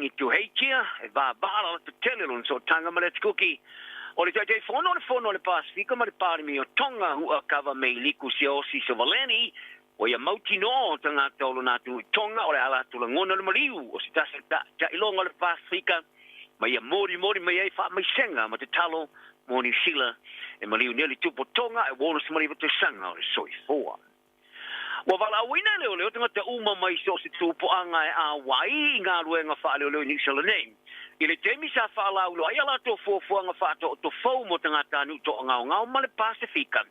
Rangi Tuheitia e vavaa le tele lona sootaga ma le Atukuki. O le Taitaifono o le Fono a le Pasefika ma le Palemia o Tonga Hu'akava Meiliku Siaosi Sovaleni ua ia mautinoa o tagata o lona atunuu i Tonga o le a latou lagona le maliu o se tasi o taʻitaʻiloga o le Pasefika ma ia molimoli mai ai faamaisega ma tatalo mo Niu Sila e maliu nei le tupu o Tonga e 69 tausaga o le soifua. Ua valaauina e leoleo tagata uma mai so o se tupuaga e auai i galuega faaleoleo i Niu Sila nei. I le taimi sa faalauiloa ai a latou fuafuaga faataoto fou mo tagatanuu toagaogao ma le Pasefika.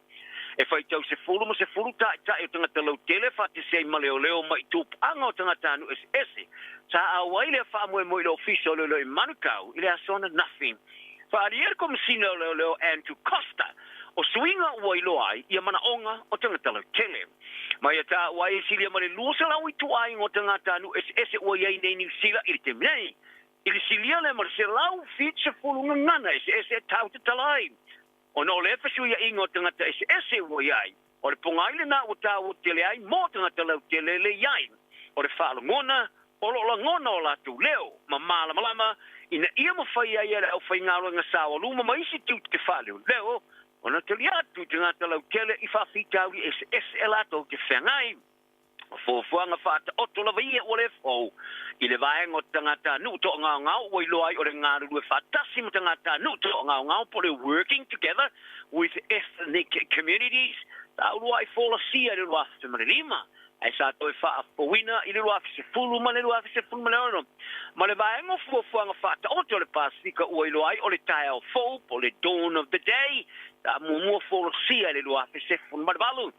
E faitau 10 ma 10 taʻitaʻi o tagata lautele faatasi ai ma leoleo mai tupuaga o tagatanuu eseese sa auai lea faamoemoe i le ofisa o leoleo i Manukau i le aso ananafi. Faaalia le Komesina o Leoleo Andrew Coster o suiga ua iloa ai ia manaoga o tagata lautele. Ma ia taua ai e silia ma le 200 ituaiga o tagatanuu eseese ua i ai nei Niu Sila i le taimi nei. I le silia lea ma le 170 gagana eseese e tau tatala ai. Ona o lea fesuiaʻiga o tagata eseese ua i ai, o le pogai lenā ua taua tele ai mo tagata lautele le i ai. O le faalogona, o loo lagona o latou leo ma malamalama ina ia mafai ai e le aufaigaluega saoaluma ma isi tiute faaleoleo ona tali atu i tagata lautele i faafitauli eseese e latou te feagai. O fuafuaga faataoto lava ia ua le fou i le vaega o tagatanuu toagaogao ua iloa ai o le galulue faatasi ma tagatanuu toagaogao po o le working together with ethnic communities sa uluai folasia i le 2005 ae sa toe faafouina i le 2010 ma le 2016. Ma le vaega o fuafuaga faataoto o le Pasefika ua iloa ai o le taeao fou po o le dawn of the day sa muamua folasia i le 2018.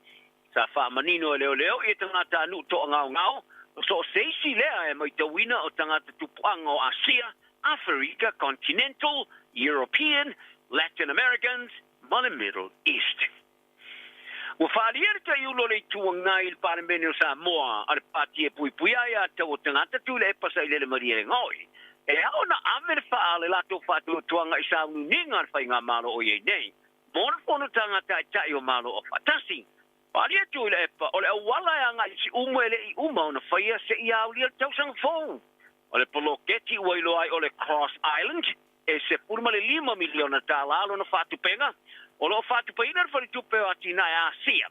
Sa faamanino e leoleo ia tagatanuu toagaogao o so o se isi lea e matauina o tagata tupuaga o Asia, Aferika, Continental, European, Latin Americans ma le Middle East. Ua faaalia le taiulu o le Itu Agai i le Palemene o Samoa a le Pati e Puipuia Aiā Tatau o Tagata Tuilaepa Sailele Malielegaoi e ao ona ave le faa le latou faatuatuaga i sauniuniga a le faigamalo o i ai nei mo le fonotaga a Taitai o Malo Aufaatasi. Faaalia Tuilaepa o le auala e agai i Siumu e le i uma ona faia seia aulia le tausaga fou. O le poloketi ua iloa ai o le Cross Island e $15 miliona lona faatupega o loo faatupeina le Faletupe o Atinae Asia.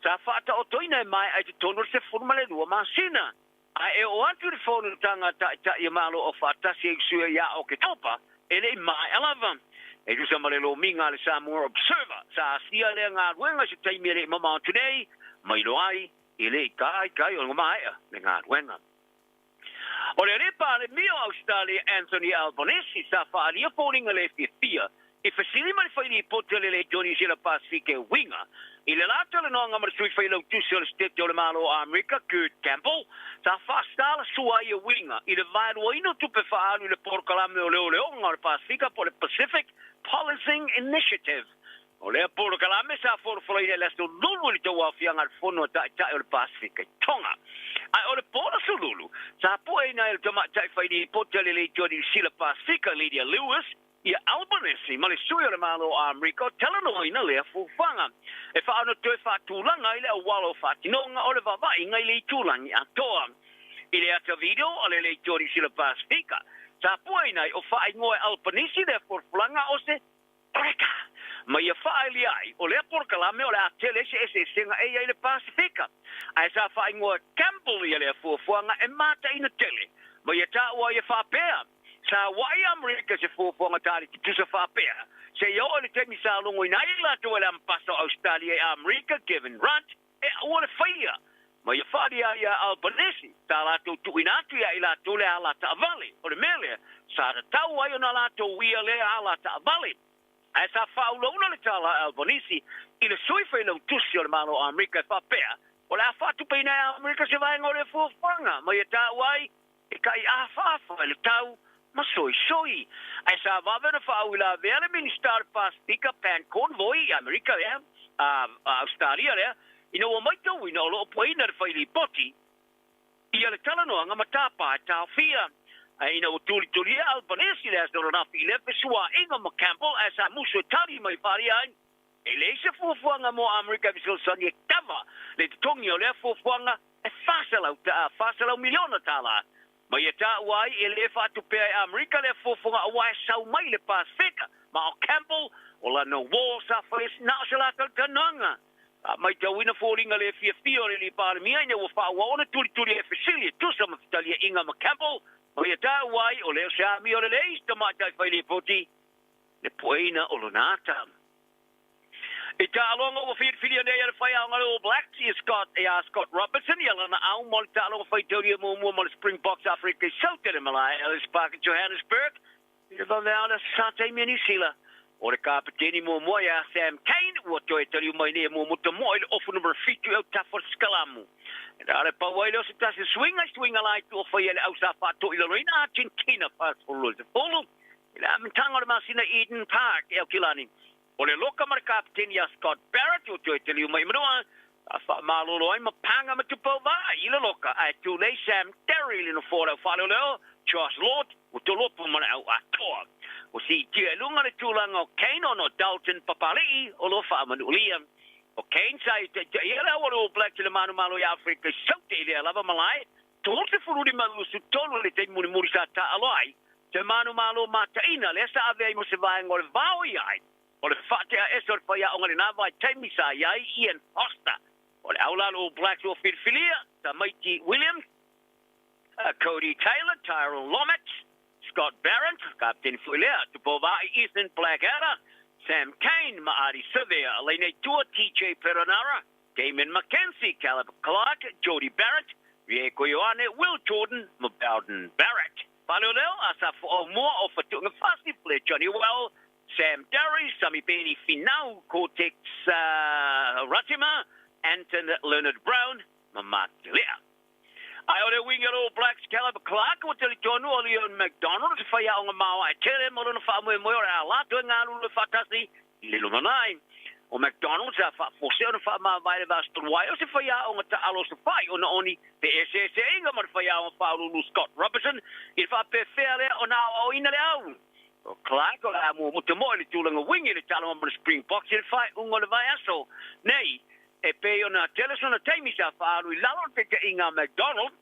Sa faataotoina e maea i totonu o le 12 masina. Ae e oo atu le fonotaga Taitai o Malo Aufaatasi e usuia ia Oketopa e le i maea lava. E tusa ma le lomiga a le Samoa Observer sa asia lea galuega se taimi e le i mamao atu nei ma iloa ai e le i taitai ona maea le galuega. O le alii Palemia o Ausetalia Anthony Albanese sa faaalia foliga le fiafia i fesili ma le failipoti a le Leitio Niu Sila Pasefika e uiga i le la talanoaga ma le sui failautusi o le Setete o le Malo o Amerika Kurt Campbell sa faasala sua ai e uiga i le vaeluaina o tupe faaalu i le polokalame o leoleoga o le Pasefika po o le Pacific Policing Initiative. O lea polokalame sa folafolaina i le aso Lulu i le tauaofiaga a le Fono a Taitai o le Pasefika i Tonga. Ae o le po aso Lulu, sa pueina ai e le tamaitai failipoti a le Leitio Niu Sila Pasefika Lydia Lewis ia Albanese ma le sui o le Malo o Amerika o talanoaina lea fuafuaga e faaono toe faatulaga ai le auala o faatinoga o le vaavaaiga i le itulagi atoa. I le ata video a le Leitio Niu Sila Pasefika, sa pueina ai o faaigoa e Albanese lea folafolaga o se Reka! Ma ia faaelia ai, o lea polokalame o le a tele ai se eseesega e i ai le Pasefika. Ae sa faaigoa Campbell ia lea fuafuaga e mataina tele. Ma ia taua ai e faapea, sa uaʻi Amerika se fuafuaga tali tutusa faapea, seia oo i le taimi sa logoina ai latou e le Ambasa o Ausetalia i Amerika, Kevin Rudd, e aua le faia. Ma ia faaalia ai ia Albanese, sa latou tuuina atu ia i latou le ala taavale. O le mea lea, sa tatau ai ona latou uia lea ala taavale. Ae sa faaulaula le tala a Albanese i le sui failautusi o le Malo o Amerika e faapea, o le a faatupeina e Amerika se vaega o le fuafuaga ma ia taua ai e kai afaafa i le tau ma soisoi. Ae sa vave ona faauilavea le Minisita o le Pasefika Pan Convoy i Amerika lea, a Ausetalia lea, ina ua matauina o loo puaina le failipoti ia le talanoaga ma tapa e taofia. Ae ina ua tulitulia Albanese le aso ananafi i lea fesuaaiga ma Campbell ae sa musu e tali mai faaalia ai e leai se fuafuaga mo Amerika e fesoasoani e kava le totogi o lea fuafuaga e $400 miliona. Ma ia taua ai e lē faatupea e Amerika lea fofoga aua e sau mai le Pasefika. Ma o Campbell, o lana uō sa faia na o se latou talanoaga. A maitauina foliga le fiafia o le Alii Palemia ina ua faaauau ona tulituli e fesili e tusa ma fetaliaiga ma Campbell, ma ia taua ai o lea o se amio lelei si tamaitai fai lipoti le pueina o lona ata. I taaloga ua filifilia nei e le faiaoga le All Blacks ia Scott ia Scott Robertson ia lana au mo le taaloga faitaulia muamua ma le Springboks Afrika i Saute le malae Ellis Park i Johannesburg i le vaveao o le Aso Sa taimi a Niu Sila. O le kapeteni muamua ia Sam Cane ua toe taliu mai nei e muamuta moa i le ofu numera 7 i autafa o le Sikalamu. E na o le pau ai lea o se tasi o suiga i suiga la i tua faia e le au sa faatoilaloina Argentina 42 i le amataga o le masina i Eden Park i Aukilani. O le loka ma le kapeteni ia Scott Barrett ua toe taliu mai i Manua, a faamalolo ai ma Panga ma Tupou Vaai i le loka, ae tulei Sam Darry i le nofoa o le au faaleoleo, Josh Lord ua tolopo ma le au atoa. Ua siitia i luga le tulaga o Kane ona o Dalton Papali'i o lo o faamanuulia. O Kane sa ia taitaia le au o le All Blacks i le manumalo i Afrika i Saute i lea lava malae 35 23 i le taimi mulimuli sa taaalo ai te manumalo mataina lea sa ave ai mo se vaega o le vao i ai o le faatea ese o le faiaoga i lena vaitaimi sa i ai Ian Foster. O le au la le All Blacks ua filifilia, Tamaiti Williams, Codie Taylor, Tyrell Lomax, Scott Barrett, kapeteni foi lea, Tupou Vaai, Ethan Blackadder, Sam Cane ma Ardie Savea, Alaina Itua, TJ Perenara, Damian McKenzie, Caleb Clarke, Jordie Barrett, Rieko Ioane, Will Jordan ma Beauden Barrett. Faaleoleo, Asafo Aumua, Ofa Tu'ungafasi, Blair Johnny Well, Sam Darry, Samipeni Finau, Cortex Ratima, Anton Lienert-Brown ma Mark Telea. Ae o le uiga o le All Blacks Caleb Clarke ua talitonu o Leon MacDonald se faiaoga maoae tele mo lona faamoemoe o le a latou e galulue faatasi i le lumanai. O MacDonald sa faafose ona faamavae le Vaston Wai o se faiaoga taalo safai ona oni pe eseeseaiga ma le faiaoga faauluulu Scott Robertson i le faapefea lea ona aoaoina le au. O Clarke o le a muamuta moe i le tulaga uiga i le taaloga ma le Springboks i le faaiuga o le vaiaso nei. E pei ona tele sona taimi sa faaalu i lalo o le taitaiga a MacDonald,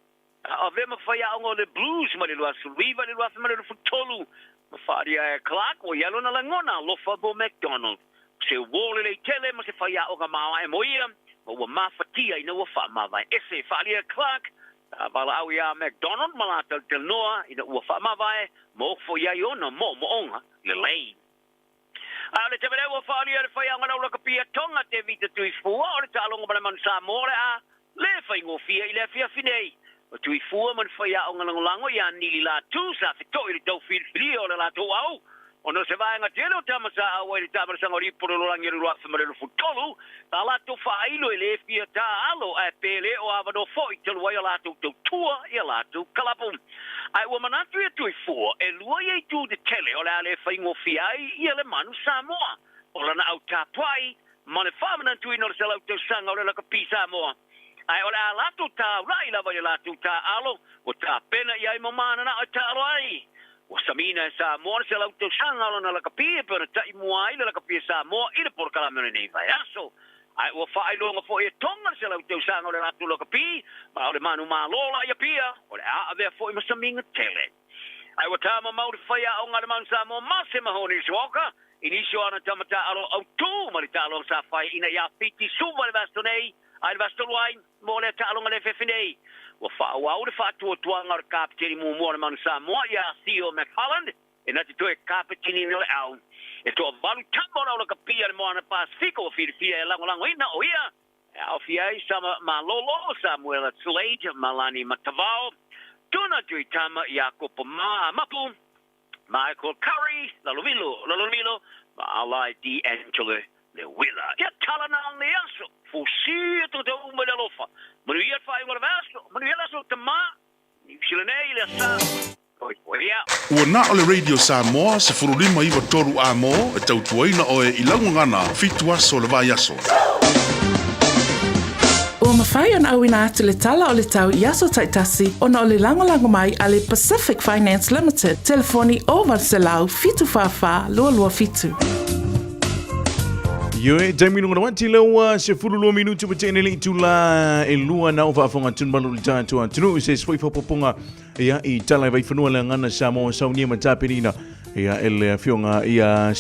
a avea ma faiaoga o le Blues mai le 2009 i le 2023, ma faaalia e Clarke ua i ai lona lagona alofa mo MacDonald. O se uō lelei tele ma se faiaoga maoae mo ia, ma ua mafatia ina ua faamavae ese. Faaalia e Clarke, sa valaau iā MacDonald ma latou talanoa ina ua faamavae, ma ofo i ai ona moomooga lelei. A o le tevele ua faaalia e le faiaoga lau lakapi Tonga Tevita Tuifua o le taaloga ma le manu Samoa o le a le faigofie i le afiafi nei. O Tuifua ma le faiaoga lagolago ia Nili Latu sa feto'i i le tau filifilia o le latou au ona o se vaega tele o tama sa auai i le taamalasaga o Lipolololangi o le 2023 sa latou faailo e le fia taaalo ae pe le o avanoa foi talu ai o latou tautua i a latou kalapu. Ae ua manatu ia Tuifua, e lua ia itu tetele o le a le faigofie ai ia le manu Samoa, o lana au tapuai ma le faamanatuina o le 100 tausaga o le lakapi Samoa. Ae o le a latou taulai lava i le latou taaalo ua tapena i ai ma mananao e taalo ai. Ua samina e Samoa le 100 tausaga o lana lakapi e pei ona ta'i mua ai le lakapi a Samoa i le polokalame o lenei vaiaso. Ae ua faailoga foi e Tonga le 100 tausaga o le latou lakapi, ma o le manumalo la i Apia, o le a avea foi ma samiga tele. Ae ua tamamau le faiaoga a le Manu Samoa Mase Mahoney Walker i nisi o ana tama taaalo autū ma le taaloga sa fai ina ia Fiti Suva i le vaiaso nei, a i le vaiaso talu ai, mo lea taaloga le fefe nei. Ua faaauau le faatuatuaga o le kapeteni muamua o le Manu Samoa ia Theo McFarland e na te toe kapeteniina le au. E toavalu tama o le aulakapia i le Moana Pasefika ua filifia e lagolagoina o ia e aofia ai Sama Malolo, Samuela Slade, Malani Matavao, Tuna Tuitama, Iakopo Mapu, Michael Curry, Lalovilo, Lalovilo, ma Alai D'Angelo Lewela. Ia tala na le aso, fosia tau tau uma i le alofa. Manuia le faaiuga o le vaiaso, manuia le aso o tama, Niu Sila nei le asa, oi ia. Ua na o le Radio Samoa 15 9 3 A mo e tautuaina oe i lau gagana fitu aso o le vaiaso. Ua mafai ona auina atu le tala o le tau i aso taitasi ona o le lagolago mai a le Pacific Finance Limited, telefoni 0800 744 227. Ioe, taimi lunga na wati leua, 12 minutu pa tene le itula e lua na o faafonga tunu malu le tatou atunuu se se foi fapoponga. Ia, i tala i Vaifanua le Agana Samoa saunia ma tapenina ia e le afioga ia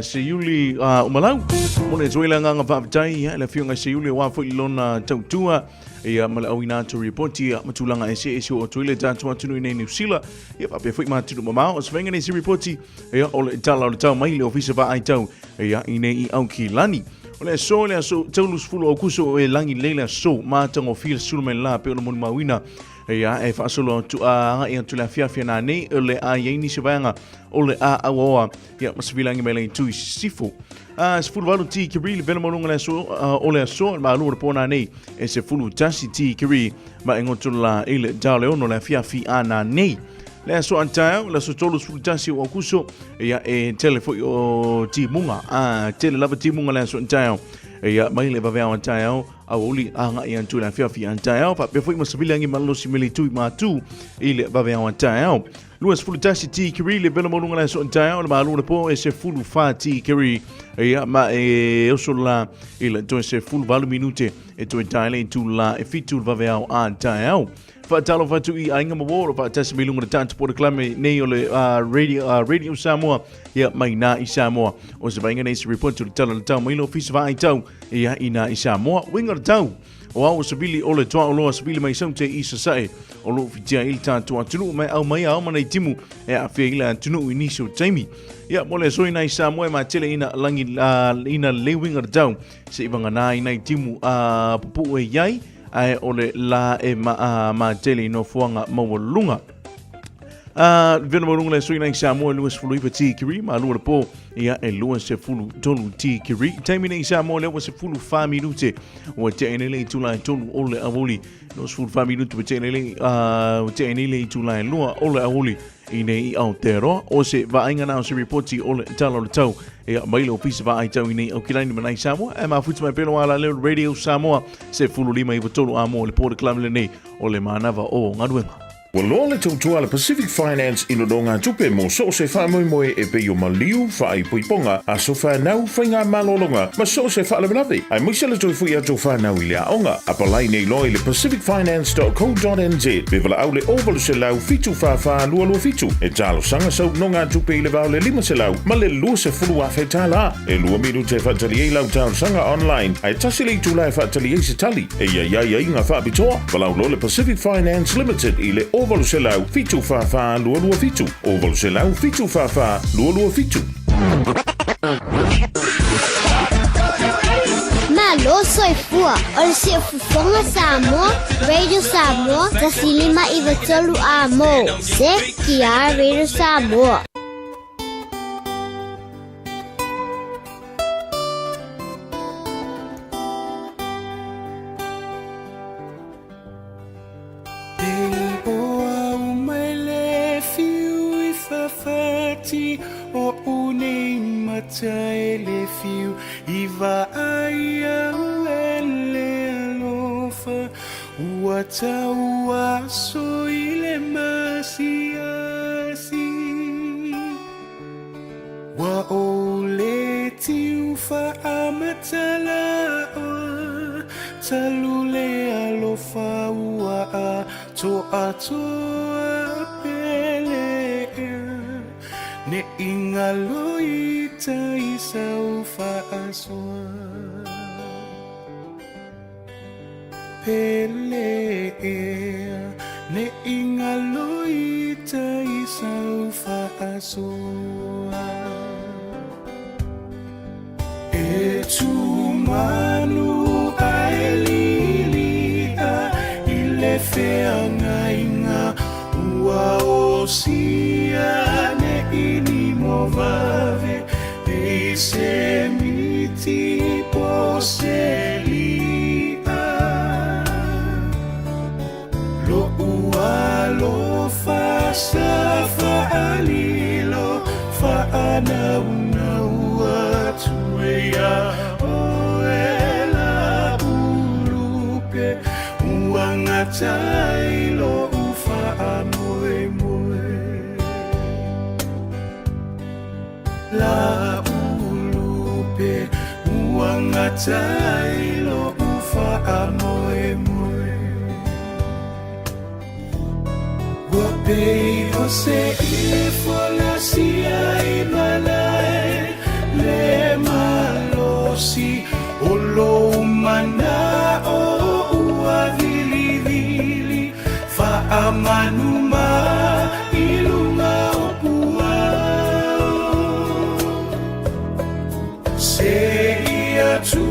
Seiuli Umalau. Momoli atu ai le agaga faafetai ia le afioga Seiuli aua foi lona tautua ia ma le auina atu ripoti ia ma tulaga eseese o atu ai le tatou atunuu i nei Niu Sila ia faapea foi ma atunuu mamao. O se faiga nei se ripoti ia o le tala o le tau mai le ofisa vaai tau ia i nei i Aukilani. O le aso le aso 30 Aukuso e lagi lelei le aso matagofie le sulu mai le la pei ona molimauina. Ia, e faasolo atu a agai atu le afiafi ana nei, o le a i ai nisi vaega o le a auaoa, ia, ma se vilagi mai le itu i sisifo. A, 18 tikiri le vela maualuga le aso, o le aso, le malu o le pō nei, e 11 tikiri ma e ngoto la i le tau le ono le afiafi ana nei. Le aso a taeao, le aso 31 o Aukuso, ia, e tele foi o timuga, a, tele lava timuga le aso a taeao, ia, mai le vaveao a taeao, Aoauli agai atu i le afiafi a taeao, faapea foi ma savili agi malosi me le tui matu i le vaveao a taeao. 21 tikiri le vela maualuga le aso a taeao, le malo le po e 14 tikiri ia ma e oso la i le toe 18 minute e toe tae le itu la e fitu le vaveao a taeao. Faatalofa atu i aiga ma uo, o lo faatasi mai luga o le tatou polokalame nei o le Radio Samoa, ia mai nā i Samoa. O se vaaiga nei se report o le tala o le tau mai le ofisa vaai tau ia i nā i Samoa. Uiga o le tau, o ao o savili o le tuaoloa savili mai saute i sasae o lo o fitia i le tatou atunuu mai au mai ao mana i timu e aafia i le atunuu i nisi o taimi. Ia, mo le aso i nā i Samoa e matele ina langi ina le uiga o le tau se i vagana i nai timu pupuu e iai, ae o le la e matele i nofoaga maualuluga. Vena maualuga le aso i nai Samoa e 29 tikiri, ma lua le po ia e 23 tikiri. Taimi nei Samoa lea ua 14 minute ua tea nei le itula e tolu o le aoauli. 24 minute ua tea nei le, ua tea nei le itula e lua o le aoauli i nei i Aotearoa. O se vaaiga na o se ripoti o le tala o le tau ia mai le ofisa vaai tau i nei Aukilani ma nai Samoa. E mafuta mai pelo ala leo Radio Samoa se 15 i tolu a mo le polokalame lenei o le manava o galuega. Ua loa le tautua a le Pacific Finance i nonogatupe mo so o se faamoemoe e pei o maliu, faaipoipoga, aso fanau, faigamalologa ma so o se faalavelave, aemaise le toe foi atu o fanau i le aoga. Apalai nei loa i le pacificfinance.co.nz pe valaau le 0800 744 227 e talosaga sau nogatupe i le va o le 500 ma le 20,000 tala. E lua minute e faatali ai lau talosaga online, ae tasi le itula e faatali ai se tali. E i ai aiaiga faapitoa, valaau loa le Pacific Finance Limited i le 0800 744 227, 0800 744 227. Malo soifua, o le Siufofoga Samoa, Radio Samoa, 105 93 A mo, CTR Radio Samoa. Ua ou le tiu faamatalaoa, talu le alofa ua atoatoa pele ea, ne i ngalo i tai sau faasoa. Pele ea, ne i ngalo i tai sau faasoa. E tumanu ae lilia i le feagaiga ua osia ne i ni mo vave e i se miti po se lia. Lo'u alofa sa faalilo faanaunau atu e ia oe Laulupe ua gata ai lo'u faamoemoe. Laulupe ua gata ai lo'u faamoemoe. Ua Se i folasia i malae le malosi o lou manao ua vilivili faamanu ma i luga o puao. Se i atu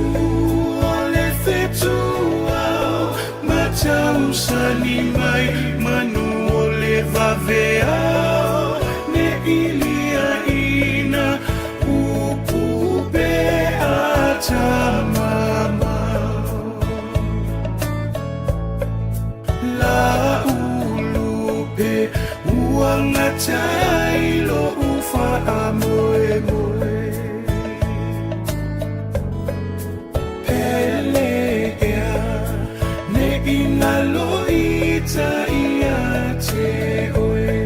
o le fetuao ma tausani mai manu o le vaveao ne i liaina upu pe atamamao. Laulupe ua gata ai lo'u faamoemoe. Pele ea ne i galo ita ia te oe.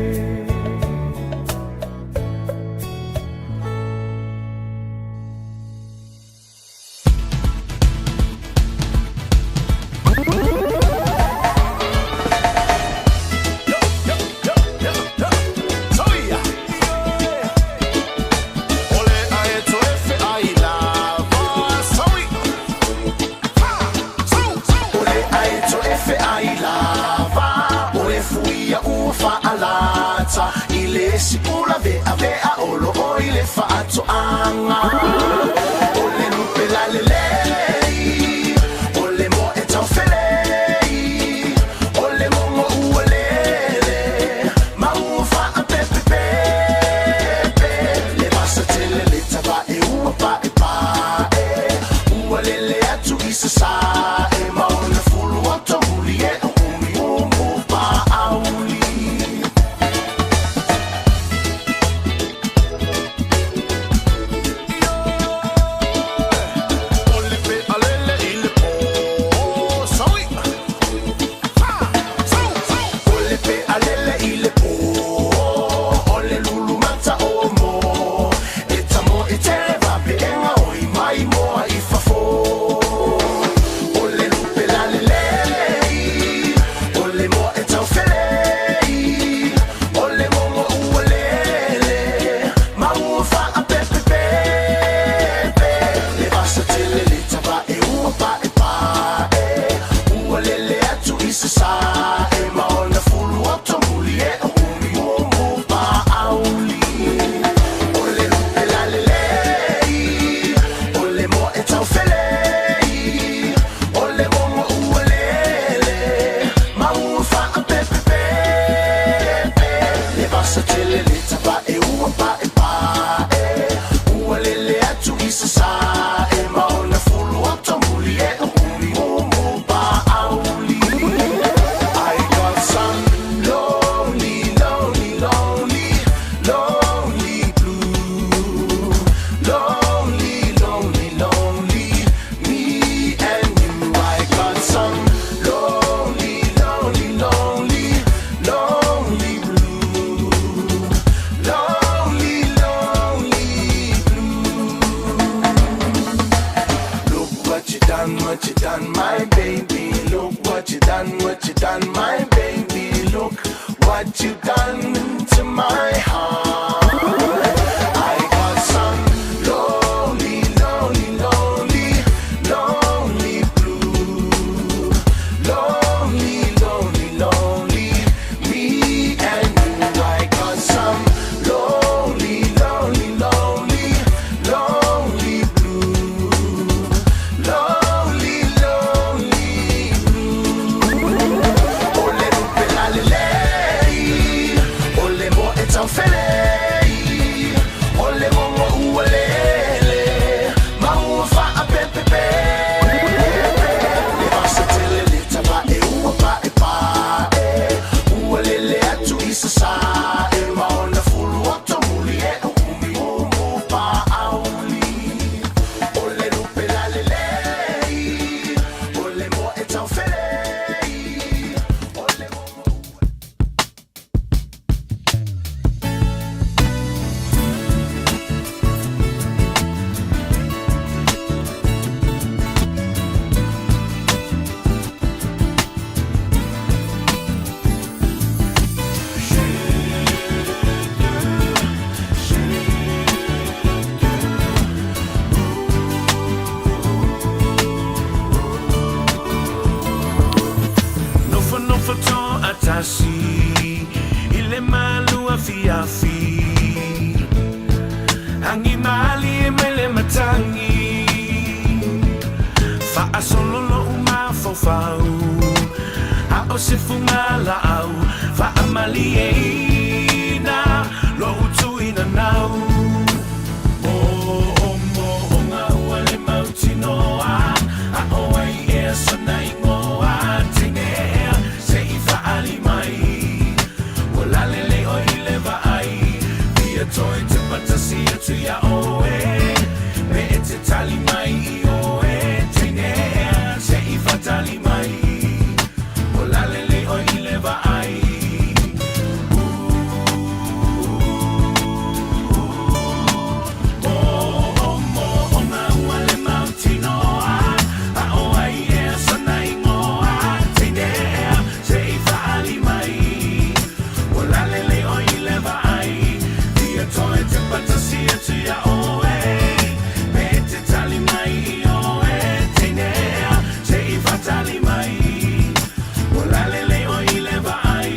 se fugalaau Faamalieina lou tuina nau Moomooga ua le mautinoa A o ai ea sona igoa Teine ea se i faaali mai Ua lalelei oe i le vaai Fia toe tepa tasi atu iā oe Pe e te tali mai i oe Teine ea se i faatali mai Ua lalelei oe i le vaai Moomooga ua le mautinoa A o ai ea sona igoa Teine ea se i faaali mai Ua lalelei oe i le vaai Fia toe tepa tasi atu iā oe Pe e te tali mai i oe Teine ea se i faatali mai Ua lalelei oe i le vaai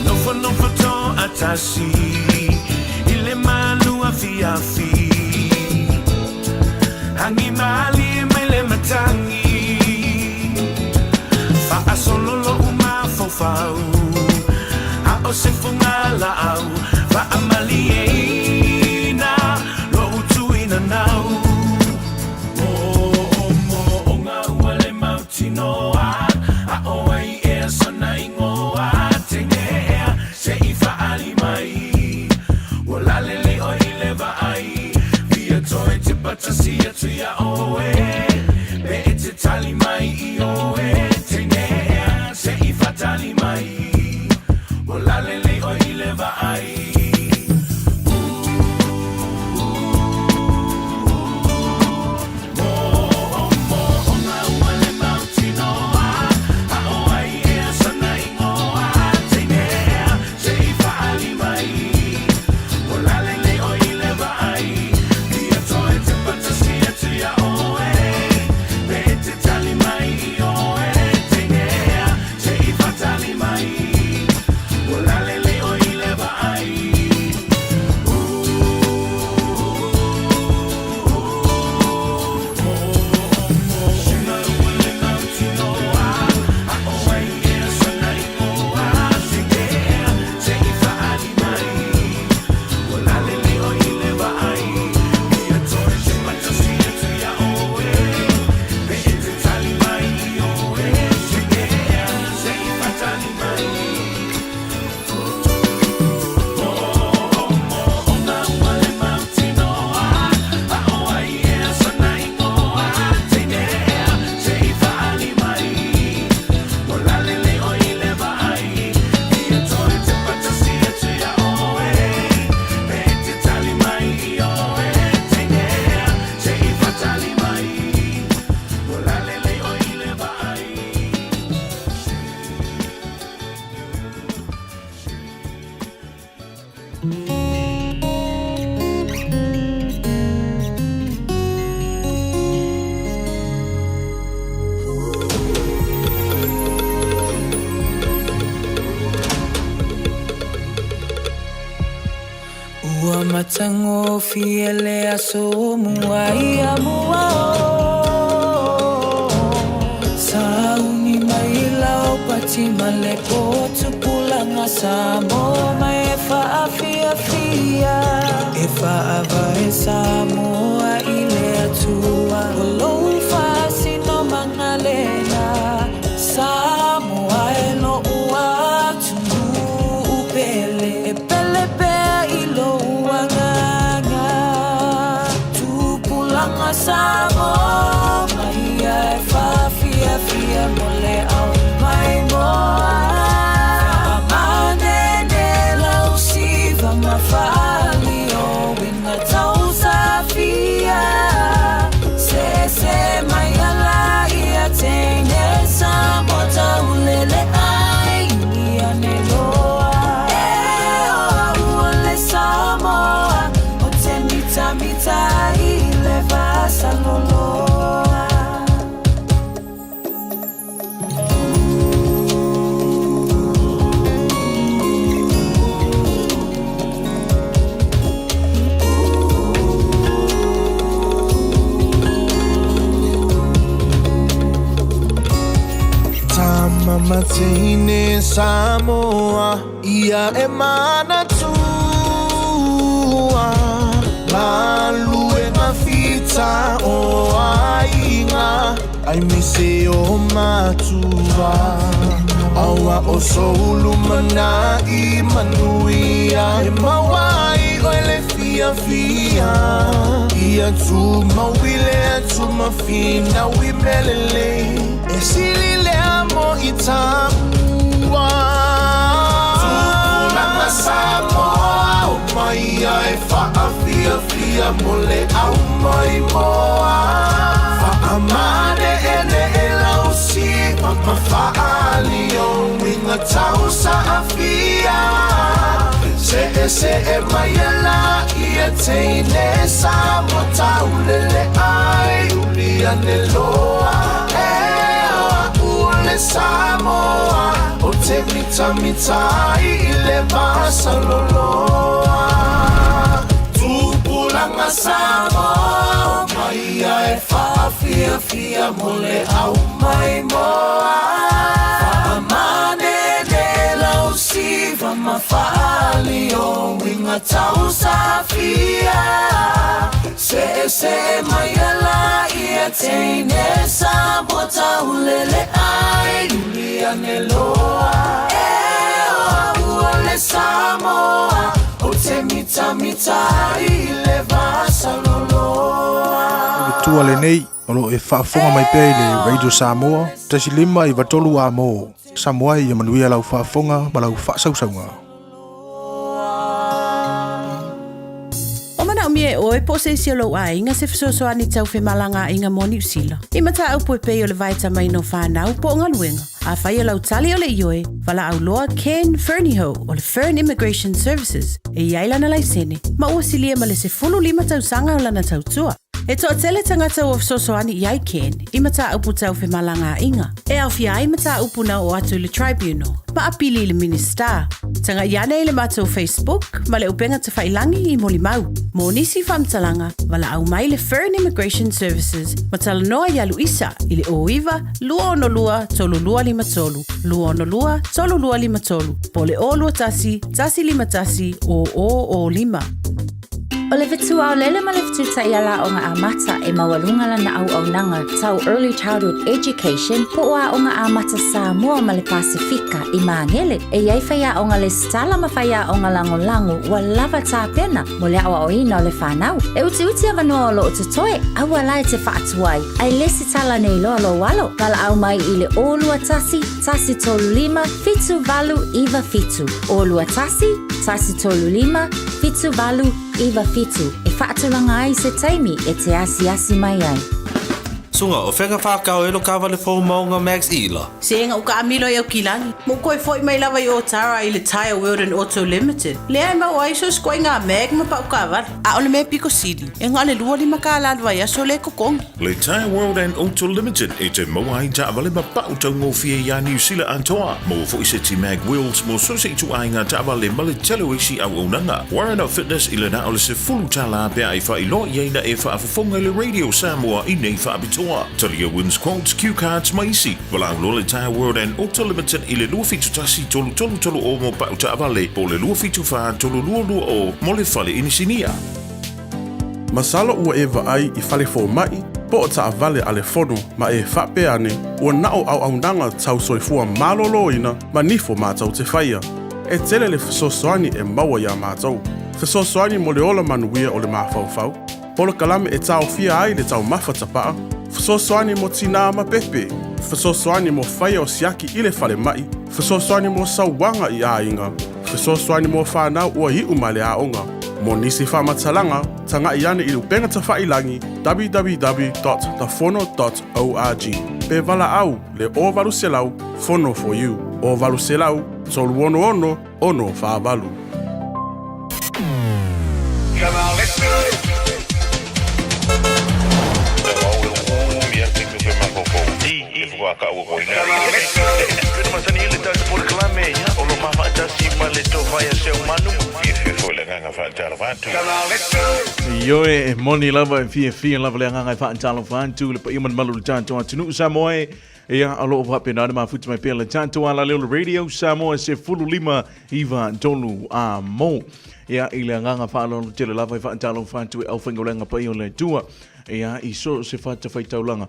Nofonofo toatasi i le malu afiafi Hagi malie mai le matagi Faasolo lo'u mafaufau A o se fugalaau Faamalieina lo'u tuina nau Moomooga ua le mautinoa A o ai ea sona igoa Teine ea se i faaali mai Ua lalelei oe i le vaai Fia toe tepa tasi atu iā oe Pe e te tali mai i oe Teine ea se i faatali mai Ua lalelei oe i le vaai Moomooga ua le mautinoa A o ai ea sona igoa Teine ea se i faaali mai Ua lalelei oe i le vaai Fia toe tepa tasi atu iā oe Pe e te tali mai i oe Teine ea se i faatali mai Ua lalelei oe i le vaai Moomooga ua le mautinoa A o ai ea sona igoa Teine ea se i faaali mai Ua lalelei oe i le vaai Fia toe tepa tasi atu iā oe Pe e te tali mai i oe Teine ea se i faatali mai Moomooga ua le mautinoa A o ai ea sona igoa Teine ea se i faaali mai Ua lalelei oe i le vaai Fia toe tepa tasi atu iā oe Pe e te tali mai i oe Teine ea se i faatali mai Ua lalelei oe i le vaai Ua matagofie le aso o mua ia mua o Sauni mai lau pati ma le potu pulaga Samoa mai e faafiafia E faavae Samoa i le Atua O lou faasinomaga lena Samoa e lo'u atunuu pele E pele pea i lou agaga Tupulaga Samoa mai ia e faafiafia mo le ao maimoa Faamanene lau siva ma faalio Uiga tausafia Sese mai ala ia teine Samoa taulelea. teine Samoa ia e manatua Galuega fita o aiga Aemaise o matua Aua o sou lumanai manuia E maua ai oe le fiafia Ia tumau i le atu ma finau i mea lelei E sili lea mo i taua Tupulaga Samoa o mai ia e faafiafia mo le au maimoa Faamane'ene'e lau siva ma faaali o uiga tau saafia Se'ese'e mai e laia teine Samoa taulele ai uli ane loa E o a'u o le Samoa Ou te mitamita ai i le vasaloloa Tupulaga Samoa omai ia e faafiafia mo le au maimoa Faamanene lau siva ma faali o uiga tausafia Se'ese'e mai e laia teine Samoa taulele ai uli ane loa E o a'u o le Samoa Ou te mitamita ai i le vasaloloa. O le tua lenei o lo o e faafofoga mai pea i le Radio Samoa 1 5 9 3 A mo Samoa ia manuia lau faafofoga ma lau faasausauga. O manaomia e oe po o se isi o lou aiga se fesoasoani tau femalagaaiga mo Niu Sila. I mataupu e pei o le vaetamaina o fanau po o galuega. Afai o lau tali o le ioe, valaau loa Ken Fernihough o le Fern Immigration Services e i ai lana laisene ma ua silia ma le 15 tausaga o lana tautua. E toatele tagata ua fesoasoani i ai Ken i mataupu tau femalagaaiga, e aofia ai mataupu na oo atu i le Tribunal ma apili i le Minisita. Tagai ane i le matou Facebook ma le upega tafailangi i molimau. Mo nisi faamatalaga, valaau mai le Fern Immigration Services ma talanoa ia Luisa i le 09 262 3253, 262 3253 po o le 021 151 0005. O le fetuaolele ma le fetu-taiala aoga amata e maualuga lana auaunaga tau Early Childhood Education po o Aoga Amata Samoa ma le Pasefika i Magele. E i ai faiaoga lesitala ma faiaoga lagolago ua lava tapena mo le aoaoina o le fanau. E utiuti avanoa o lo o totoe, aua la e te faatuai, ae lesitala nei loa lou alo. Valaau mai i le 021 135 7897, 021 135 7897 e faatulaga ai se taimi e te asiasi mai ai. Suga, o fea ka whakao e lo kawale fou maunga Max Ila? Sega u kaamilo i Aukilani, ma u koe foi mai lava i Otara i le Tyre World and Auto Limited, lea e maua ai so se ituaiga mag ma pau kaavale. A o le mea piko sili, e na o le 25 kālā le vaiaso lea e totogi. Le Tyre World and Auto Limited e te maua ai taavale ma pau taugofie iā Niu Sila atoa. Maua foi seti mag wheels mo so se ituaiga taavale ma le tele o isi auaunaga. Warren Fitness i le na o le $10 pe a e faailoa i ai na e faafofoga i le Radio Samoa i nei faapitoa. Talia wins quotes, cue cards ma isi. Valaau loa le Tyre World and Auto Limited i le 271 333 o mo pau taavale po o le 274 322 mo le fale inisinia. Masalo ua e vaai i fale fomai po o taavale a le fono ma e faapea ane ua na o auaunaga tau soifua maloloina ma nifo matou te faia. E tele le fesoasoani e maua iā matou. Fesoasoani mo le ola manuia o le mafaufau, polokalame e taofia ai le taumafa tapaa, fesoasoani mo tinā ma pepe, fesoasoani mo faia o siaki i le falemai, fesoasoani mo sauaga i aiga, fesoasoani mo fanau ua iu mai le aoga. Mo nisi faamatalaga, tagai ane i le upega tafailangi www.thefono.org pe valaau le 0800 Fono for you 0800 366 648. Come on, let's do it. Come on, let's do it. Come on, let's do it. Ioe, e moni lava e fiafia lava le agaga e faatalofa atu i le paia ma le mamalu o le tatou atunuu Samoa e. Ia, o loo faapena ona mafuta mai pea le tatou alaleo le Radio Samoa 15 9 3 a mo. Ia, i le agaga faaaloalo tele lava e faatalofa atu e aufaigaluega paia o le Atua. Ia, i so o se fatafaitaulaga.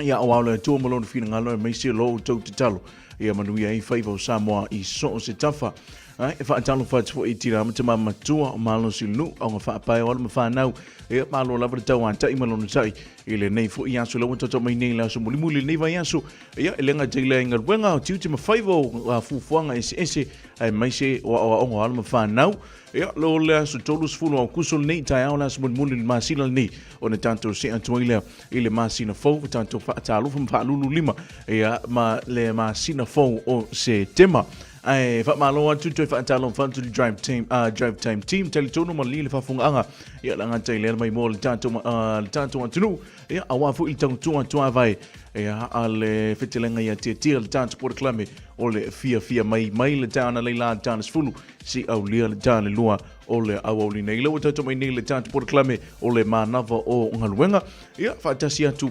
Ia, o ao le Atua ma lona finagalo aemaise lo outou tatalo. Ia manuia ai faiva o Samoa i so o se tafa. Ai, e faatalofa atu foi i tina ma tama matua o malosi le nuu, aoga faapae o alo ma fanau. Ia, malo lava le tauatai ma lona tai i lenei foi aso lea ua tatou mai nei i le aso mulimuli i lenei vaiaso. Ia, e le gata i lea i galuega o tiute ma faiva o fuafuaga eseese aemaise o aoaoga o alo ma fanau. Ia, lo le aso 30 o Aokuso lenei, taeao le aso mulimuli i le masina lenei, ona tatou see atu ai lea i le masina fou, ua tatou faatalofa ma faalulu lima, ia, ma le masina fou o Setema. Ae faamalo atu toe faatalofa atu le drive team, drive time team, talitonu ma le faafofogaaga, ia, le gata i lea mai mo le tatou, le tatou atunuu, ia, aua foi le tautua tuavae, ia, a le fetelega ia Tiatia le tatou polokalame o le fiafia mai mai le taeao nei la le 10 se aulia le ta le 2 o le aoauli nei. Lea ua tatou mai nei le tatou polokalame o le manava o galuega, ia, faatasi atu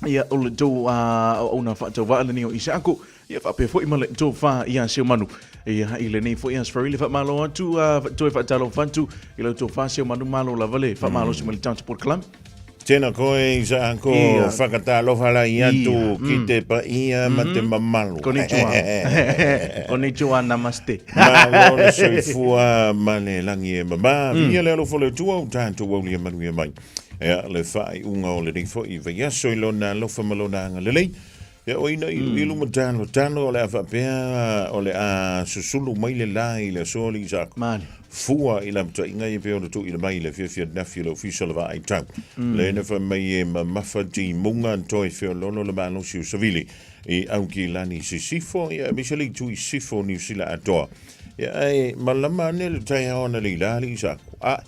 ia o le tou auauna faatauvaa lenei o Isaako, ia faapea foi ma le tofa ia Seumanu. Ia, i lenei foi aso Farile, faamalo atu, toe faatalofa atu i lau tofa Seumanu, malo lava le faamalosi mai le tatou polokalame. Tēnā koe Isaako, whakatalofa lai atu ki te paia ma te mamalu. Konnichiwa. Konnichiwa, namaste. Malo le soifua ma le lagi e mama. Viia le alofa o le Atua o tatou aulia manuia mai. Ia, le faaiuga o lenei foi vaiaso i lona alofa ma lona agalelei. Ia, o ina iluilu ma talotalo o le a faapea o le a susulu mai le la i le aso alii Isaako. Male. Fua i lapataiga ia pei ona tuuina mai i le afiafi ananafi e le Ofisa o le Vaai Tau. Lea na fai mai e mamafa timuga toe feoloolo le malosi o Savili i Aukilani Sisifo, ia aemaise le itu i Sisifo o Niu Sila atoa. Ia ae malama ane le taeao analeila alii Isaako. A,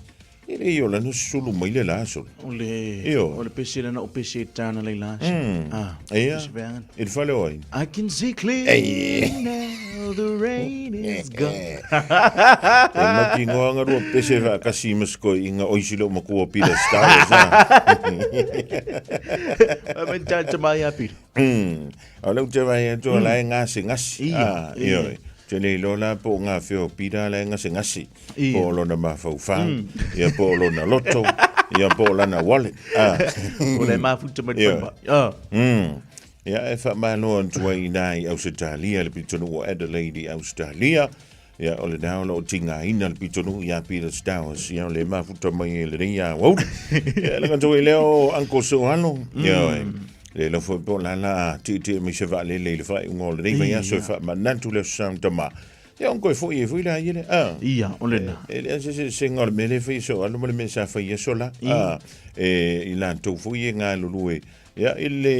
E le i ola na sulu mai le la solo. O le, Io. o le pese lena o pese e tāna lei la. Ah, Ia. pese veanga. I le fale o ai. I can see clear now the rain is gone. E maki ngoa nga rua pese wha kasi masko i nga oisi leo makua pira stars. A men tā te mai a pira. O leu te vai atu la e ngasi ngasi. Ia, Ah, ia. io. Te le lola po ngā whio pira la e ngasi ngasi. Ia. Po o lona mafaufau, ia po o lona loto, ia po o lana wallet. Ah. O le mafuta mai Ia. whaipa. Ah. Ia e whamalo atu ai nā i Ausitalia, le pitonu o Adelaide i Ausitalia. Ia o le nā o lo tinga ina le pitonu ia Peter Stowers. Ia o le mafuta mai e le rei a wauri. Ia le ngato i leo Uncle Soano. Ia oe. Le la foi po la la ti ti mi se va le le le whai ungo le rei mai aso e wha manatu le sound tama. Ia on koe foi e foi la ia le. Ah. Ia, o lena. E le se se se ngā me le fai so alu ma le me sa fai so la. Ah, e i la tau foi e ngā lulu e. Ia i le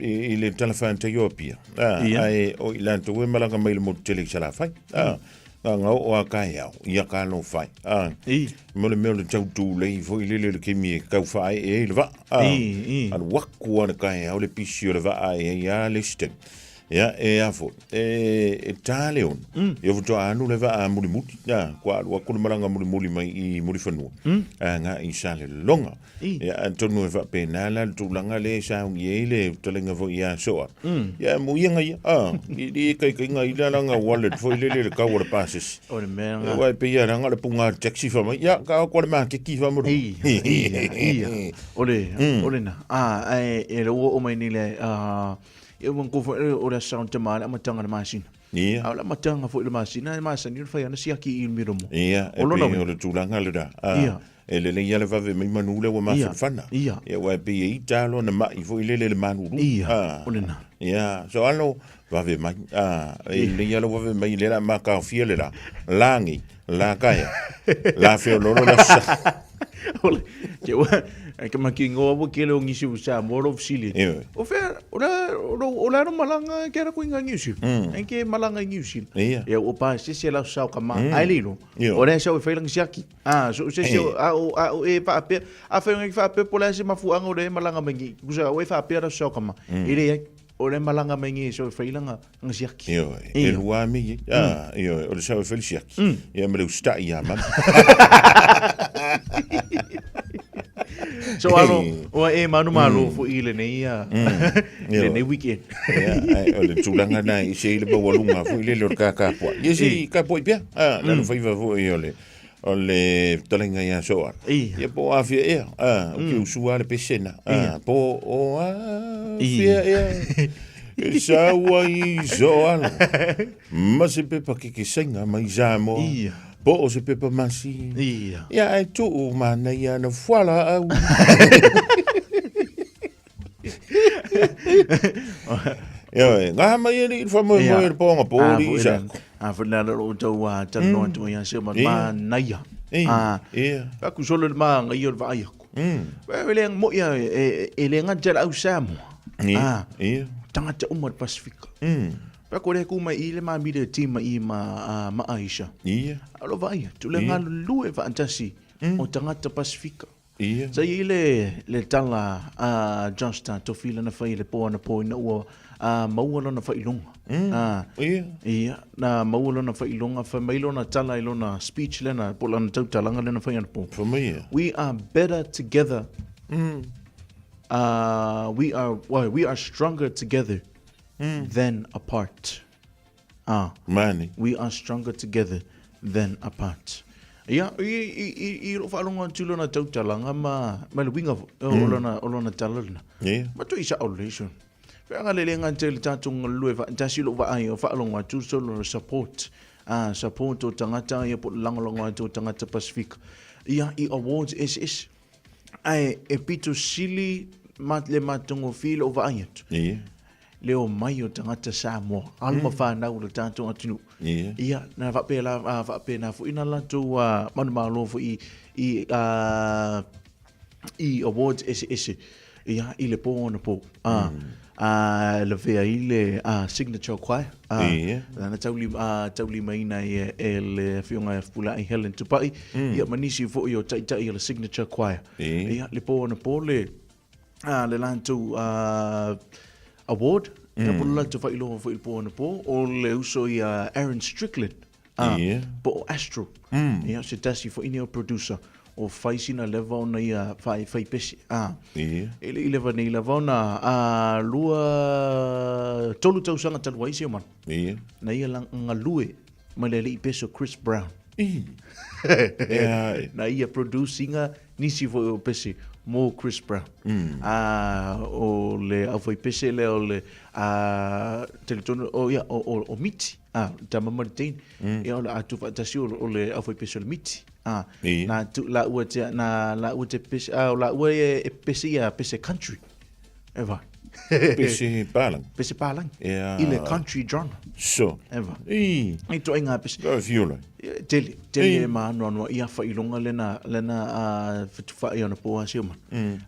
i le telefone te Europia. Ah, Ia. ai o i la tau e malanga mai le motu tele i sa la fai. Ah, ngā ngau o a kai au, ia ka lo fai. Ah, I. mo le mea o le tau tū lei foi le le le kimi e kau whae e le vaa. Ah, I, i. Alu waku ana kai au le pisi o le vaa e ia le stem. Ia, e afo, e, e tā leon. Ia futoa anu le vaa mulimuli. Ia, kua alu aku le malanga mulimuli mai i Muriwhenua. A ngā i sa le longa. I. Ia, antonu e whapena la le tūlanga le sa ungi e le talenga fo ia soa. Ia, mu ia ngai, ah, i i kai kai ngai la langa wallet fo i le le le kau o le passes. O le mea E ngā. wai pe ia ranga le punga taxi wha mai. Ia, ka o kua le maa keki wha muru. Ia, ia, ia. O le, o le na. Ah, e, e le ua o mai nei le, ah, e ua ngō foi, o le sound te maa le amatanga le masina. Ia. A o le amatanga foi le masina, e masani o le whai ana siaki i le miromo. Ia, e O lona pe uiga. o le tūlanga le rā. Ah, Ia. E lele ia le vave mai manu le ua Ia, mawhana. ia. Ia, wai pe ia i tālo na mai fo i lele le manuru. Ia, Ah. o lena. Ia, so alo, vave mai. Ah, e le ia le vave mai le la makawhia le la. Langi, la kaya, la whiololo la sa. O le, te ua, e ka maki ngoa wa kele o ngisi u sa moro fsili. Ia. O whea, o la, o la, o la no malanga ke ara koe ngā ngiusi. E ke malanga i ngiusi. Ia. Ia, o pa, se se la sao ka ma, ai lilo. Ia. O le sao e whailang siaki. Ah, so se se Eh. a o a o e whaapea, a whai ngai whaapea po la se mafuanga o le malanga mai ngi. Kusa o e whaapea la sao ka ma. E le ai, o le malanga mai ngi so e whailanga ngā siaki. Ia, e Ia. lua mi. Ah, ia, o le sao e whili siaki. Ia, me le ustai ia, mama. So alo, ua e manumalo foʻi i lenei i lenei weekend. Ia, ai, o le tulaga na i se i le maualuga foi lele o le kakapuaʻi. Ia se i kapuaʻi pea. Ah, lalo faiva foi o le o le fetalaiga ia Soala. Ia po o afia ea. Ah, o ke usua le pese na. Ah, po o afia ea. E saua i Soala. Ma se pepa kekesaina mai Samoa. Ia. Po o se pepa masi. Ia. Ia ae tuu manaia na fuala au. Ia, ngā mai e li fa moe moe le ponga po li isa. A fo na lo tau a talanoa atu ai se ma manaia. A ia. Ka ku solo le ma ngai o le vaai aku. E le mo ia e le ngata le au Samoa. Ia. Ia. Tangata uma le Pasifika. Pea ko le ku mai i le ma mire tima i ma ma Aisha. Ia. Alo vaai tu le ngalulue faatasi o tagata Pasifika. Ia. Sa i ai le, le tala a Josh Tatofi lana fai i le po anapo ina ua a, maua lona faailoga. A, Ia. ia, na maua lona faailoga, fai mai lona tala i lona speech lena, po o lana tautalaga lena fai anapo. Fai mai ia. We are better together. We are, well, we are stronger together than apart. Ah. Mani. We are stronger together than apart. Ia, i, i, i, i lou faalogo atu i lona tautalaga ma, ma le uiga foi, o lona, o lona tala lena. Yeah. Ma toi sa'o lelei sona. Feaga le le gata i le tatou galulue faatasi lou vaai o faalogo atu solo le support. Ah, support o tagata ia po o le lagolago atu o tagata Pasifika. Ia, i awards eseese. Ae e pito sili ma le matagofie lou vaai atu. Yeah. Le omai o tagata Samoa, alo ma whanau o le tatou atunuu. Yeah. Ia, na faapela, faapena foi na latou manumalo foi i, i, i awards eseese. Ia, i le po ona po. Lavea ai le signature choir. Yeah. Na taulimaina ai e le afioga ia Fepuleai Helen Tupai. Ia, ma nisi foi o taitai o le signature choir. Yeah. Ia, le po ona po le le latou award, ia po o le latou faailoga foi i le po anapo, o le uso ia Aaron Strickland, po o Astro. Ia, se tasi foi nei o producer o fai sina leva ona ia fai, fai pese. E le i leva nei lava ona 2, 3 tausaga talu ai Seomanu. Na ia galue ma le alii pese o Chris Brown. Na ia produce ina nisi foi o pese mo Chris Brown. O le aufaipese lea o le talitonu o ia o o o Miti, tama ma le teine. Ia o le a tuufaatasi o le aufaipese o le Miti. Na tu laua te na laua te pese o laua e pese ia pese country. E vai. Pese palangi. Pese palangi. Ia. I le country genre. So. E vai. I. I toaiga pese. Ka fiola. Tele, tele e maanoanoa ia faailoga lena, lena fetufaai ona po a Seomanu.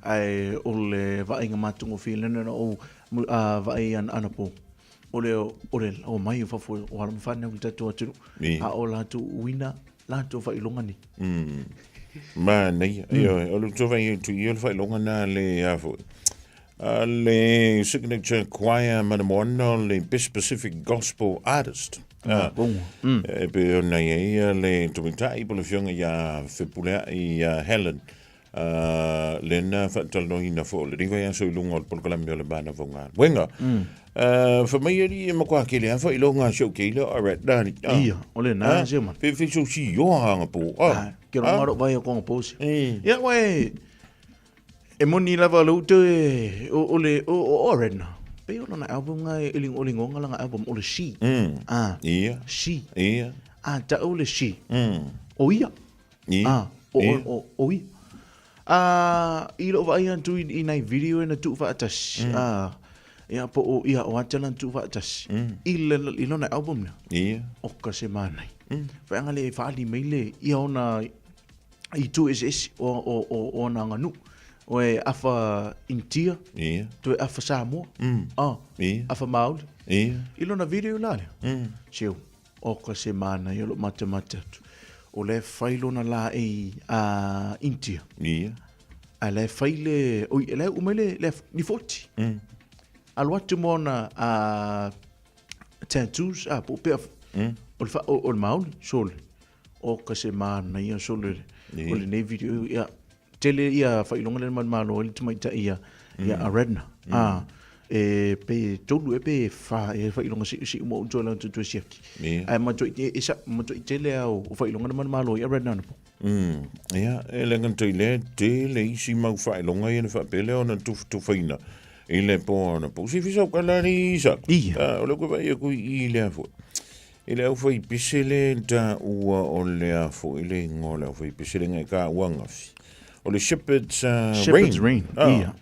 Ae o le vaaiga matagofie lena na ou vaai anapo. O le, o le omai o fafo o alo ma fanau i le tatou atunuu. A o latou uiga, latou faailoga nei. Manaia. Ioe, o le tovai atu i o le faailoga na le a foi. A le Signature Choir ma le moana o le Best Pacific Gospel Artist. Ah, E pei ona i ai ia le tamaitai po o le afioga ia Fepuleai ia Helen. A, lena faatalanoaina foi o lenei vaiaso i luga o le polokalame o le Manava o Galuega. A, fai mai alii e matua kele lava faailoga a si ou keila, alright, nani. A, Ia, o lena a, se mana. Pe fe so si ioa anga po. A, Ah, ke ronga ro vai o konga posi. E. Ia, uai, e moni lava le utu e, o, o le, o, o, o Redna. Pe o lona album nga e ling, o lingonga langa album, o le She. Ah, Ia. She. Ia. Ah, ta o le She. O ia. Ia. Ah, o, Ia. o, o, o ia. Ah, i lou vaai atu i, i nai video e na tuufaatasi. Ah, ia po o ia o ata na tuufaatasi. I le, i lona album lea. Ia. O ka se mānai. Whaanga le whaali mai le ia ona i tū eseese o, o, o, o ona aganuu. O e afa Intia, Ia. toe afa Samoa, ah, Ia. afa Māori. Ia. I lona video la lea. Seu, o ka se mānai o lou matamata atu. O la e fai lona laei a Intia. Ia. A la e fai le, oi, la e uu mai le, le lifoti. Alu atu ma ona a, tattoos, a, po o pea, o le, fa, o, o le Māori, sole. O ka se mānaia, sole, o lenei video, ia, tele ia faailoga lea na manumalo ai le tamaitai ia ia a Radna. A e pe tolu e pe fa e faailoga siusiu ma ou toe la toe siaki. Ae matuai e sa matuai tele lava o faailoga na manumalo ai a Radna anapo. Ia, e le gata i lea, tele isi mau faailoga ia na faapea lea ona tufatufaina i le po anapo. Se fisa o kala ni isa. Ia. O le koe vai aku i lea foi. I le aufaipese lea e taua o le a foi le ingoa o le aufaipese lea e taua angafi. O le Shepherd's Shepherd's Rain. Rain. Ia.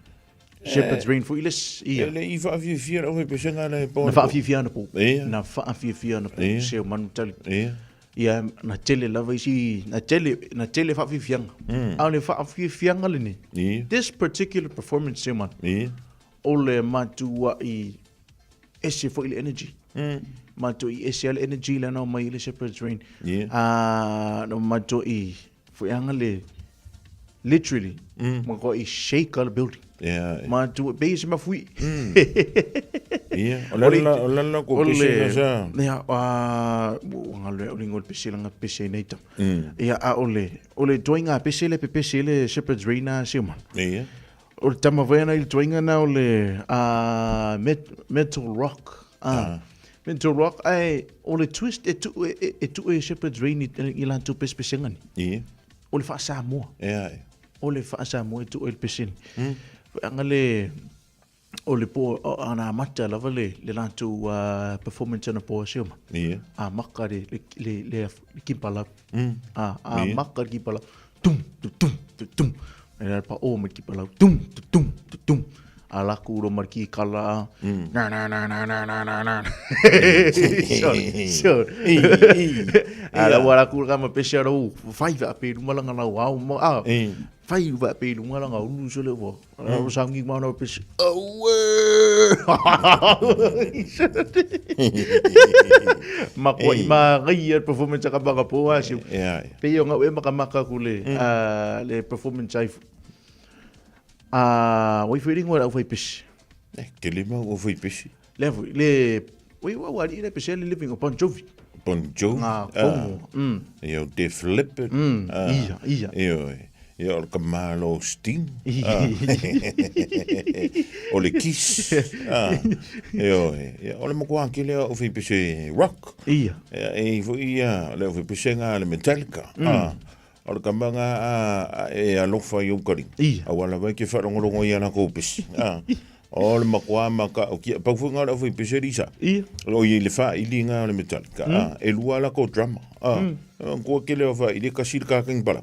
Shepherd's Rain foi le ia. E le i whaafiafia le aufaipese ngā le po. Na whaafiafia ana po. Ia. Na whaafiafia ana po. Ia. Se o manu tali. Ia. Ia, na tele lava isi, na tele, na tele whaafiafianga. A o le whaafiafianga lenei. Ia. This particular performance se manu. Ia. O le matuai ese foi le energy. Matuai ese lava le energy lea na omai ai le Shepherd's Rain. Yeah. Ah, na matuai foi anga le literally matuai shake le building. Yeah. Matuai pei se mafui. Yeah. O le la o le la ko pese na sa. Ia, ah, ua ngalo e o le ingoa o le pese langa pese nei tama. Ia, a o le, o le toenga pese le pepese le Shepherd's Rain a Seoman. Yeah. O le tama foi ana i le tuaiga na o le metal rock. Metal rock, ae o le twist e tuu e, e tuu e Shepherd's Rain i, i latou pesepesega ni. Ia. O le faa-Samoa. Ia, ia. O le faa-Samoa e tuu e le peseni. Anga le, o le po, ana amata lava le, le latou performance ana po a Seoma. Ia. Amaka le, le, le, le, le kipalau. Amaka le kipalau. Tum, tum, tum, tum. E rā pa o me ki palau tum tum tum tum a la ku ro mar ki kala na na na na na na na na so so a la wara ku ka ma pese ro fai va pe lu malanga la wa mo a fai va pe lu malanga ulu so le wo ro sa ngi ma no pese awe ma ko i ma ngai performance ka ba ka po a si Pei o ngau e makamaka ku le, le performance ai. A, wai fui ringo au fai pesi. E, te lima o fai pesi. Le fui, le, wai wa wari le pesi le living o Bon Jovi. Bon Jovi. Ngā kongo. Ia o Def Leppard. Ia, ia. Ia, ia o le kamalo Sting. O le Kiss. Ia, ia, o le makuā kele o fai pesi rock. Ia. Ia, e foi ia, le au pesega le Metallica. O le kamaga a e alofa i ou kari. Ia. Aua lava e ke whaalongolongo i ana kou pesi. O le makuā ma ka o kia, pau foi ngā le au pese risa. Ia. O i le wha ili ngā le Metallica. E lua la kou drama. Kua kele o wha ili kasi le kākangi pala.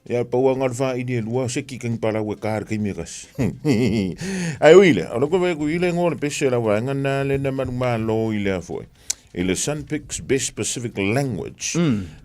Ia pau anga le wha ili e lua seki kangi pala ue kāre kai mea kasi. Ai ui le, o le koe ku ile ngō le pese la waenga nā le na manu malo i le afoe. I le Sunpix Best Pacific Language.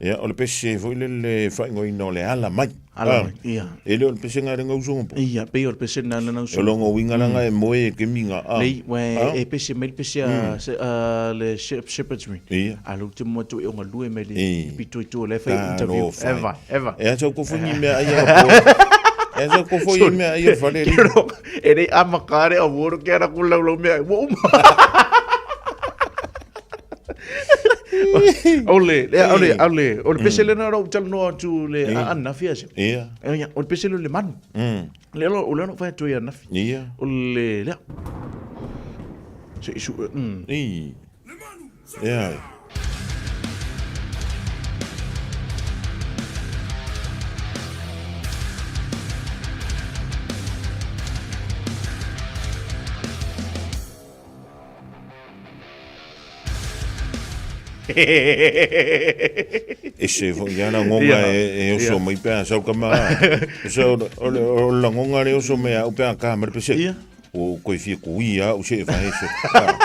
Ia, o le pese foi le le whaingoina o le ala mai. Ala mai, ia. E le o le pese ngā le ngausunga po. Ia, pei o le pese nā le ngausunga. O longo winga langa e moe e ke minga. Lei, e pese mai le pese a le Shepherd's Ring. Ia. A lo te moa tu e onga lue mai le pito i tua le whai interview. Eva, eva. E asa ko whangi mea ai a po. E asa ko whangi mea ai a whare ri. E rei a makare a woro ke ara ku lau lau mea. Ua uma. O le, le, o le, o le, o le pese lena rau tala noa atu le a anafi ase. Ia. Ia, o le pese le manu. Le alo, o le ano whai atu i anafi. Ia. O le, lea. Se isu, I. Ia. Ese foi ia langonga e oso mai pea sau ka ma. So o le o langonga le oso me au pea ka ma le pese. Ia. O koe fia ku ia o se fa eso.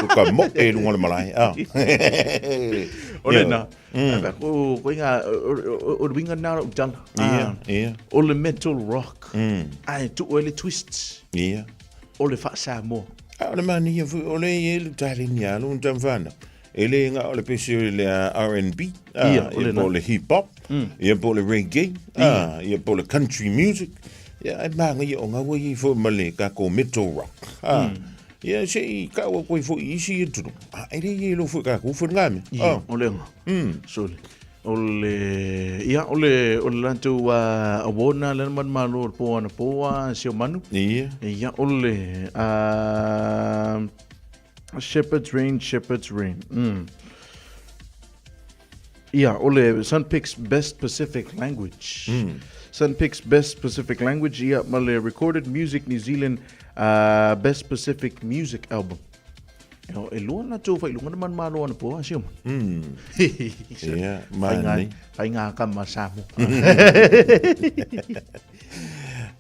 Ko ka mo e lunga le malae. O le na. Ko ko inga o le winga na o tala. Ia, ia. O le metal rock. Ai tu o le twists. Ia. O le fa Samoa. A o le mani foi o le e le tali ni alu un tamfana. E le nga o le pese o le R&B, Ia, o le ia po le hip hop, ia po le reggae, ia po le country music. Ia ai manga ia o ngā wai i fo ma le ka ko metal rock. Ia se i ka o koe fo i isi e tunu. E le ia lo fo ka ku fo ngā mea. Ia, o le nga. So le. O le, ia, o le, o le latou uh, award na lena manumalo o le pō ana pō a Siomanu. Ia. Ia, o le, uh, Shepherd's Rain, Shepherd's Rain. Mm. Ia, o le Sunpix Best Pacific Language. Mm. Sunpix Best Pacific Language, ia, ma le Recorded Music New Zealand uh, Best Pacific Music Album. E lua na tō whai lunga na man malo ana pō, asio. Mm. Ia, mani. Whai ngā kama Samoa.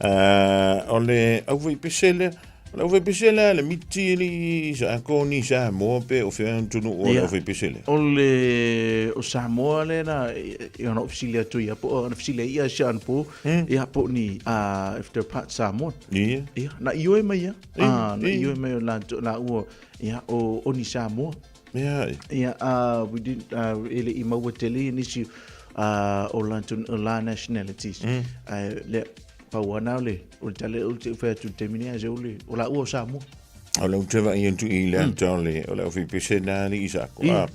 Uh, o le au whai pese lea, o le au whai pese lea, le miti li sa koni Samoa pe o whia tunu o le au whai pese lea. O le o Samoa le na, i ona ofisili atu ia, po, ona ofisili ia sia ana pō, ia po ni, uh, if they're part Samoan. Ia. Ia, na ioe mai ia. Ah, na ioe mai o la, la ua, ia, o, o ni Samoa. Ia. Ia, we didn't, e le i maua tele nisi o la, o la nationalities. Mm. Le, pau ana o le, o le tale o te whai atu te mini a se o le, o la ua o Samoa. O le uteva i atu i le ata o le, o le ofi pese nā li i sako. Ah,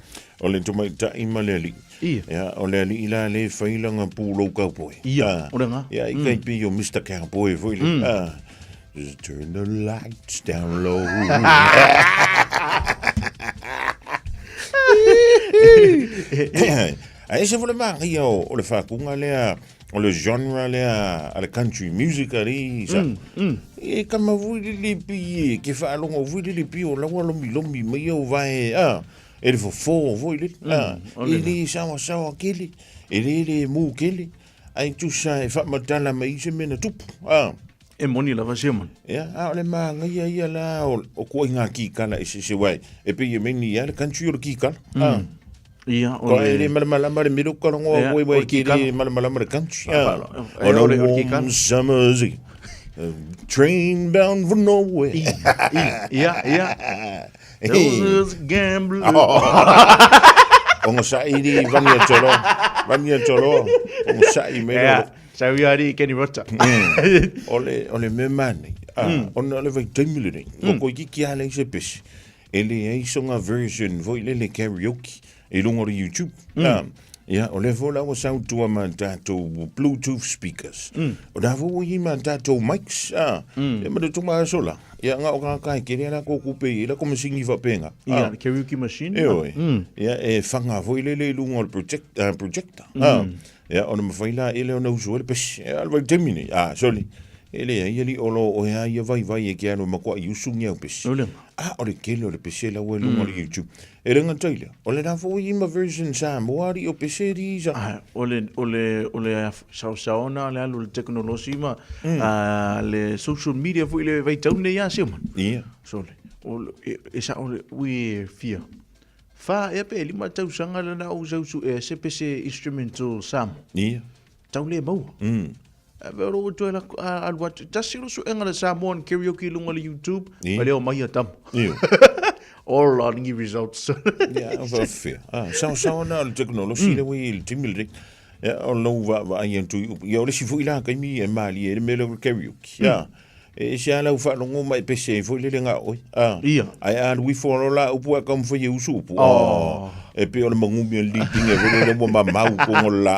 o le tumai tai ma le ali. Ia. Ia, o le ali i la le whailanga pūlou cowboy. Ia, o le ngā. Ia, i kai pi o Mr. Cowboy foi le. Ah, just turn the lights down low. A ese fo le magia o, o le whakunga lea, o le genre lea a le country music a li, sa. Mm, mm. E kama vui lili pi e, ke whaalongo vui lili pi o lawa lomi lomi mai au vae, a, e le fofo vui lili, a, e le sawa sawa kele, e le le mu kele, ai tusa e whaamatala mai se mena tupu, a. E moni lava sia mani. Ia, a o le māngaia ia la o, o koa i ngā kīkala e sese wai. E pei e meni ia le country o le kīkala. Mm. Ah. Ia, o le... Ko e malamalama le middle ka rongoa Ia, koe o wai le ki kīkala. le malamalama le country. Ah, Ah. eh, On a o le- o le warm kīkala. summer's eve, a train bound for nowhere. Ia, ia, ia. There was a gambler. O ngā sairi vani a toro. Vani a toro. O ngā sa'i me Ia, sau ia ari Kenny Rota. O le, o le mea mānei. Ah, Ona o le vaitaimi lenei. Ko koe ki ki a lei se pese. E le ai songa version foi le le karaoke i lunga o le YouTube. Ah, ia, o le foi la ua sautua ma tātou Bluetooth speakers. O la foi ua i ma tātou mics. Ah, ia ma le tunga aso la. Ia, nga o ka kai kere la ko kupe i la ko masingi whapenga. Ia, le karaoke machine. E oi. Ia, e whanga foi le le i lunga o le project, ah, projector. Ah, ia, ona mawhai la e le ona usu e le pesi. Ia, le vaitaimi nei. Ah, sorry. E le ai ali olo o hea ia vai vai e ke alo makoa i usu ngi au pesi. O le. Ah, o le kele o le pesi la ua lunga o le YouTube. E renga taila. O le rafo i ma version Samoa ari o pesi ri isa. Ah, o le, o le, o le saosaona o le alu o le teknolosi ma ah, le social media foi le vaitau nei a sio man. Ia. So le, o le, e, e sa o le, ui e fia. Wha ea pe lima tausaga lana o sausu e se pese instrumental Samoa. Ia. Tau le maua. Mm. A ve ro toe la alu atu. Tasi ro suenga le Samoan karaoke i lunga le YouTube. Ia. Ma leo mai a tama. Ia. All on ngi results. Ia, o whawhia. Ah, sao sao na le teknolosi le wei le timi le. Ia, o lau va va ai atu i upu. Ia, o le sifu i la kaimi e mali e le mele o le karaoke. Ia. E se ala u whaalongo mai pese e foi lele ngā oi. Ah. Ia. Ai a lui fo la upu a kamu whai e usu upu. Oh. E pe o le mangumi o le litinga e foi lele ua mamau ko ngo la.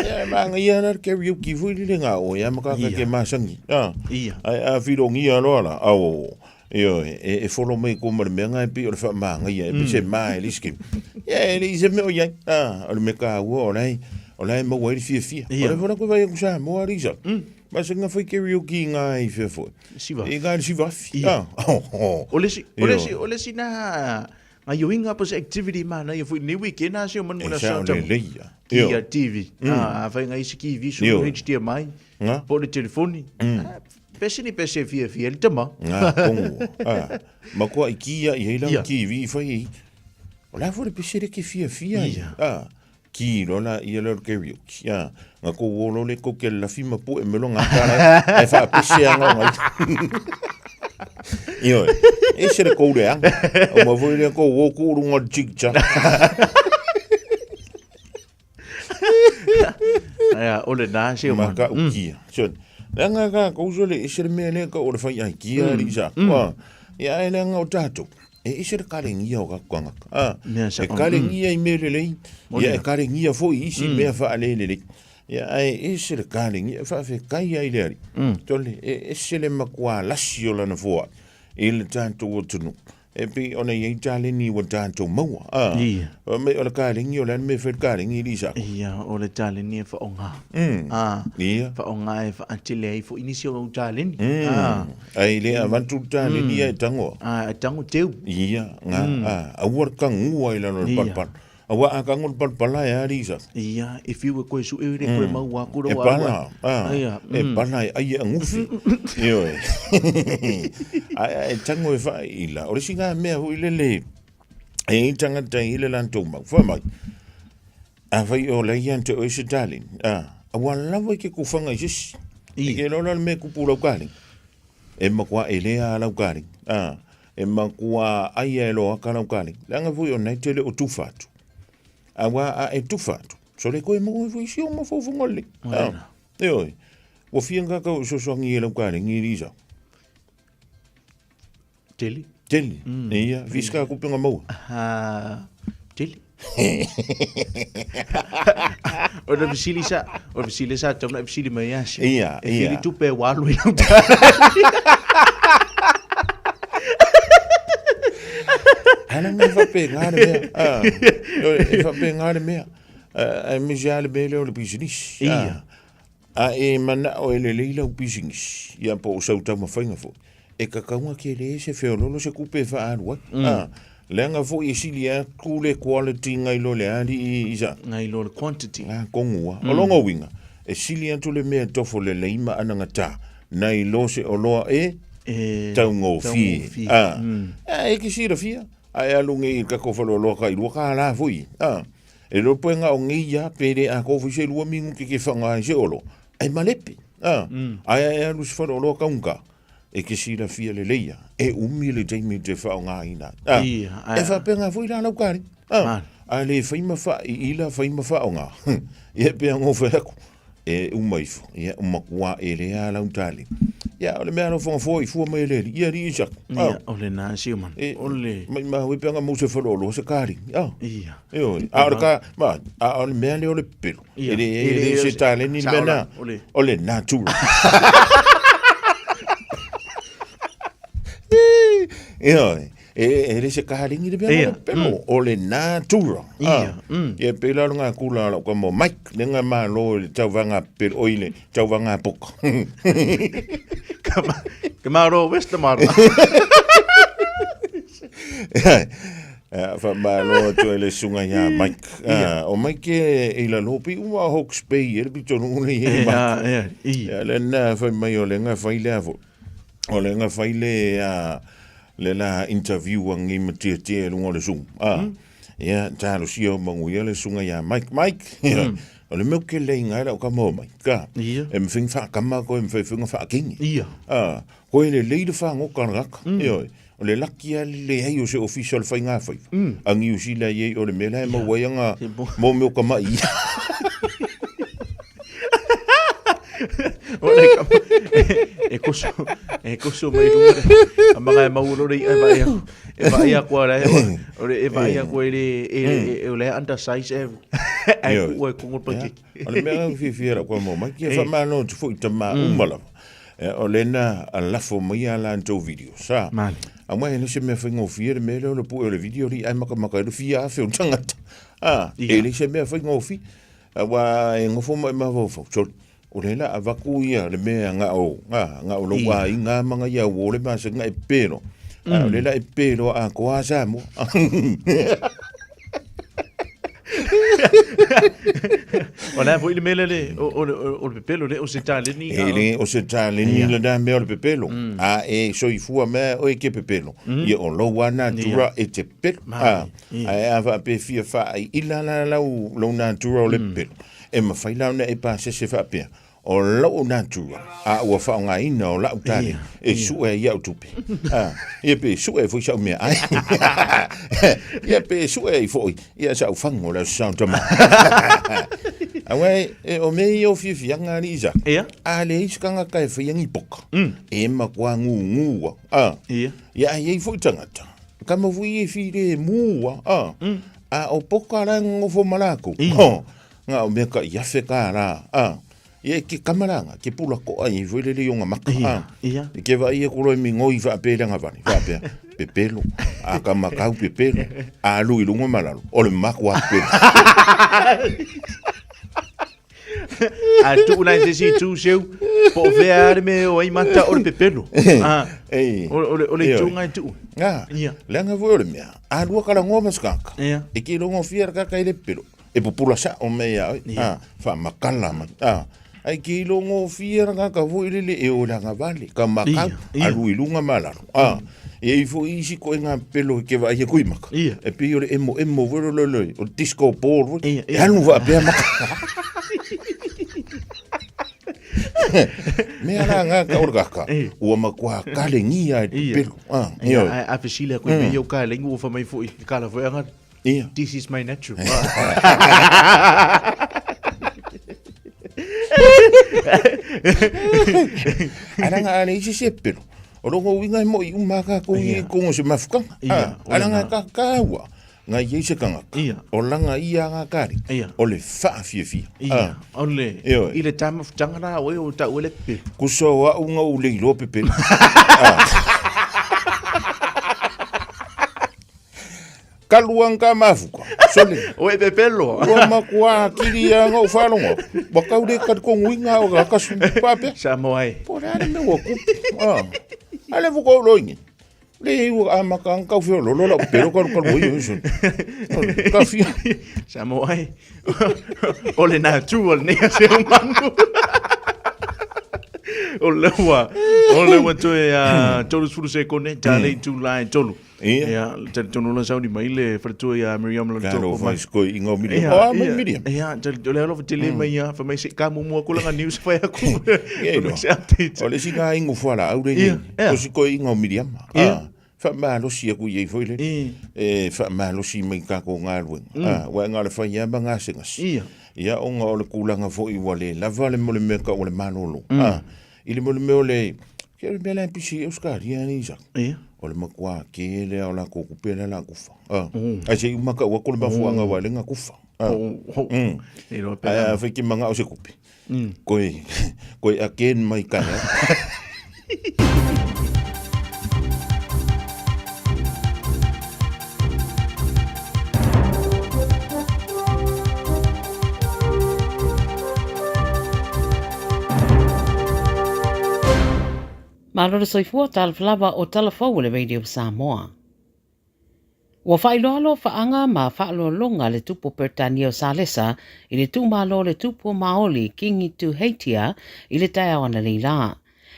Ia, ma nga ia na karaoke foi lele ngā oi. A makaka ke masangi. Ah. Ia. Ai a whirongia loa la. Au. Io, e, e follow mai ko ma le mea ngai pi o le whaamanga ia, e pese ma e liski. Ia, e le i se mea o iai. Ah, o le mea ka ua, o lai, o lai maua e le fia fia. Ia. O le whana koe vai aku sa, moa risa. Ma se ngā whai karaoke i ngā i fia foi. Siva. I ngā i sivafi. Ia. Ah, oh, oh. O le si, o le Io. si, o le si na ngā ioinga pa se activity ma na ia foi ni weekend na se o manu E na sa o sa le leia. Ki Io. a TV. Ah, a whai ngā isi ki visu Io. HDMI. Ngā. Po le telefoni. Ah, Pese ni pese fia fia le tama. Ngā kongo. Ah, ma koa i kia i hei lau Ia. ki vi whai i. O la fo le pese le ke fia fia i. Ia. Ah, ki lo la ia le karaoke. Ah, ngā ko wolo le ko ke la fima pu e melo ngā kara. Ai wha pese a ngā ngai. Io, e se le koure ang. O ma voi le ko wo ko runga chik cha. Ia, o le nā se o Ma man. ka ukia. So, le anga ka ko uso le ese le mea le ka o le whai ai kia mm. Sa. Wa, ia e le anga o tātou. E ese le kalegia o tatou tagata. A, Mea sa- e kalegia i mea lelei, ia e kalegia foi i isi mea faalelelei. Ia ae ese le kalegia, e faafetai ai le Alii. Tole, e ese le matua lasi o lana foai i le tatou atunuu. E pei ona i ai taleni ua tatou maua. A, Ia. fai mai o le kalegi, o le a le mea e fai le kalegi i Lisa? Ia, o le taleni e faaaoga. A, Ia. faaaoga e faatele ai foi nisi o au taleni. A, Ai le avatu le taleni ia e tagoa. a, e tago teu. Ia, nga, a, aua le tagua i lalo o le Ia. palapala. Aua a tago le palapala e a Lisa? Ia, e fiu e koe sue le koe mau aku E ro pala, a, Ia, e pala e ai e agufi. Ioe. Ai, ai, e tago e faaila. O le isi na mea foi lele, e i ai tagata i le latou mau. Fai mai, afai o la ia te oe se taleni, a, aua lava i ke kufaga i se isi. E ke lola le mea kupu lau kaleni. E matua elea a lau kaleni. A, e matua aia e loa ka lau kaleni. Leaga foi o nai tele o tufa atu. Aua a e tufa atu. So le koe mo foi si o mafaufauga lelei. A, ioe. Ua fia ngaka o sosoangi e lau kaleni i Lisa. Tele. Tele. Ia, fiska kupenga maua. Ah, tele. O le fesili sa, o le fesili sa tau na fesili mai ia se. Ia, E fili ia. tupe ua alu i lau Ana me whape ngā le mea. Ah, e whape ngā le mea. Ah, e misi a le mea lea o le pisinisi. Ia. A e manao e lelei lau pisinisi, ia po o sau taumafaiga foi, e kakauga ke le se feololo se kupe e faaalu ai. A, leaga foi e sili atu le quality ngai lo le alii i sa. Ngai lo le quantity. A, kongua. O longa uiga, e sili atu le mea e tofo lelei ma anagata, nai lo se oloa e E taugofie. taugofie. A, a e ke silafia, a e alu nei i le tatou faleoloa ka i $2 foi. A, e iloa pe na o nei ia, pe le atoa foi se 2 minute ke whanga ai se olo. Ai malepe. A, ai ai alu se faleoloa kaunga. E ke silafia lelei ia. E umi le taimi te whaonga ina. A, Ia, ai- e whapenga foi la lau kari. A, Man. a le whai ma wha i ila, whai ma whaonga. Ia pe ango whai aku. E uma ifo. Ia uma kua e le a lau tali. Ia, o le mea alo whanga fua i fua mai le li. Ia li i saku. A, Ia, o le nā si man. e, O le... mai ma hui peanga mo se faleoloa se kari. A, Ia. e oi. A o le ka, ma, a o le mea lea o le pepelo. Ia. E le, e E le le- se taleni le mea Sa na. o le- O le natura. E oi. E, e le se kaleni le mea Ia. o le pepelo. O le natura. Ia. Ia pe la ngā kula lau ka mo Mike, le ngā malo i le tauvaga pepelo, oi le tauvaga poka. Ka maro, west maro. Fa malo atu e le sunga ia Mike. Ah, o Mike e i lalo pi ua Hawke's Bay e le pitonu le i Ia, Mike. ia, ia. Ia le na fai mai o le ngā fai le afo. O le ngā fai le a le la interview a ngi matia tia lunga o le Zoom. Ah, ia talo sia o mangu ia le sunga ia Mike. Mike, ia, o le meu ke le inga lau ka mo mai. Ka, Ia. e mwhinga whaakama koe, e mwhinga whaakingi. Ia. Ah, koe le leira whangoka raka. Ia, o le laki a le hei o se ofisa o le whainga whaifa. A ngi usila i o le mea e mau ai anga mō meo ka mai. O le ka e koso e koso mai runga le a manga e mau lore i e vai aku e vai aku ara e o le e vai aku e le e e o le undersize e e Ioe. ku e kongo pa Ia. kiki. O le mea au fiafia rau koe mō mai, kia whamano te fo i tama uma lava. O le na a lafo mai a lantou video, sa. Male. A mai le se mea whaingofie le mea leo le pue o le video li ai makamaka e le fia afe o tangata. A, Ia. e le se mea whaingofie. A wa e ngofo mai mafaufau. Sorry. O le la avaku ia le mea nga o, nga o lo wa i ngā manga ia o le masa nga e pelo. A, o le la e pelo a koa sa mo. O la foi le mele le o o o le pepelo le o se taleni. E le o se taleni le na mea o le pepelo. A e soifua mea o e ke pepelo. Ia o lau a natura e te pepelo. A, a e a wha pe fia wha ai ila la lau lau natura o le pepelo. E mawhai lau na e pāsese wha pea. O lau natura. A ua whaonga ina o lau tale. E sue i au tupe. A, ia pe sue foi sau mea ai. Ia pe sue i foi. Ia sau fango lau sau tama. A wai, e o mea i o fiafiaga ali isa. Ia. A le isi kanga ka e whai angi poka. E makua ngu ngua. A. Ia. Ia ai ai foi tangata. Kama foi e filemu a, a. A o poka la e gogofo ma lakou. Ho, nga o mea ka i afe ka la, a. Ia e ke kamalanga, ke pula koa i foi lele i onga maka, a. I ke vai e kolo e mingoi faapea le agavale, faapea, pepelo, a ka makau pepelo, a alu i luga ma lalo, o le maku a pepelo. A tuu la i se isi itu seu, po o fea le mea e o ai mata o le pepelo. Ah, Ei. o, o le, o le Ioe. itu ngai tuu. Ah, Ia. leaga foi o le mea, a lua kalagoa ma se kaka, Ia. e ke ilogofia le kaka i le pepelo, e pupula sa'o mai ia oe, Ia. ah, faamakala mai, ah, ae ke ilogofia le kaka foi lele e o le agavale, ka makau, Ia, ia. alu i luga ma lalo, ah, e i ai foi isi koega pepelo e ke vaai aku i maka, Ia. e pei o le emoemo foi lele lele, o le disco ball foi, Ia, e ia. alu faapea maka. Mea la nga ka o le kaka, Ia. ua matua kalegia e le Ia. pepelo, ah, Ia, ioe. a, a fesili aku i mea ia o ka lengu o fa mai foi, i kala foi anga. Ia. This is my natural. Alaga a leai se isi e pepelo. O lona uiga e mo'i uma lava tatou i totonu o se mafutaga. Ia, o Alaga lena. ka taua na i ai se tagata Ia. o laga ia aga kari Ia. o le faafiafia. Ia, o le, Ioe. i le ta mafutaga la oe o tau e le pepelo. Kusa o a'u na ou le iloa pepelo. Kalu ang ka mafuka. Sole. Oe pepelo. Ua matua akili ia nga u faalogo atu. Ua kau le talitonuina o ka kasu faapea. Samoa e. Po o le a le mea ua kupu. Ah. A le fuka o loingi. Le ua amata ang kau feololo lau pepelo kalu kalu ai o sole. Ka fia. Samoa e. O le natu o lenei ase o manu. O le ua, o le ua toe a 30 sekone, ta le itu la e tolu. Ia. Ia, talitonu la sauni mai le faletua ia Miriam lo Ka toko lo mai. fai skoi inga o Miriam. Ia, O a mai ia, Miriam. Ia, o le alofa tele mai ia, fa mai se ka muamua aku langa news fai aku. Ia Fa iloa. mai se update. O le isi ga ingu fuala au le Ia, nei. ia. O si koi inga o Miriam. Ia. Ah. Faamalosi aku i ai foi le. Ia. E faamalosi mai kako galuega. Ah, wa nga le fai ia ma gasegase. Ia. Ia ona o le kulaga foi ua le lava le mo le mea ka o le malolo. Ah, i le mo le mea o le ke o le mea la e pisi e Australia ni isa. Ia. O le matua tele o latou kupe lea la kufa. Ah. Ai se i uma ka ua ko le mafuaaga ua le ga kufa. Ah. O, ho. E iloa pe Ae la. a fai ke manga o se kupe. Koe koe again mai ka ea. Malo le soifua talofa lava o tala fou o le Radio Samoa. Ua faailoa alofaaga ma faaaloaloga le Tupu o Peretania o Salesa i le tuumalo o le Tupu o Maoli Kingi Tuheitia i le taeao ananei la.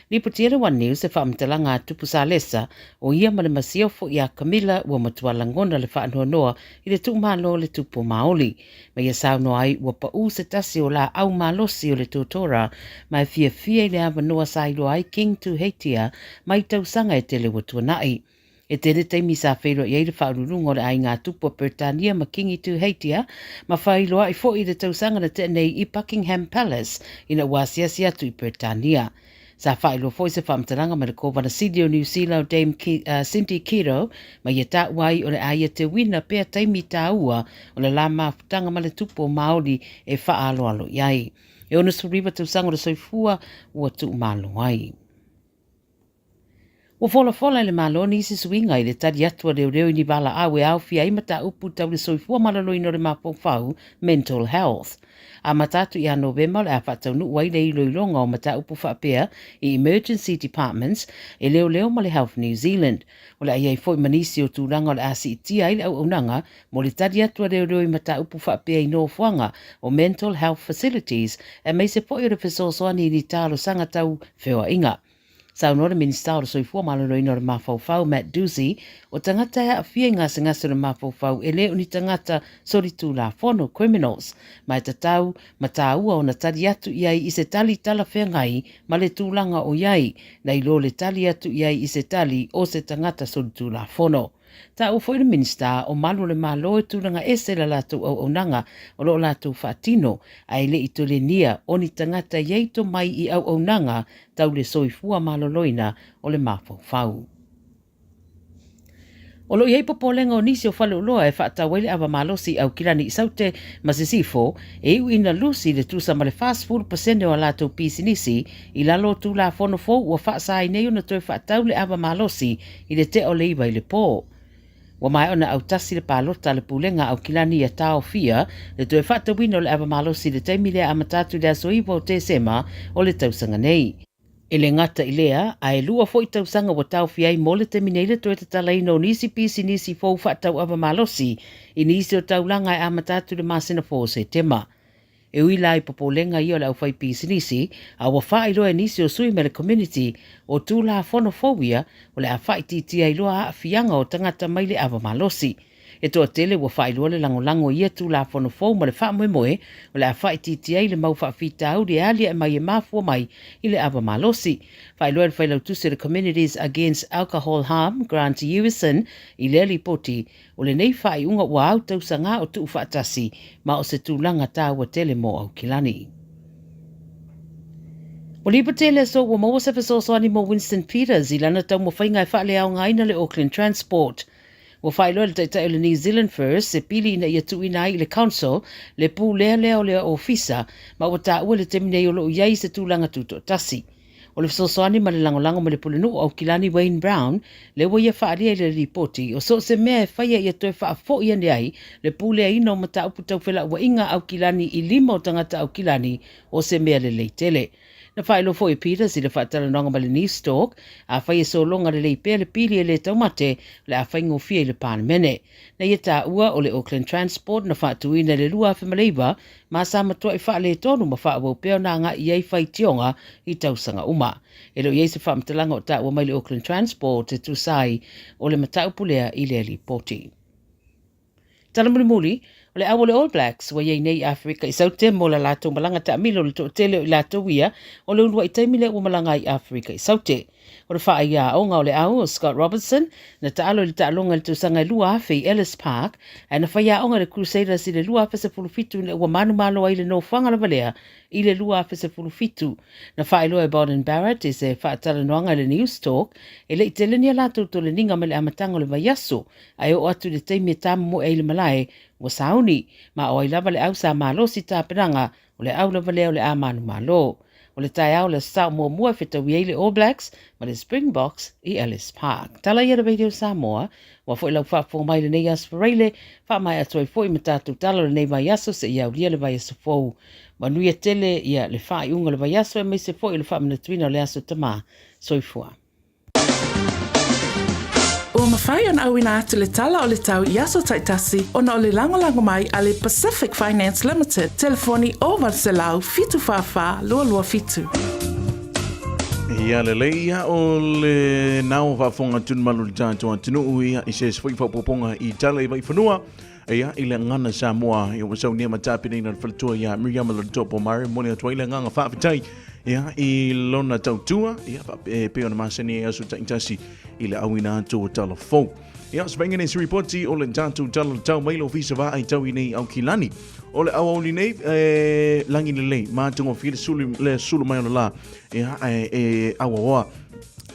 Lipotia le One News se faamatalaga a Tupu Salesa o ia ma le masiofo ia Camilla ua matua lagona le faanoanoa i le tuumalo o le Tupu o Maoli. Ma ia saunoa ai ua paʻu se tasi o laau malosi o le totora ma e fiafia i le avanoa sa iloa ai King Tuheitia mai tausaga e tele ua tuanai. E tele taimi sa feiloai ai le faauluuluga o le aiga tupu a Peretania ma Kingi Tuheitia ma faailoai foi i le tausaga na tea nei i Buckingham Palace ina ua asiasi atu i Peretania. Sa faailoa foi se faamatalaga mai le Kovana Sili o Niu Sila o Dame Cindy Kiro ma ia taua ai o le a ia teuina pea taimi tāua o le la mafutaga ma le tupu o Māori e faaaloalo i ai. E 69 tausaga o le soifua ua tuumalo ai. Ua folafola e le Malo nisi suiga i le tali atu a leoleo i ni valaau e aofia ai mataupu tau le soifua maloloina o le mafaufau, mental health. Amata atu ia Novema o le a faataunuu ai le iloiloga o mataupu faapea i emergency departments e leoleo ma le Health New Zealand. O le a i ai foi ma nisi o tulaga o le a siitia ai le auaunaga mo le tali atu a leoleo i mataupu faapea i nofoaga o mental health facilities aemaise foi o le fesoasoani i ni talosaga tau feoaiga. Saunoa le Minisita o le Soifua Maloloina o le Mafaufau, Matt Doocey, o tagata e aafia i gasegase o le mafaufau e le o ni tagata solitulafono, criminals, ma e tatau ma tāua ona tali atu i ai i se tali talafeagai ma le tulaga o i ai, nai lo le tali atu i ai i se tali o se tagata solitulafono. Taua foi le Minisita o Malu o le Malo e tulaga ese la latou auaunaga o lo o latou faatino, ae le i tolenia o ni tagata i ai tomai i auaunaga tau le soifua maloloina o le mafaufau. O lo o i ai popolega o nisi o faleoloa e faatau ai le ava malosi i Aukilani i Saute ma Sisifo e iu ina lusi le tusa ma le 40% o a latou pisinisi i lalo o Tulafono fou ua faasa ai nei ona toe faatau le ava malosi i le tea o le 9 i le po. Ua maea ona autasi le palota a le Pulega a Aukilani ia taofia le toe faatauina o le ava malosi i le taimi lea amata atu i le aso 9 o Tesema o le tausaga nei. E le gata i lea, ae lua foi tausaga ua taofia ai mo le taimi nei le toe tatalaina o nisi pisinisi fou faatau ava malosi i nisi o taulaga e amata atu i le masina fou o Setema. E ui la i popolega ia o le aufaipisinisi, a ua faailoa e nisi o sui ma le community o Tulafono fou ia o le a faaitiitia ai loa aafiaga o tagata mai le ava malosi. E toatele ua faailoa le lagolago i ia Tulafono fou ma le faamoemoe o le a faaitiitia ai le mau faafitauli e aliae mai e mafua mai i le ava malosi. Faailoa e le Failautusi o le Communities Against Alcohol Harm, Grant Ewison, i lea lipoti, o lenei faaiuga ua au tausagā o tuufaatasi ma o se tulaga taua tele mo Aukilani. Ua lipoti le aso ua maua se fesoasoani mo Winston Peters i lana taumafaiga e faaleaogaina le Auckland Transport. Ua faailoa e le Taitai o le New Zealand First se pili ina ia tuuina ai i le Council le pulea lea o le ofisa ma ua taua i le taimi nei o lo o i ai i se tulaga tutoatasi. O le fesoasoani ma le lagolago mai le Pulenuu o Aukilani Wayne Brown lea ua ia faaalia i le lipoti o so o se mea e faia ia toe faafoi ane ai le puleaina o mataupu tau felauaiga a Aukilani i lima o tagata Aukilani o se mea lelei tele. Na faailoa foi e Peters i le faatalanoaga ma le Newstalk, afai e sologa lelei pea le pili e le taumate, o le a faigofie i le Palemene. Na ia taua o le Auckland Transport na faatuina i le 2009 ma sa matuai faaletonu ma faaauau pea ona agai i ai faitioga i tausaga uma. E le o i ai se faamatalaga o taua mai le Auckland Transport e tusa ai o le mataupu lea i lea lipoti. Tala mulimuli, o le au o le All Blacks ua i ai nei i Aferika i Saute mo la latou malaga taamilo le toatele o i latou ia o le uluai taimi lea ua malaga ai i Aferika i Saute. O le faaiaoga o le au o Scott Robertson na taalo i le taaloga i le tausaga e 2000 i Ellis Park ae na faiaoga i le Crusaders i le 2017 ina ua manumalo ai i le nofoaga lava lea i le 2017. Na faailoa e Beauden Barrett i se faatalanoaga i le Newstalk e le i tele ni a latou toleniga mai le amataga o le vaiaso ae oo atu i le taimi e tamomoe ai i le malae, ua sauni, ma o ai lava le au sa malosi tapenaga, o le au lava lea o le a manumalo. O le taeao o le Aso Sa muamua e fetaui ai le All Blacks ma le Springboks i Ellis Park. Tala ia le Radio Samoa, ua foi lau faafofoga mai i lenei Aso Faraile, faamaea atu ai foi ma tatou tala o lenei vaiaso seia aulia le vaiaso fou. Manuia tele ia le faaiuga o le vaiaso aemaise foi o le faamanatuina o le Aso Tama. Soifua. Ua mafai ona auina atu le tala o le tau i aso taitasi ona o le lagolago mai a le Pacific Finance Limited, telefoni 0800 744 227. Ia lelei ia o le nao faafofoga atu ni malu le tatou atunuu ia i se isi foi faaopoopoga i tala i Vaifanua ia i le gagana Samoa ia ua saunia ma tapenaina le faletua ia Miriama Lolitoa Pomare momoli atu ai le agaga faafetai ia i lona tautua ia e pei ona masani ai aso taitasi i le auina atu o tala fou. Ia, se vainga nei se ripoti o le tatou tala tau mai le ofisa vaai tau i nei Aukilani. O le auauli nei, e, langi lelei, matagofie le sulu, le sulu mai o le la, ia, e, e auaoa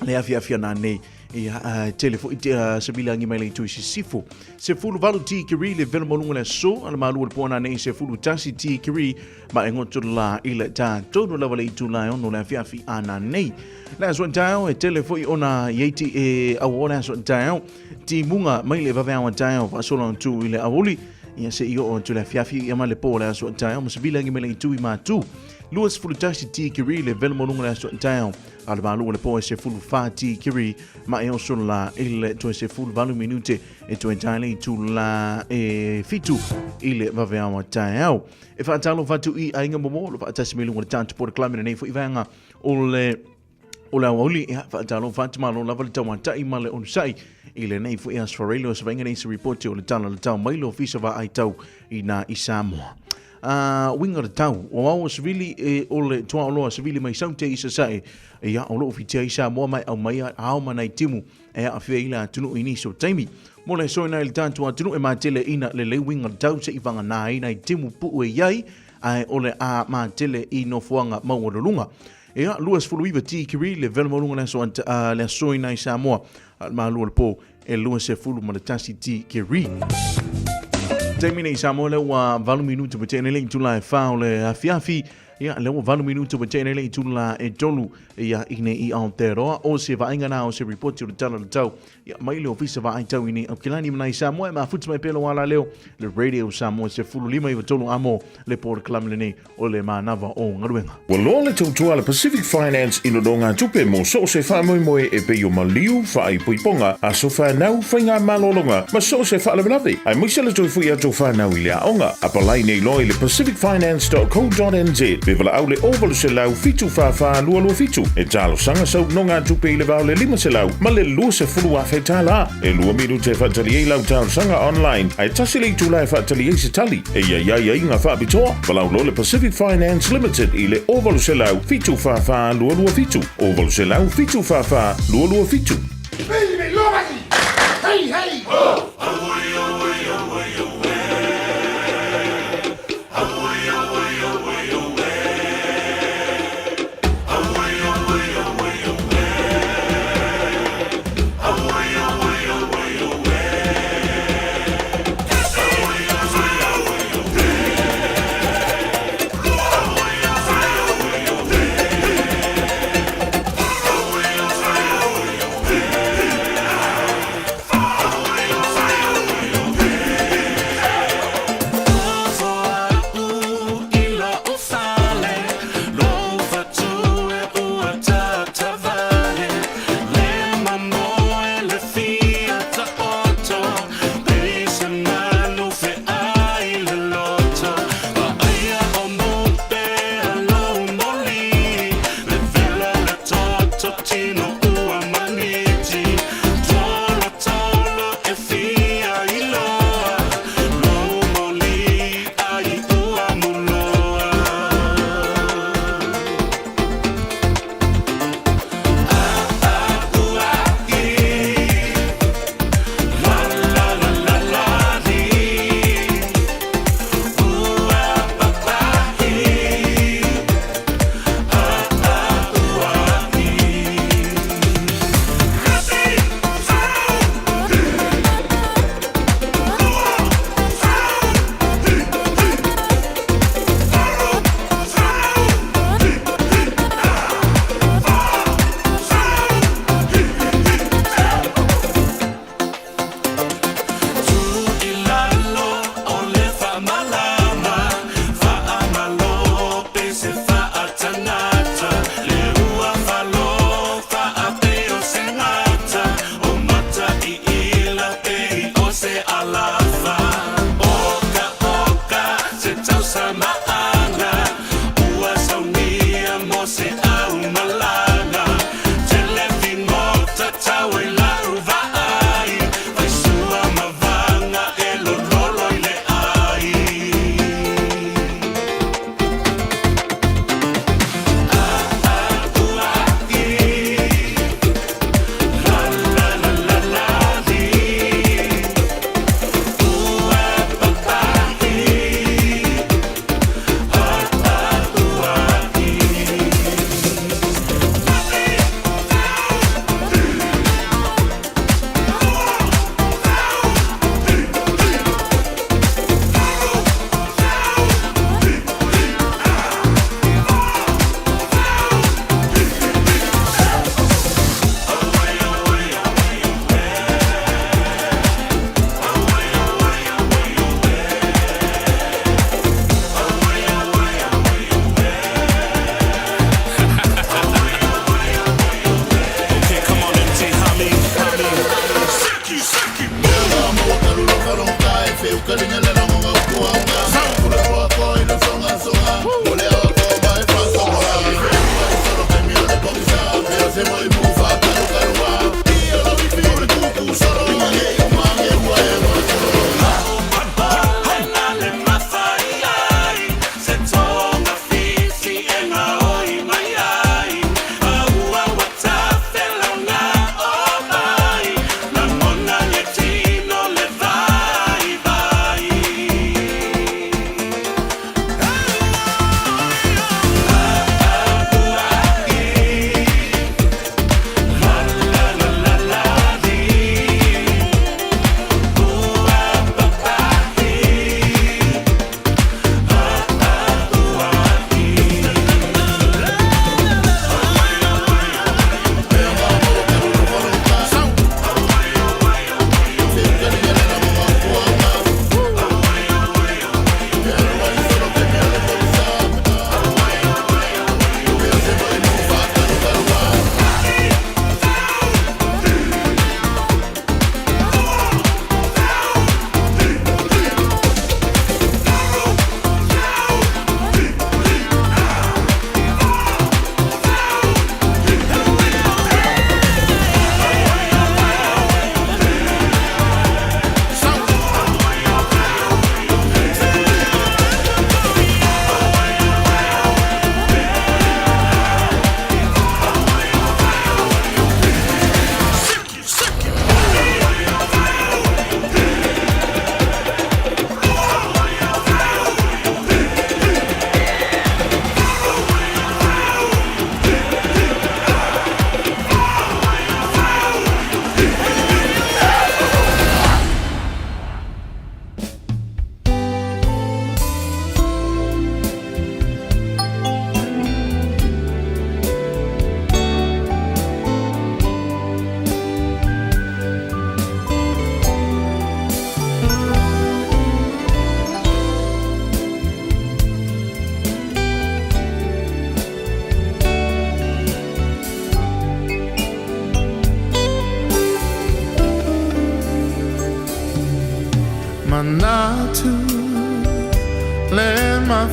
le afiafi ana nei. Ia, uh, tele foi te, uh, se vilangi mai le itu i sisifo. Se fulu valu tikiri le velo maluga le aso, a le malu o le poana nei se fulu tasi tikiri ma e ngoto la i le tā tonu lava le itu la e ono le afiafi ana nei. Le aso taeao e tele foi ona i eiti e au o le aso taeao, ti munga mai le vaveao a taeao faasola atu i le auli, ia se i oo atu le afiafi ia ma le po le aso taeao ma se vilangi mai le itu i mātū. 21 tikiri le velo maluga le aso taeao, A le malu o le po e 14 tikiri ma e oso la i le toe 18 minute e toe tae le itu la e fitu i le vaveao a taeao. E faatalofa atu i aiga momo o lo faatasi mai luga o le tatou polokalame lenei foi vaega o le o le aoauli ia faatalofa atu malo lava le tauatai ma le onosai i lenei foi aso Faraile o se vaaiga nei se ripoti o le tala o le tau mai le ofisa vaai tau i nā i Samoa. A uiga le tau, o ao o savili e o le tuaoloa savili mai Saute i Sasae, ia o loo fitia i Samoa mai aumai ao ma nai timu e aafia ai le atunuu i nisi o taimi. Mo le soina i le tatou atunuu e matele ina lelei uiga le tau se i vagana ai nai timu puu e iai, ae o le a matele i nofoaga maualuluga. Ia, 29 tikiri le vela maualuga le aso, le aso ina i Samoa, a le malu o le po. e 21 tikeri. Taimi nei Samoa lea ua 8 minuti ua tea nei le itula e 4 o le afiafi. Ia, lea ua 8 minuti ua tea nei le itula e 3 ia i nei i Aotearoa. O se vaaiga na o se ripoti o le tala o le tau ia, mai le ofisa vaai tau i nei Aukilani ma nai Samoa e mafuta mai pea lou alaleo le Radio Samoa 15 i 3 amo le polokalame lenei o le manava o galuega. Ua loa le tautua a le Pacific Finance i nonogatupe mo so o se faamoemoe e pei o maliu, faaipoipoga, aso fanau, faigamalologa ma so o se faalavelave, aemaise le toe foi atu o fanau i le aoga. Apalai nei loa i le pacificfinance.co.nz pe valaau le 0800 744 227 e talosaga sau nonogatupe i le va o le 500 ma le 20,000 tala. E lua minute e faatali ai lau talosaga online, ae tasi le itula e faatali ai se tali. E i ai aiaiga faapitoa, valaau loa le Pacific Finance Limited i le 0800 744 227, 0800 744 227. Hey, hey! Ho!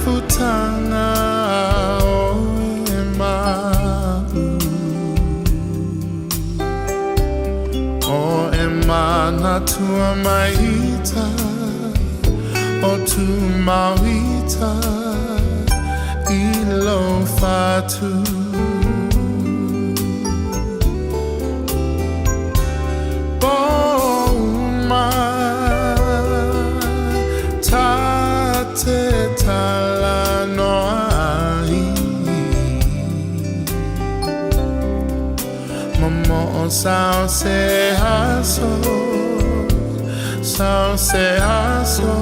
futanga o e ma'u O e manatua maita O tu mauita i lou fatu. Pouma ta te talanoa ai Momoo sao se aso Sao se aso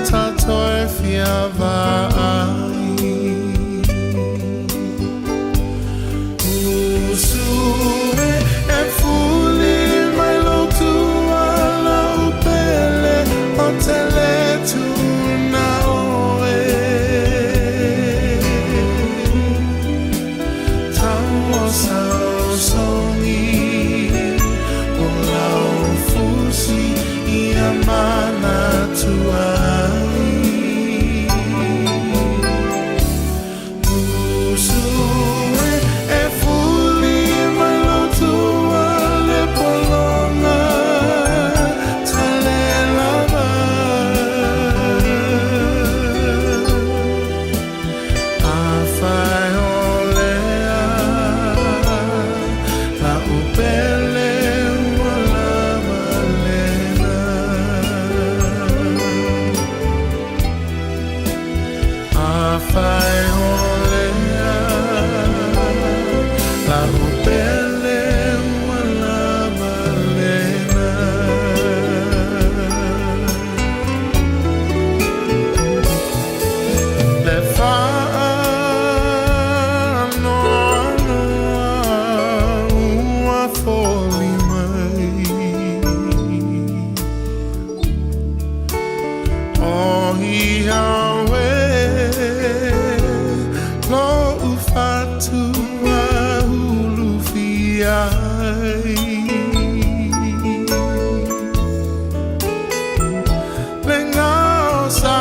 ta toe fia vaai. Usu e e fuli mai lou tua lau pele o te le tuna oe. Tau o sau songi o lau fusi ia manatua ai. Usu e e fuli mai lou tua le pologa ta le lava. Afai o lea la'u pele ua lava lena. Afai o lea la'u pele ua lava lena. Le faanoanoa ua foli mai O ia oe lo'u fatu ulufia ai. Le gao sa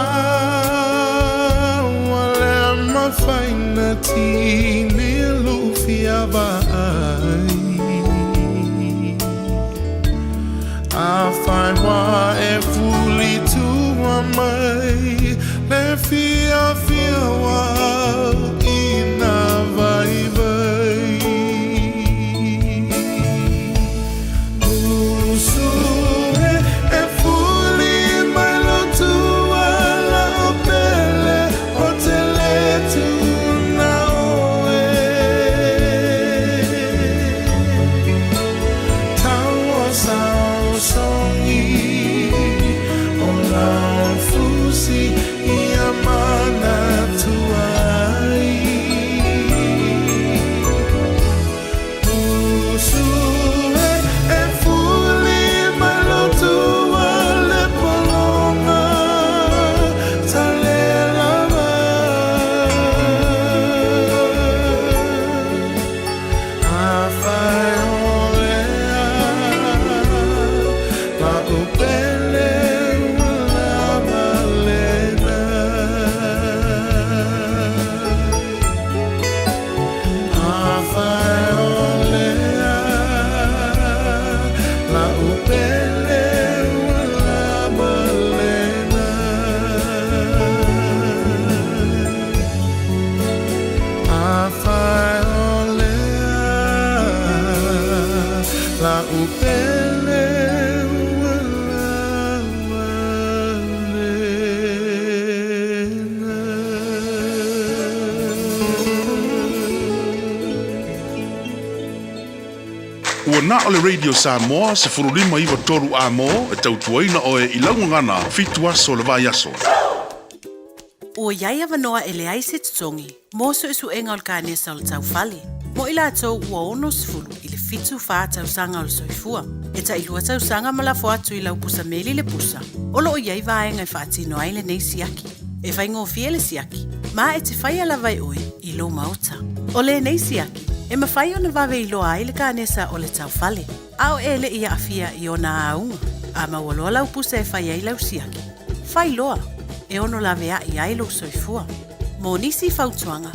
ua le mafai ona tini lou fia vaai. Afai ua e fuli tua mai le fiafia ua auina vaivai. Usu e e fuli mai lou tua lau pele o te le tuuna oe. Tau o sau songi o lau fusi ia manatua ai. Usu e e fuli mai lou tua le pologa ta le lava. Afai o lea la'u pele ua lava lena. Afai o lea la'u pele ua lava lena. Afai o lea la'u pele ua lava lena. Ua na o le Radio Samoa 15 93 A-mo e tautuaina oe i lau gagana fitu aso o le vaiaso. Ua i ai avanoa e leai se totogi mo suesuega o le kanesa o le taufale, mo i latou ua 60 i le 74 tausaga o le soifua, e tailua tausaga ma lafo atu i lau pusa meli le pusa, o lo o i ai vaega e faatino ai lenei siaki. E faigofie le siaki, ma e te faia lava e oe i lou maota. O lenei siaki, e mafai ona vave iloa ai le kanesa o le taufale, a o e le i aafia i ona auga. A maua loa lau pusa e fai ai lau siaki, fai loa, e ono laveai ai lou soifua. Mo nisi fautuaga,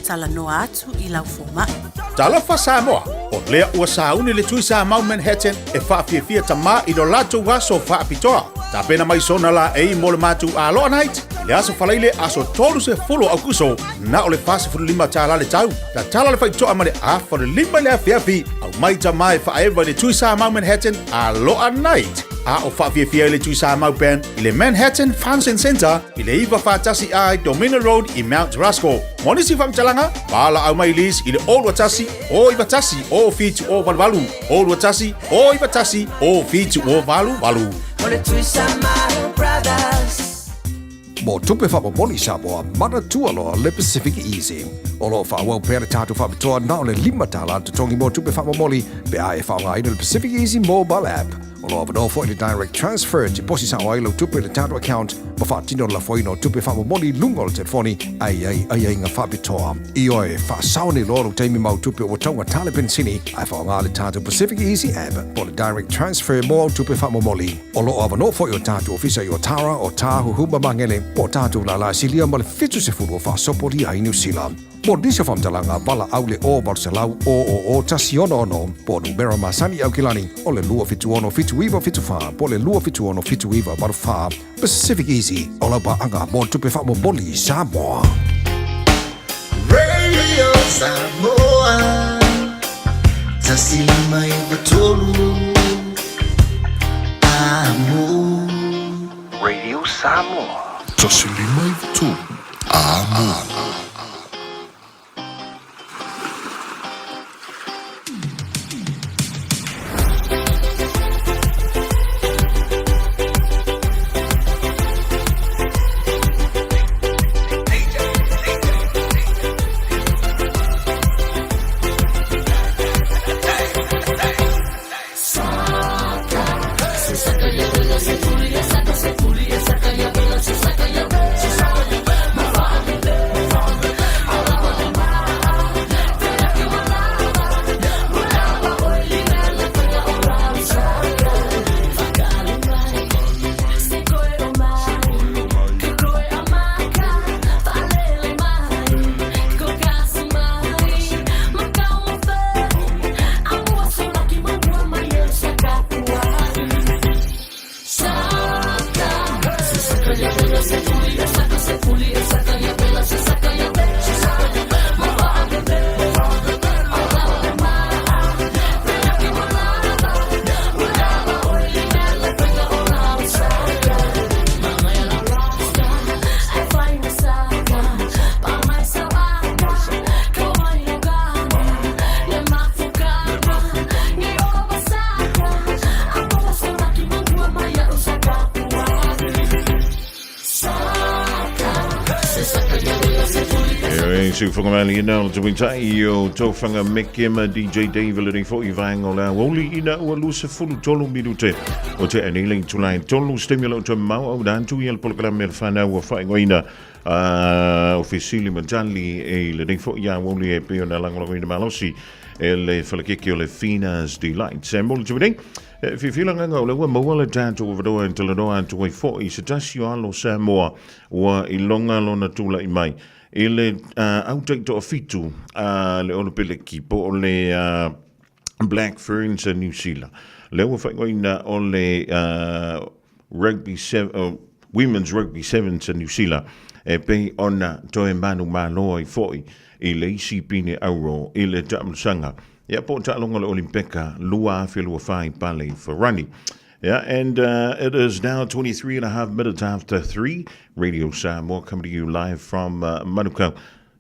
talanoa atu i lau fomai. Talofa Samoa, o lea ua sauni le Tui Samau Manhattan e faafiafia tamā i lo latou aso faapitoa. Tapena mai sona laei mo le matou Aloha Night i le aso Faraile aso 30 o Aukuso, na o le $45 le tau. Tatala le faitoa ma le afa o le 5 i le afiafi, aumai tamā e faaeva i le Tui Samau Manhattan Aloha Night. A o faafiafia ai le Tui Samau Band i le Manhattan Function Centre i le 941 A i Domina Road i Mount Roskill. Mo nisi faamatalaga, valaau mai Liz i le 021 091 0788 021 091 0788. O le Tui Samoa Brothers. Mo tupe faamomoli Samoa, manatua loa le Pacific Easy. O lo o faaauau pea le tatou faapitoa na o le $5 le totogi mo tupe faamomoli pe a e faaaogaina le Pacific Easy mobile app. O lo o avanoa foi le direct transfer e tiposi sao ai lau tupe i le tatou account ma faatino le lafoina o tupe faamomoli i luga o le telefoni a i ai aiaiga faapitoa. Ioe, faasao nei loa lou taimi ma au tupe ua taugata le penisini ae faaaoga le tatou Pacific Easy app po o le direct transfer mo au tupe faamomoli. O lo o avanoa foi o tatou ofisa i Otara, Otāhuhu ma Magele po o tatou lala silia ma le 70 o faasopolia ai Niu Sila. Mo nisi o faamatalaga, valaau le 0 800 000 166 po o numera masani i Aukilani o le 276 7974 po o le 276 7984. Pacific Easy, o lau paaga mo le tupe faamomoli i Samoa. Radio Samoa 153 Amo. Radio Samoa. 153 Amo. E si whangamali ina o te witai i o tauwhanga meke ma DJ Dave le rei i vaenga o le aoli ina ua lusa fulu tolu minute o te anei tulai tolu stemula o te mau au dantu i al polokalame le whanau ua whaingoina o fesili ma tali e lenei foi aoauli e pei ona lagolagoina malosi e le falakeke o le Fina's Delight. E mo le taimi nei, e fiafia le agaga o lea ua maua le tatou avanoa e talanoa atu ai foi i se tasi o alo Samoa ua iloga lona tulai mai i le au taitoafitu a le Olopeleki po o le Black Ferns a Niu Sila. Lea ua faaigoaina o le Rugby Women's Rugby Sevens a Niu Sila e pei ona toe manumalo ai foi i le isi pine auro i le taamilosaga ia po o taaloga o le Olimpeka 2024 i Pale i Farani. Yeah, and it is now 23 and a half minutes after 3. Radio Samoa coming to you live from Manukau.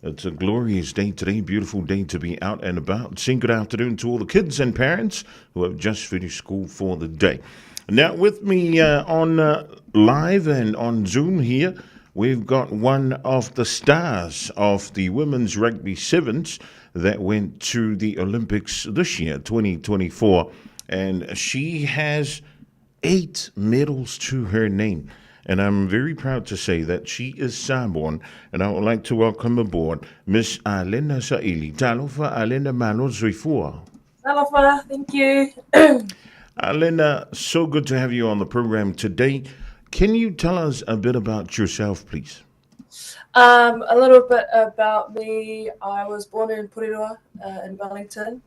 It's a glorious day today, beautiful day to be out and about. Saying good afternoon to all the kids and parents who have just finished school for the day. Now, with me on live and on Zoom here, we've got one of the stars of the Women's Rugby Sevens that went to the Olympics this year, 2024. And she has eight medals to her name. And I'm very proud to say that she is Samoan, and I would like to welcome aboard Miss Alena Saili. Talofa Alena Malo Soifua. Talofa, thank you. Alena, so good to have you on the program today. Can you tell us a bit about yourself, please? A little bit about me. I was born in Porirua in Wellington,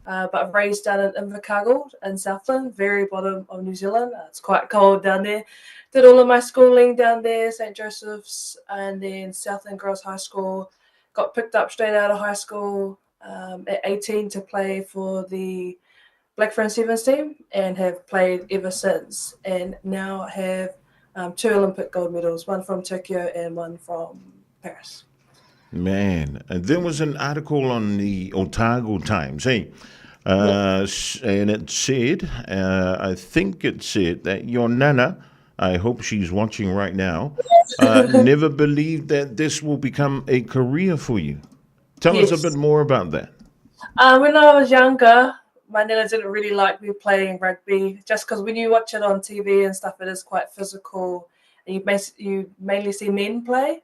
but raised down in Invercargill in Southland, very bottom of New Zealand. It's quite cold down there. Did all of my schooling down there, St. Joseph's, and then Southland Girls High School. Got picked up straight out of high school at 18 to play for the Black Ferns Sevens team and have played ever since. And now have 2 Olympic gold medals, one from Tokyo and one from Paris. Man, there was an article on the Otago Times, eh? And it said, I think it said that your nana, I hope she's watching right now, never believed that this will become a career for you. Tell us a bit more about that. When I was younger, my nana didn't really like me playing rugby, just because when you watch it on TV and stuff, it is quite physical, and you mainly see men play.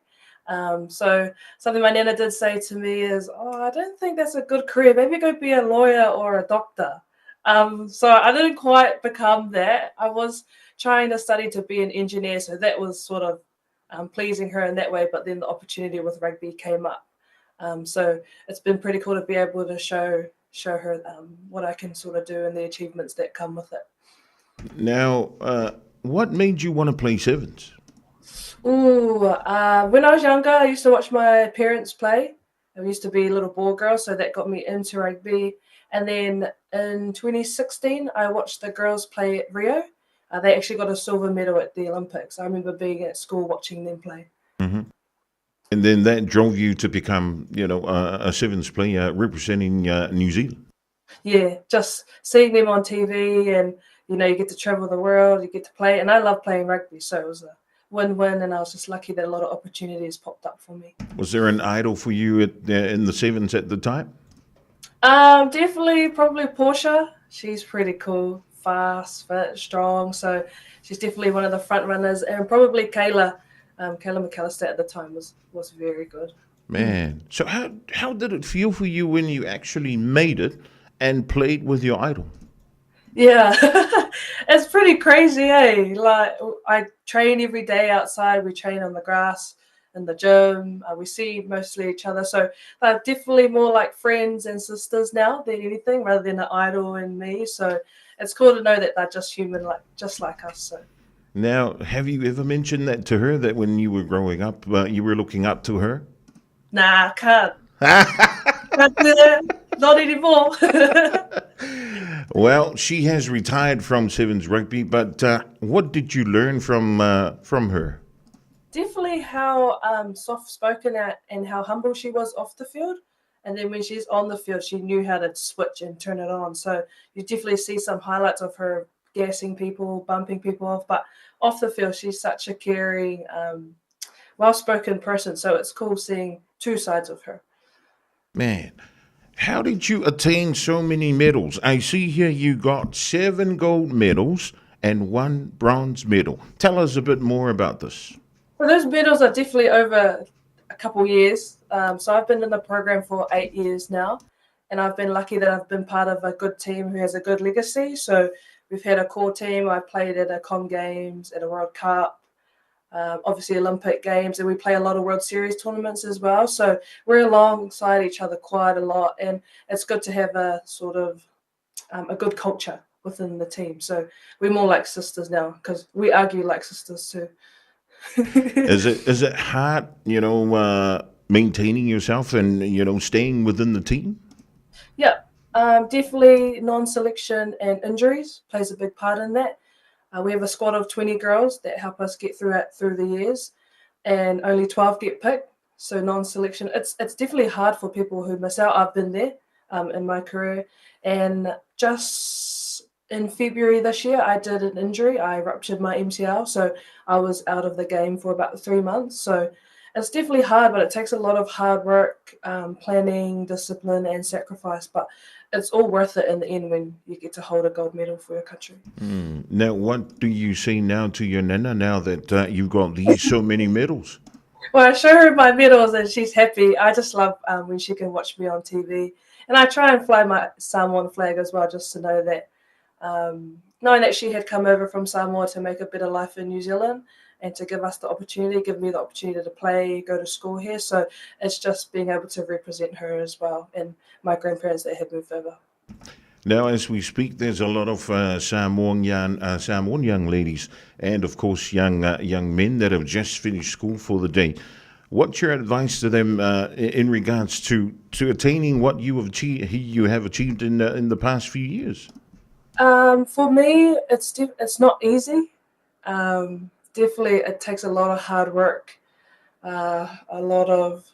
So something my nana did say to me is, oh, I don't think that's a good career. Maybe go be a lawyer or a doctor. So I didn't quite become that. I was trying to study to be an engineer, so that was sort of pleasing her in that way. But then the opportunity with rugby came up. So it's been pretty cool to be able to show her what I can sort of do and the achievements that come with it. Now, what made you want to play sevens? When I was younger, I used to watch my parents play. I used to be a little ball girl, so that got me into rugby. And then in 2016, I watched the girls play at Rio. They actually got a silver medal at the Olympics. I remember being at school watching them play. Mm-hmm. And then that drove you to become, a sevens player representing New Zealand. Yeah, just seeing them on TV and, you get to travel the world, you get to play. And I love playing rugby, so it was a win-win, and I was just lucky that a lot of opportunities popped up for me. Was there an idol for you in the sevens at the time? Definitely, probably Portia. She's pretty cool, fast, fit, strong. So she's definitely one of the front runners, and probably Kayla. Kayla McAlister at the time was very good. Man, so how did it feel for you when you actually made it and played with your idol? Yeah, it's pretty crazy, eh? I train every day outside. We train on the grass in the gym. We see mostly each other. So they're definitely more like friends and sisters now than anything, rather than an idol and me. So it's cool to know that they're just human, just like us. So. Now, have you ever mentioned that to her, that when you were growing up, you were looking up to her? Nah, I can't. Not anymore. Well, she has retired from Sevens Rugby, but what did you learn from her? Definitely how soft-spoken and how humble she was off the field. And then when she's on the field, she knew how to switch and turn it on. So you definitely see some highlights of her gassing people, bumping people off. But off the field, she's such a caring, well-spoken person. So it's cool seeing two sides of her. Man, how did you attain so many medals? I see here you got 7 gold medals and 1 bronze medal. Tell us a bit more about this. Well, those medals are definitely over a couple years. So I've been in the program for 8 years now, and I've been lucky that I've been part of a good team who has a good legacy. So we've had a core team. I played at a Com Games, at a World Cup, obviously Olympic Games, and we play a lot of World Series tournaments as well. So we're alongside each other quite a lot, and it's good to have a sort of a good culture within the team. So we're more like sisters now, because we argue like sisters too. Is it hard, maintaining yourself and, staying within the team? Yeah, definitely non-selection and injuries plays a big part in that. We have a squad of 20 girls that help us get through it through the years, and only 12 get picked. So non-selection, it's definitely hard for people who miss out. I've been there in my career, and just in February this year, I did an injury. I ruptured my MCL, so I was out of the game for about 3 months. So it's definitely hard, but it takes a lot of hard work, planning, discipline, and sacrifice. But it's all worth it in the end when you get to hold a gold medal for your country. Mm. Now, what do you say now to your nana now that you've got these so many medals? Well, I show her my medals and she's happy. I just love when she can watch me on TV. And I try and fly my Samoan flag as well, just to know that, knowing that she had come over from Samoa to make a better life in New Zealand, and to give us the opportunity, give me the opportunity to play, go to school here. So it's just being able to represent her as well and my grandparents that have moved over. Now, as we speak, there's a lot of Samoan, young, Samoan young ladies and, of course, young, young men that have just finished school for the day. What's your advice to them in regards to, to attaining what you have achieved, you have achieved in, in the past few years? For me, it's it's not easy. Definitely, it takes a lot of hard work, a lot of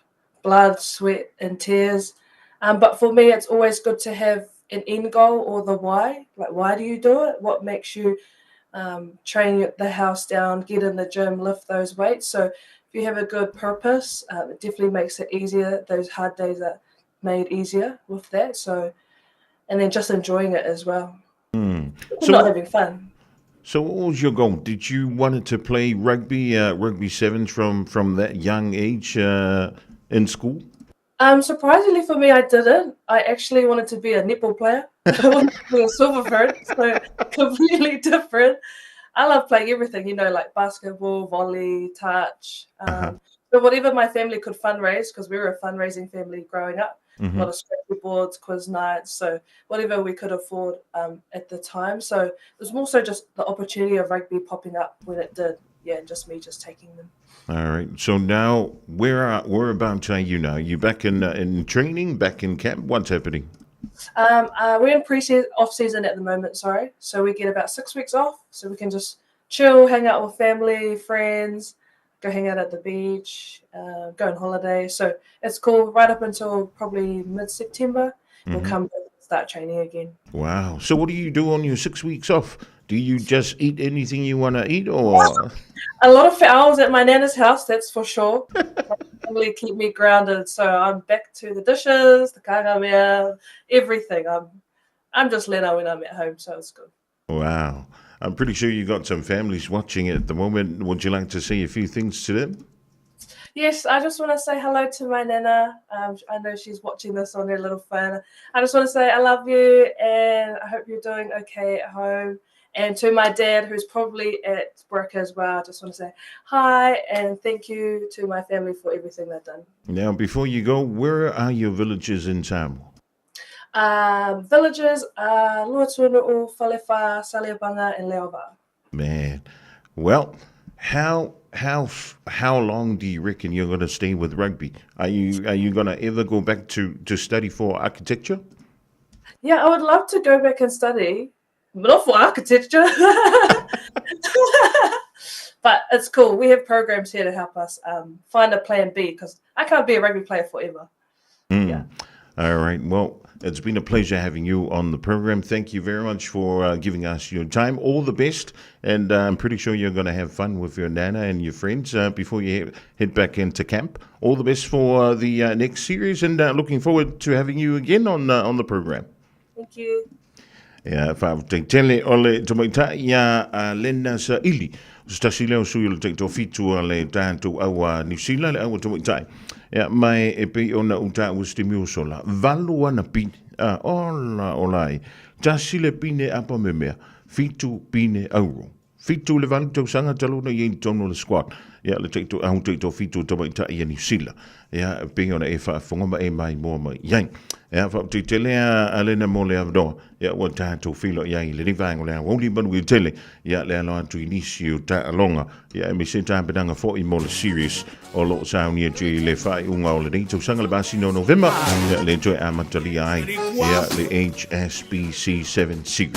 blood, sweat, and tears. But for me, it's always good to have an end goal or the why. Like, why do you do it? What makes you train the house down, get in the gym, lift those weights? So if you have a good purpose, it definitely makes it easier. Those hard days are made easier with that. So, and then just enjoying it as well. So, Not having fun. So what was your goal? Did you wanted to play rugby, rugby sevens from, from that young age in school? Surprisingly for me, I didn't. I actually wanted to be a netball player. I wanted to be a silver fern, so completely different. I love playing everything, you know, like basketball, volley, touch. So whatever my family could fundraise, because we were a fundraising family growing up, a lot of scratchy boards, quiz nights, so whatever we could afford at the time. So it was more so just the opportunity of rugby popping up when it did. Yeah, and just me just taking them. All right. So now, where are whereabouts are you now? You back in training, back in camp? What's happening? We're in pre-season, off season at the moment. Sorry. So we get about 6 weeks off, so we can just chill, hang out with family, friends, go hang out at the beach, go on holiday. So it's cool right up until probably mid-September. We'll come back and start training again. Wow. So what do you do on your 6 weeks off? Do you just eat anything you want to eat, or A lot of hours at my nana's house, that's for sure. My family keep me grounded, so I'm back to the dishes, the kagamea, everything. I'm just Lena when I'm at home, so it's good. Wow. I'm pretty sure you got some families watching at the moment. Would you like to say a few things to them? Yes, I just want to say hello to my nana. I know she's watching this on her little phone. I just want to say I love you and I hope you're doing okay at home. And to my dad, who's probably at work as well, I just want to say hi and thank you to my family for everything they've done. Now, before you go, where are your villages in Samoa? Villages are Luatunu'u, Falefa, Saleabanga, and Leova. Man, well, how long do you reckon you're going to stay with rugby? Are you going to ever go back to study for architecture? Yeah, I would love to go back and study, but not for architecture. But it's cool. We have programs here to help us find a plan B, because I can't be a rugby player forever. Yeah. All right. Well, it's been a pleasure having you on the program. Thank you very much for giving us your time. All the best. And I'm pretty sure you're going to have fun with your nana and your friends before you head back into camp. All the best for the next series, and looking forward to having you again on the program. Thank you. Ia, faafetai tele o le tamaitai ia a Lena Saili. O se tasi lea o sui o le taitoafitu a le tatou au a Niu Sila, le au a tamaitai. Ia, mai e pei ona u tāua se taimi ua sola. Valu ana pine. A, ola, ola ai. Tasi le pine apa memea. Fitu pine auro. Fitu le valu tausaga talu ona i ai i totonu o le squad. Ia, le taito, au taitoafitu o tamaitai a Niu Sila. Ia, e pei ona e faafofoga ma e maimoa mai i ai. Ia, faafetai tele a, a Lena mo le avanoa. Ia, ua tatou feiloai ai i lenei vaega o le aoauli manuia tele. Ia, le alo atu i nisi o taaloga. Ia, aemaise tapenaga foi mo le series o lo o saunia atu i le faaiuga o lenei tausaga le masina o Novema. Ia, le toe amatalia ai. Ia, le HSBC 7 Series.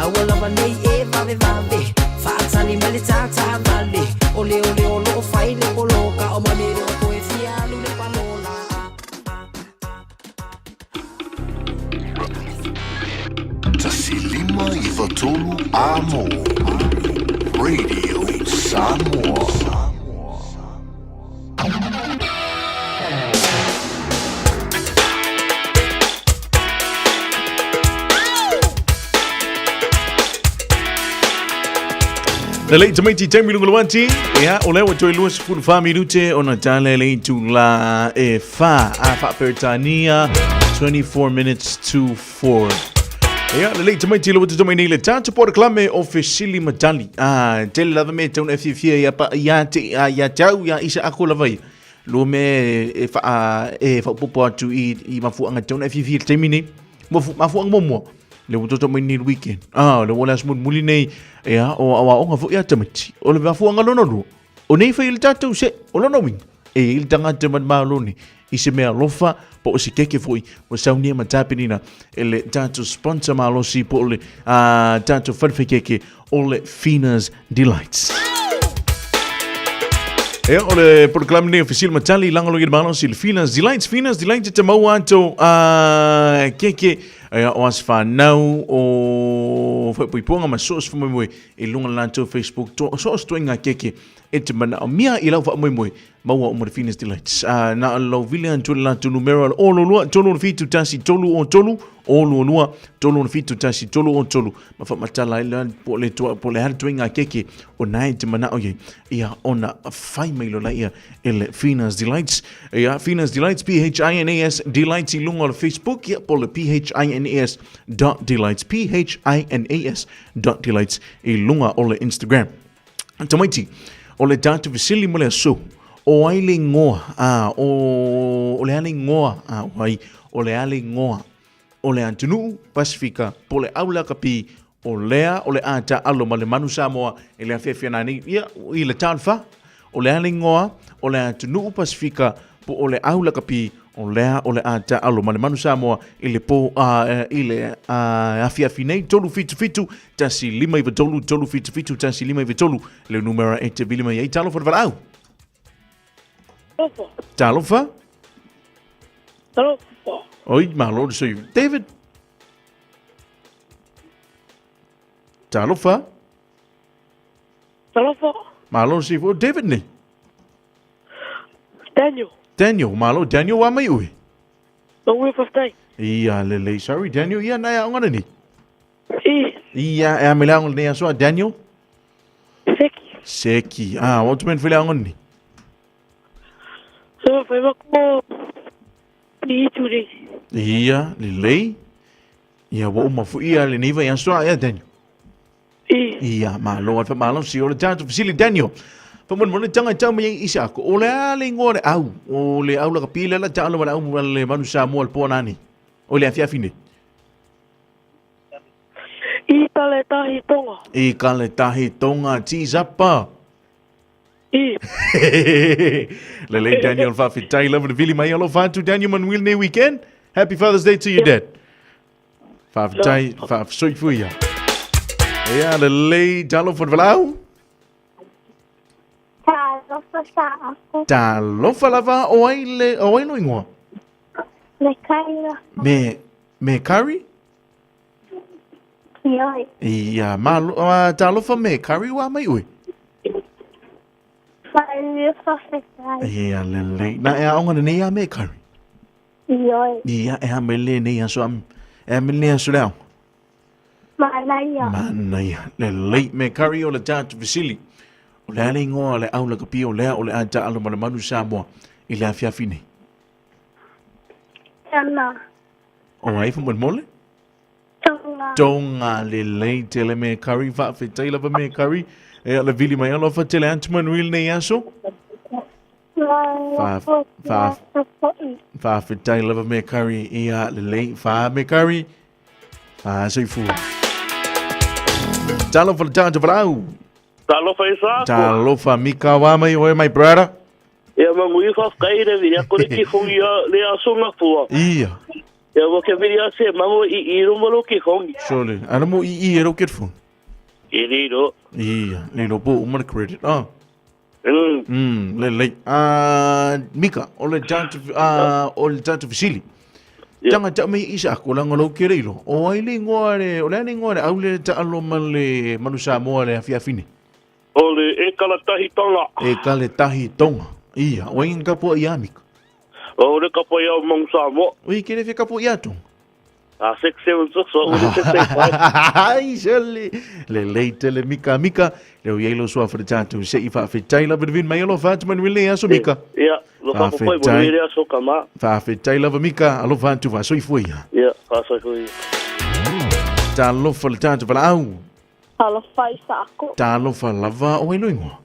Aua lava nei e vave vave Faatali mai le tātāvale O le o le o loo fai le poloka O mami le o toe fia alu le palola Tasilima i Vatolu Amo. Radio Samoa. Le lei tamaiti taimi lunga luanti, ia, o lea ua toe 24 minute ona tale le itula e wha a wha 24 minutes to 4. Ia, le lei tamaiti lo te tamai nei le tātu poroklame o Fesili Matali. Ah, tele lava me tauna e fiafia ia pa ia te ia ia tau ia isa ako lava ia. Lua me e wha e whapopo atu i i mafuanga tauna e fiafia le taimi nei. Mafu mafuanga momua. Le ua toto mai nei le weekend. Ah, le ua le aso muli nei ia o awaonga fo ia tamaiti. O le mafuanga lona lua. O nei fai le tātou se, o lona uiga, e i le tagata ma le Malo nei, i se mea alofa, po o se keke foi, ua saunia ma tapenina e le tātou sponsor malosi po o le tātou whalewhekeke o le Fina's Delights. Ea, o le polokalame nei o Fesili ma Tali, lagolago i le malosi le Fina's Delights. Fina's Delights e te maua atu keke ea, o aso whanau, o whaipuipuanga ma so o se whamoemoe i luga o le latou Facebook, to, so o se toenga keke e te manaomia i lau faamoemoe, maua uma le Fina's Delights. Na o lau vili atu le latou numera o le 022 307 1 3 o 3, 022 307 1 3 o 3, ma faamatala ai la po o le toa, po o le a le toenga keke o na e te manao iai, ia ona fai mai loa laia e le Fina's Delights. Ia, Fina's Delights, P-H-I-N-A-S Delights i luga o le Facebook, ia, po o le P-H-I-N-A-S dot delights, P-H-I-N-A-S dot delights i luga o le Instagram. Tamaiti, o le tātou fesili mo le aso, o ai le ingoa, a, o, o le a le ingoa, a, o ai, o le a le ingoa, o le atunuu Pasifika, po o le au lakapi, o lea o le a taalo ma le manu Samoa i le afiafi ana nei, ia, i le talofa, o le a le ingoa, o le atunuu Pasifika, po o le au lakapi, o lea o le a taalo ma le manu Samoa i le po, i le afiafi nei, 377 153 377 153, le numera e te vili mai ai. Talofa le valaau. Talofa. Talofa. Talofa. Oi, malo le sui. David. Talofa. Talofa. Malo le sui. David nei. Daniel. Daniel, malo Daniel wa mai ui. No ui whawhtai. Ia lelei, sorry Daniel, ia nai aonga nei. I. Ia, e a me le aonga nei asoa Daniel. Seki. Seki. Ah, what men fele aonga nei? So whai wako ni itu nei. Ia, lelei. Ia, ua uma foi ia lenei vai asoa ia Daniel. I. Ia, malo al malo si o le tātou fesili Daniel. Faamolemole tanga e tau mai ai i se ako. O le a le ingoa o le au, o le au lakapi le ala taalo ma le au ma le manu Samoa le po nani. O le afiafi nei. I ka le tahi tonga. I ka le tahi tonga, tizapa. I. Lelei Daniel faafetai lava le vili mai alofa atu Daniel Manuel nei weekend. Happy Father's Day to you, Dad. Faafetai, faafesoifua. Ia, lelei, talofa le valaau. Talofa sa ako. Talofa lava, o ai le, o ai lo ingoa? Me kaira. Me, me curry? Ioi. Ia, malo, talofa me curry wa mai ue. Whaia whawhetai. Ia, lelei. Na e aonga nei a me curry? Ioi. Ia, e a mele nei aso am, e a mele aso le aonga. Manaia. Manaia. Lelei me curry o le tātou fesili. O le a le ingoa o le au lakapi o lea o le a taalo ma le manu Samoa i le afiafi nei. Tana. O ai faamolemole? Tonga. Tonga lelei tele me curry faafetai lava me curry. E le vili mai alofa tele atu manuia lenei aso. Fa fa faafetai lava me curry ia lelei fa me curry. Fa soifua. Talofa le tātou valaau. Talofa i sa. Talofa Mika wa mai oe my brother. Ia mangu i whawhkai re ia kore ki whongi a le aso ngā fua. Ia. Ia ua ke vili ase mango i i ruma lo ke hongi. Sole, ana mo i i e ro ke phone. I riro. Ia, le lo po uma le credit. Ah. Le le. Ah, Mika, o le tatu ah o le tatu fisili. Tanga ta me isa ko langa lo ke reilo. O ai le ngoa le, o le le ngoa le au le ta alo ma le manu Samoa le afiafine. O le e kala tahi tonga. E kale tahi tonga. Ia, o ai nga po ia Mika. O le kapo ia o Manu Samoa. Ui, ke le kapo ia tonga. A 676 o le 685. Ai, sele. Le lei tele Mika Mika. Le o iei lo sua whare tātou se i whaawhetai lava vin mai alo whaatu manu le aso Mika. Ia, lo whakapoi mo le aso ka ma. Whaawhetai lava Mika, alo whaatu whasoifua ia. Ia, whasoifua ia. Talofa le tātou walaau. Talofa i saako. Talofa lava o ai loingoa.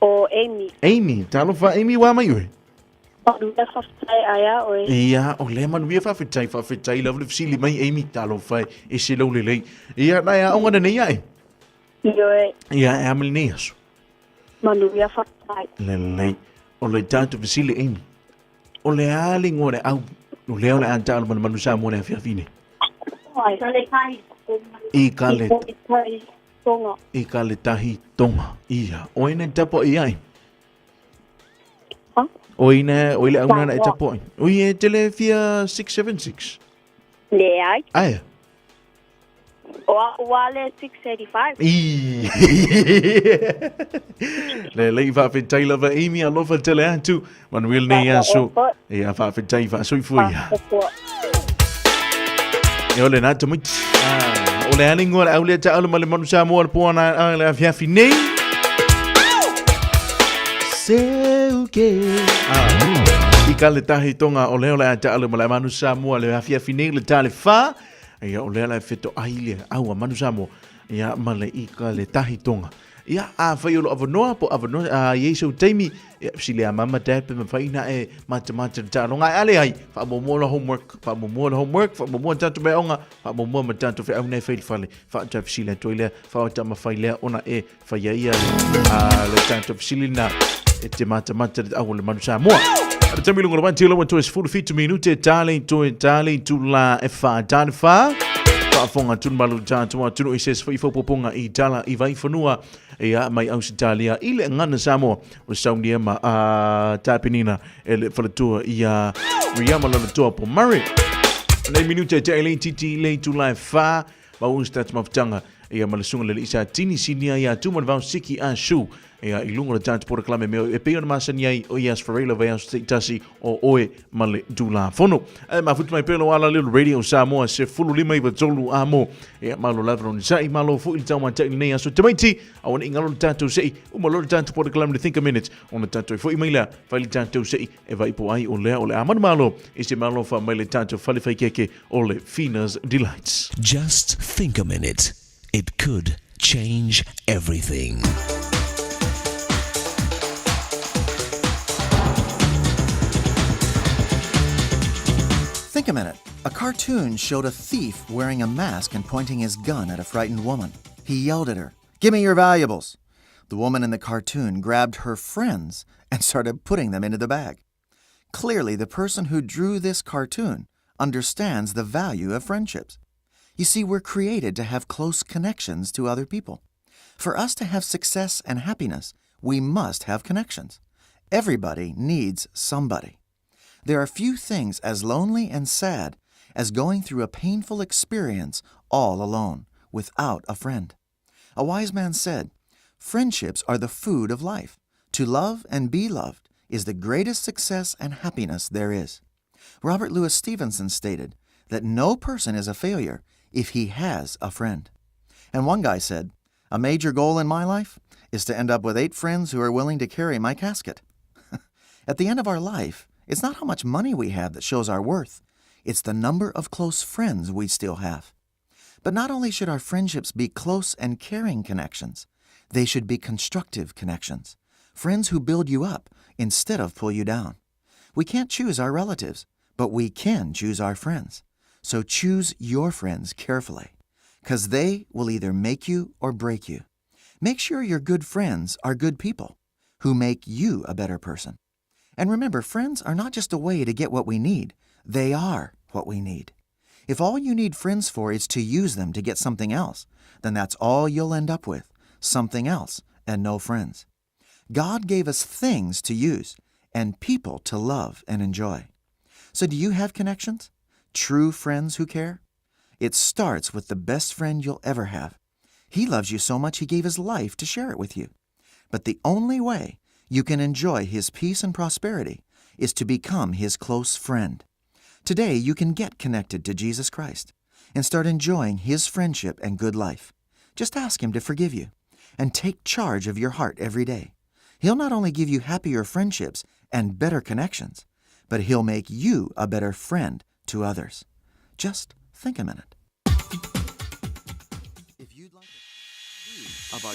O Amy. Amy, talofa Amy wa mai oe. Manuia whawhitai ai a oe. Ia, o lea manuia whawhitai, whawhitai lava le fisili mai Amy, talofa e se lau lelei. Ia, nai a onga nei ai. Ioe. Ia, e amali nei aso. Manuia whawhitai. Lelei. O le tātou fisili Amy. O le a le ingoa le au, o lea o le a tālo mana manu sa mo le afiafi nei. I ka le, tonga. I ka le tahi tonga. Ia, o ina tapo i ai. Ha? O ina, o ile auna na e tapo ai. O i e tele fia 676. Le ai. Aia. O a wale 685. I. Le lei whaawhetai lava Amy alofa tele atu. Manuel nei aso. E a whaawhetai whaasoifua ia. E ole nā tamaiti. Ah, o le ale ngoa le aulea ta alu ma le manu Samoa le poana a le afiafi nei. Seuke. Ah, i ka le tahi tonga o leo le a ta alu ma le manu Samoa le afiafi nei le tale wha. Ia o lea le feto ai le au a manu Samoa. Ia ma le i ka le tahi tonga. Ia, afai o lo avanoa, po avanoa, a iai sau taimi, ia, sile a mama, dad, pe mawhai na e mata mata le taaloga. Ai ale ai, whaamomua la homework, whaamomua la homework, whaamomua tātou mea onga, whaamomua ma tātou wheau nei whai le fale, whaata fisili atu ai lea, whaota ma whai lea ona e whai ai ia le, le tātou fisili na e te mata mata le au le manu Samoa. Ara tami lunga le wāti lawa toe 17 minute, tāle toe tāle tula e wha, tāle wha. Faafofoga tunu malu tātou atunu i se se faifaopopoga i tala i Vaifanua ia mai Ausitalia i le gagana Samoa o saunia ma a tapenina e le faletua ia Riama lona toa po Murray. Nei minute e te le titi le itula e whā ma ua se mafutaga ia ma le suga le lisa tini sinia ia tuma le vao siki a su ia i luga o le tatou polokalame mea e pei ona masani ai o ia Ferreira vai aso teitasi o oe ma le Tulafono. Ae mafuta mai pea lo ala leo Radio Samoa se fulu lima iwa tolu a mo. Ia malo lava lona sa'i, malo foi le taumatai lenei aso tamaiti. Aua ne i ngalo le tatou se'i, uma loa le tatou polokalame le Think a Minute, ona tatou foi mai lea, fai le tatou se'i e vaipo ai o lea o le a manumalo i se malo fa mai le tatou fale faikeke o le Fina's Delights. Just think a minute. It could change everything. Think a minute. A cartoon showed a thief wearing a mask and pointing his gun at a frightened woman. He yelled at her, Give me your valuables! The woman in the cartoon grabbed her friends and started putting them into the bag. Clearly, the person who drew this cartoon understands the value of friendships. You see, we're created to have close connections to other people. For us to have success and happiness, we must have connections. Everybody needs somebody. There are few things as lonely and sad as going through a painful experience all alone, without a friend. A wise man said, Friendships are the food of life. To love and be loved is the greatest success and happiness there is. Robert Louis Stevenson stated that no person is a failure if he has a friend. And one guy said, A major goal in my life is to end up with eight friends who are willing to carry my casket. At the end of our life, it's not how much money we have that shows our worth, it's the number of close friends we still have. But not only should our friendships be close and caring connections, they should be constructive connections. Friends who build you up instead of pull you down. We can't choose our relatives, but we can choose our friends. So choose your friends carefully, because they will either make you or break you. Make sure your good friends are good people who make you a better person. And remember, friends are not just a way to get what we need, they are what we need. If all you need friends for is to use them to get something else, then that's all you'll end up with something else and no friends. God gave us things to use and people to love and enjoy. So, do you have connections? True friends who care? It starts with the best friend you'll ever have. He loves you so much he gave his life to share it with you. But the only way you can enjoy his peace and prosperity is to become his close friend. Today, you can get connected to Jesus Christ and start enjoying his friendship and good life. Just ask him to forgive you and take charge of your heart every day. He'll not only give you happier friendships and better connections, but he'll make you a better friend to others. Just think a minute. If you'd like of our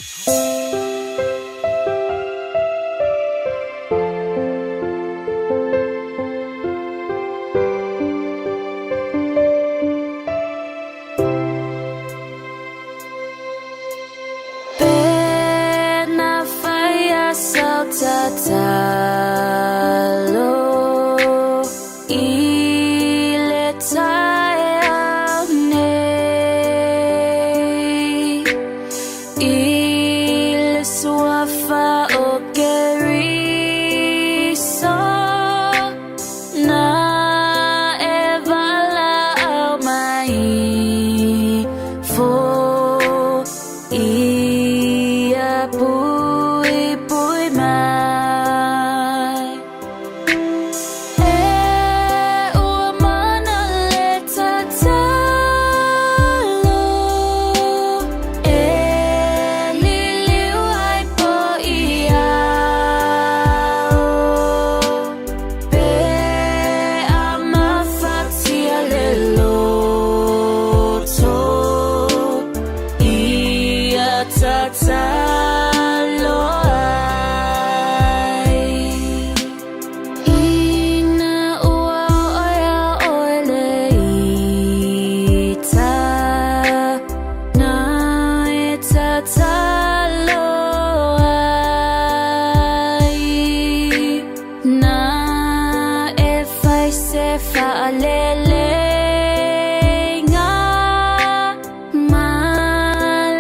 Pe na fai a sau tatalo i le taeao nei i le suafa o Keriso na e valaau mai Ia puipui mai. E ua mana le tatalo e liliu ai po i ao. Pe a mafatia le loto ia tatalo ai. Ina ua oo iā ʻoe le ita na e tatalo ai. Na e fai se fa'aleleiga ma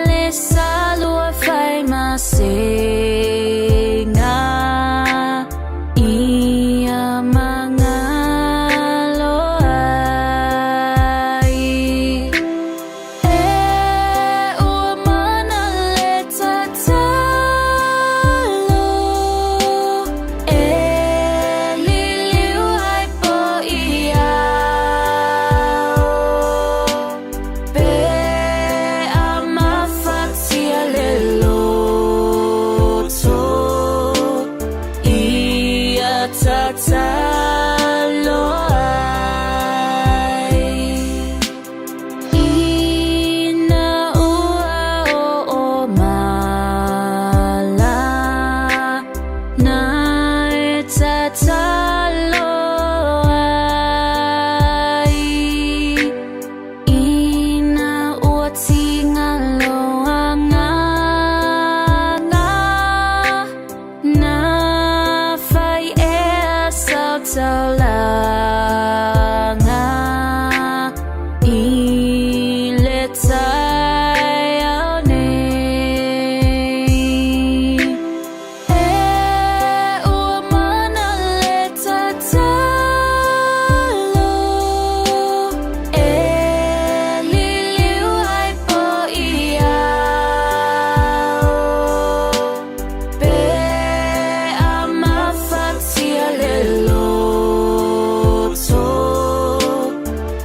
le salua fai masega ia magalo ai. E ua mana le tatalo e liliu ai po i ao. Pe a mafatia le loto ia tatalo ai. Ina ua oo mala na e tatalo ai. Ina ua tiga lou agaga na fai ea sau taulaga i le taeao nei. E ua mana le tatalo e liliu ai po i ao. Pe a mafatia le loto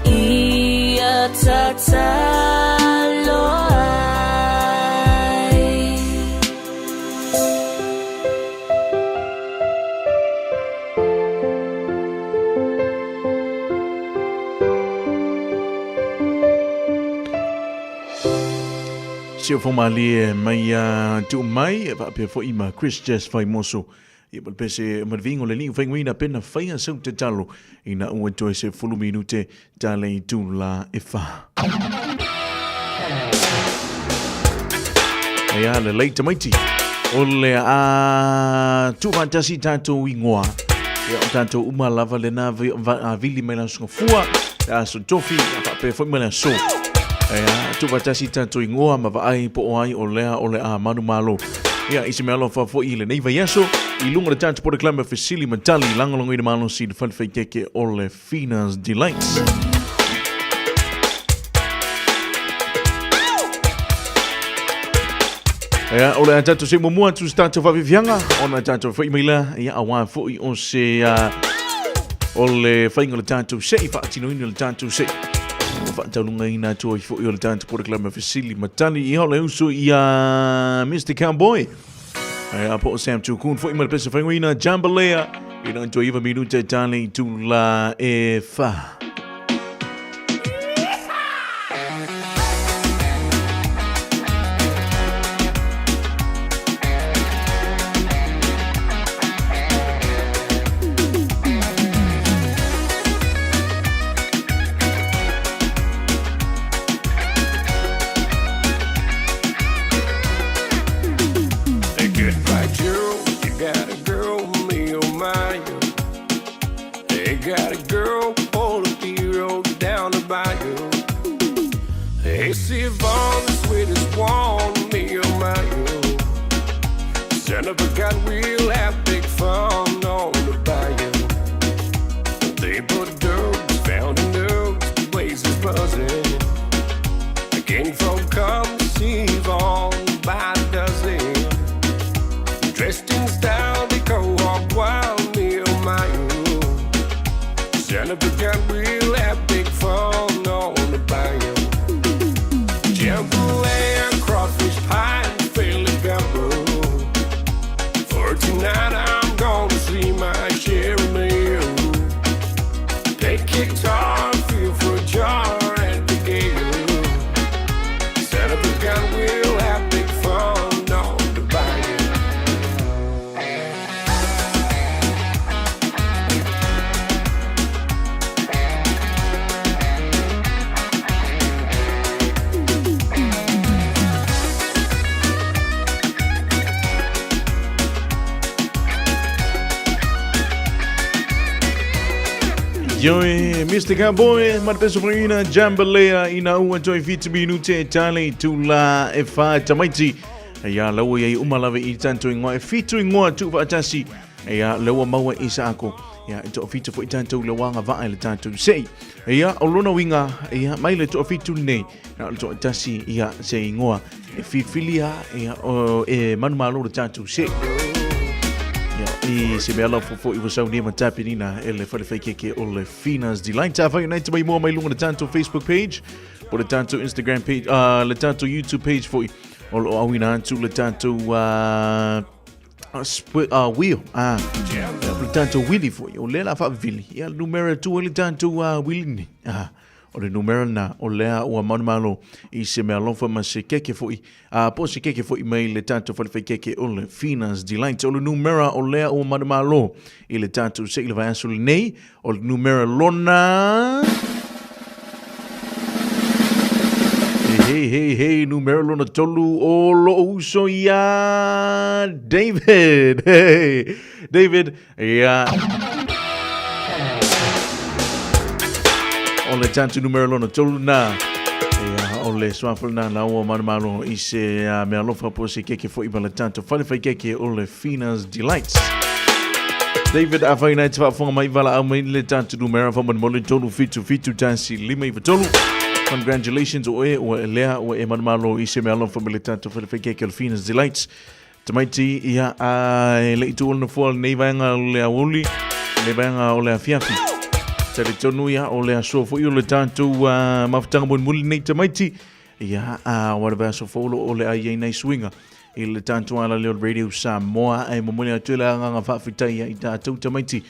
ia tatalo ai. Siofo malie mai a tuu mai e faapea foi ma Chris Jess Faimoso ia ma le pese ma le viiga o le Alii ua faiguina pe na faia sau tatalo ina ua toe se fulu minute tala i tula e fa. Ia le lei tamaiti o le a tuufaatasi tatou ingoa. Ia o tatou uma lava lena vili mai la suga fua. Le aso tofi, ia faapea foi ma le aso. Ia, tuufaatasi i tatou igoa ma vaai po o ai o lea o le a manumalo. Ia, i se mea alofa foi i lenei vaiaso, i luga o le tatou polokalame Fesili ma Tali, lagolagoina malosi i le falefaikeke o le Fina's Delights. Ia, o le a tatou se muamua atu se tatou faafiafiaga, ona tatou foi mai la, ia, auā foi o se, o le faiga o le tatou sei, faatinoina le tatou sei. Ua faataunugaina atu ai foi o le tatou polokalame Fesili ma Tali, ia, o le uso ia Mr. Cowboy. Ia, po o Sam Tukun foi ma le pese faiguina Jambalea, i na toe 9 minute tali tula e wha. Hey, goodbye, Gerald. You got a girl, me oh my. Oh. Hey, got a girl on a hero down the bayou. Hey, see Yvonne, the sweetest one, me oh my. Oh. Son of a gun, we'll have big fun on the bayou. They put dogs, found in dogs, the place is buzzing. The king folk come to see Yvonne by the dozen. Dressed in style, they go hog wild, me oh my oh. Son of a gun, we'll have big fun on the bayou. Jambalaya, crawfish pie, and Philly gumbo. For tonight, I'm gonna see my share of meal. Take guitar, feel for a jar at the gale. Son of a gun, we'll have big fun on the bayou. Ioe, Mr. Cowboy, ma le peso faina Jambalea ina ua toe fitu minute e tali tula e wha tamaiti. Ia laua iai uma lava i tatou ingoa e fitu ingoa tuufaatasi. Ia laua maua i sa ako. Ia e toafitu foi tatou le waga vaa i le tatou sei. Ia o lona uiga ia mai le toafitu lenei na o le toatasi ia se ingoa e filifilia ia o e manumalo le tatou sei. Ia i se mea lafo foi ua saunia ma tapenina e le fale faikeke o le Fina's Delight. Afai o nei te mai mua mai luga le tatou Facebook page po le tatou Instagram page, le tatou YouTube page foi o lo o auina atu le tatou wheel, le tatou wili foi, o lea la faavili, ia le numera tu ai le tatou wili nei. O le numera na o lea ua manumalo i se mea alofa ma se keke foi, po se keke foi mai le tatou falefai keke o le Fina's Delight. O le numera o lea ua manumalo i le tatou se i le vaiaso lenei, o le numera lona... Hey, hey, hey, numera lona tolu o lo uso ia David. Hey, David, ia... O le tatou numera lona tolu na. Ia, o le suafa na la ua manumalo i se mea alofa po se keke foi ma le tatou falefai keke o le Fina's Delights. David, afai nai te faafofoga mai valaau mai le tatou numera faamolemole 377 1 593. Congratulations o e ua lea ua e manumalo i se mea alofa ma le tatou falefai keke o le Fina's Delights. Tamaiti, ia, a e le i tuua le nofoa lenei vaega o le aoauli, lenei vaega o le afiafi. Talitonu ia, o le aso foi o le tatou mafutaga mulimuli lenei tamaiti. Ia, a o le vaiaso fou o lo o le a i ai nai suiga i le tatou ala lea o le Radio Samoa. E momoli atu le agaga faafetai ia i tatou tamaiti,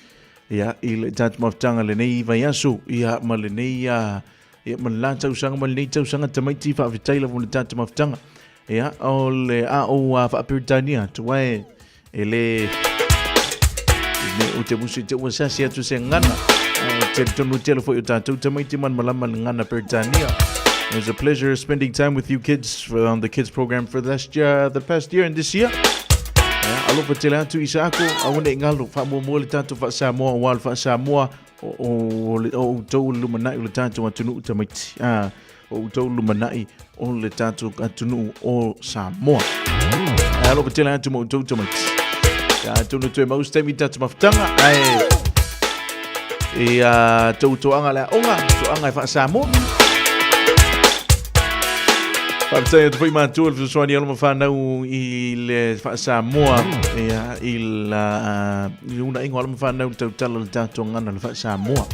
ia, i le tatou mafutaga lenei vaiaso, ia, ma lenei, ia, ma le la tausaga ma lenei tausaga tamaiti, faafetai lava mo le tatou mafutaga. Ia, o le a ou faaperitania atu ai e le me o te musu te ua sasi atu se ngana. Te tonu tele foi o tātou tamaiti man malama le ngana Peritania. It was a pleasure spending time with you kids for, on the kids program for last year, the past year and this year. Ia, alofa tele atu i sa ako, aua ne i ngalo, faamuamua le tātou faa-Samoa, ua le faa-Samoa. O outou o le lumanai o le tatou atunuu tamaiti. A, o outou o le lumanai o le tatou atunuu o Samoa. Ae alofa tele atu ma outou tamaiti. Ia, atonu toe mau se taimi tatou mafutaga, ae ia tou toaga le aoga, toaga e faa-Samoa. Faafetai atu foi matua le fesoasoani alo ma fanau i le faa-Samoa ia, i la i le uunaiga o alo ma fanau i le tautala o le tatou gagana le faa-Samoa.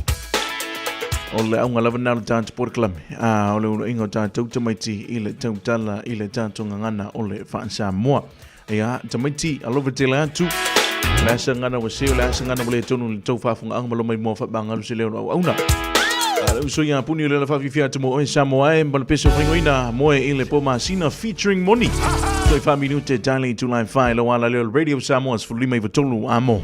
O le auga lava lena o le tatou polokalame, a o le uunaiga o tatou tamaiti i le tautala i le tatou gagana o le faa-Samoa. Ia, tamaiti, alofa tele atu. O le a se gagana ua se, o le a se gagana ua le tonu i le tou faafofogaaga ma loma i mua faapagalu se leo o le auauna. A le uso ia puni o le ala faafiafia atu mo oe Samoa e ma le pese o faingoina moe i le po masina featuring Moni. Toi wha minute tali i tūlai whai lau ala leo Radio Samoa 15 a mo.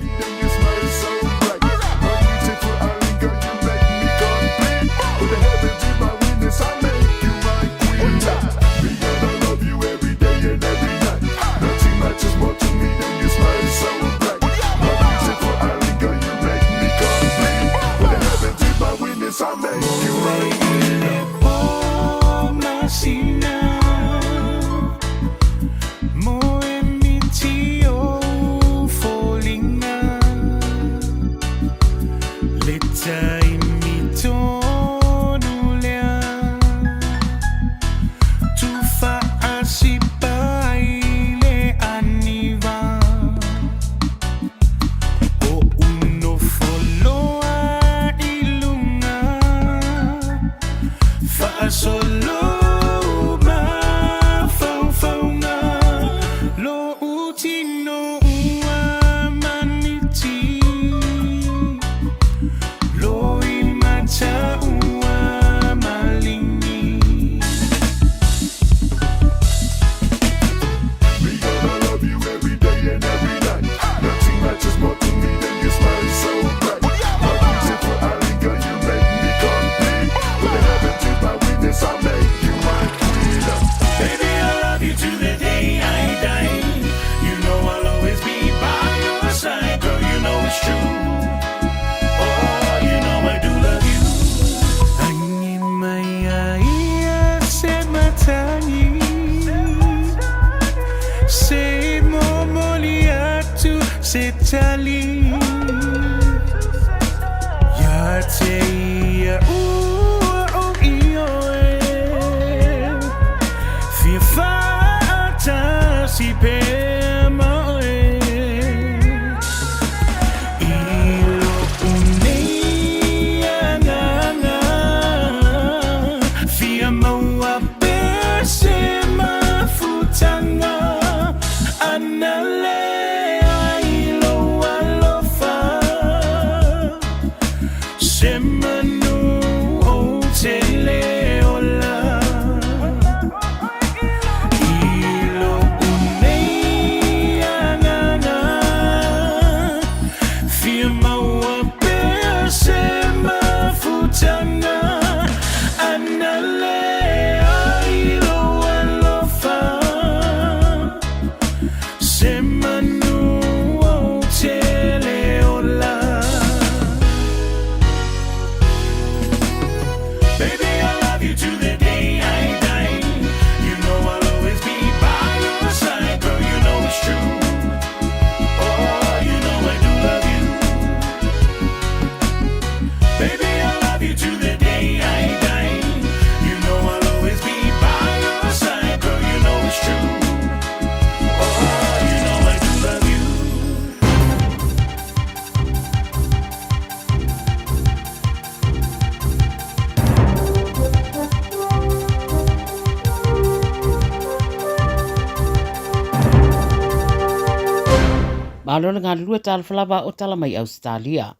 Malo le galulue talofa lava o tala mai Ausetalia.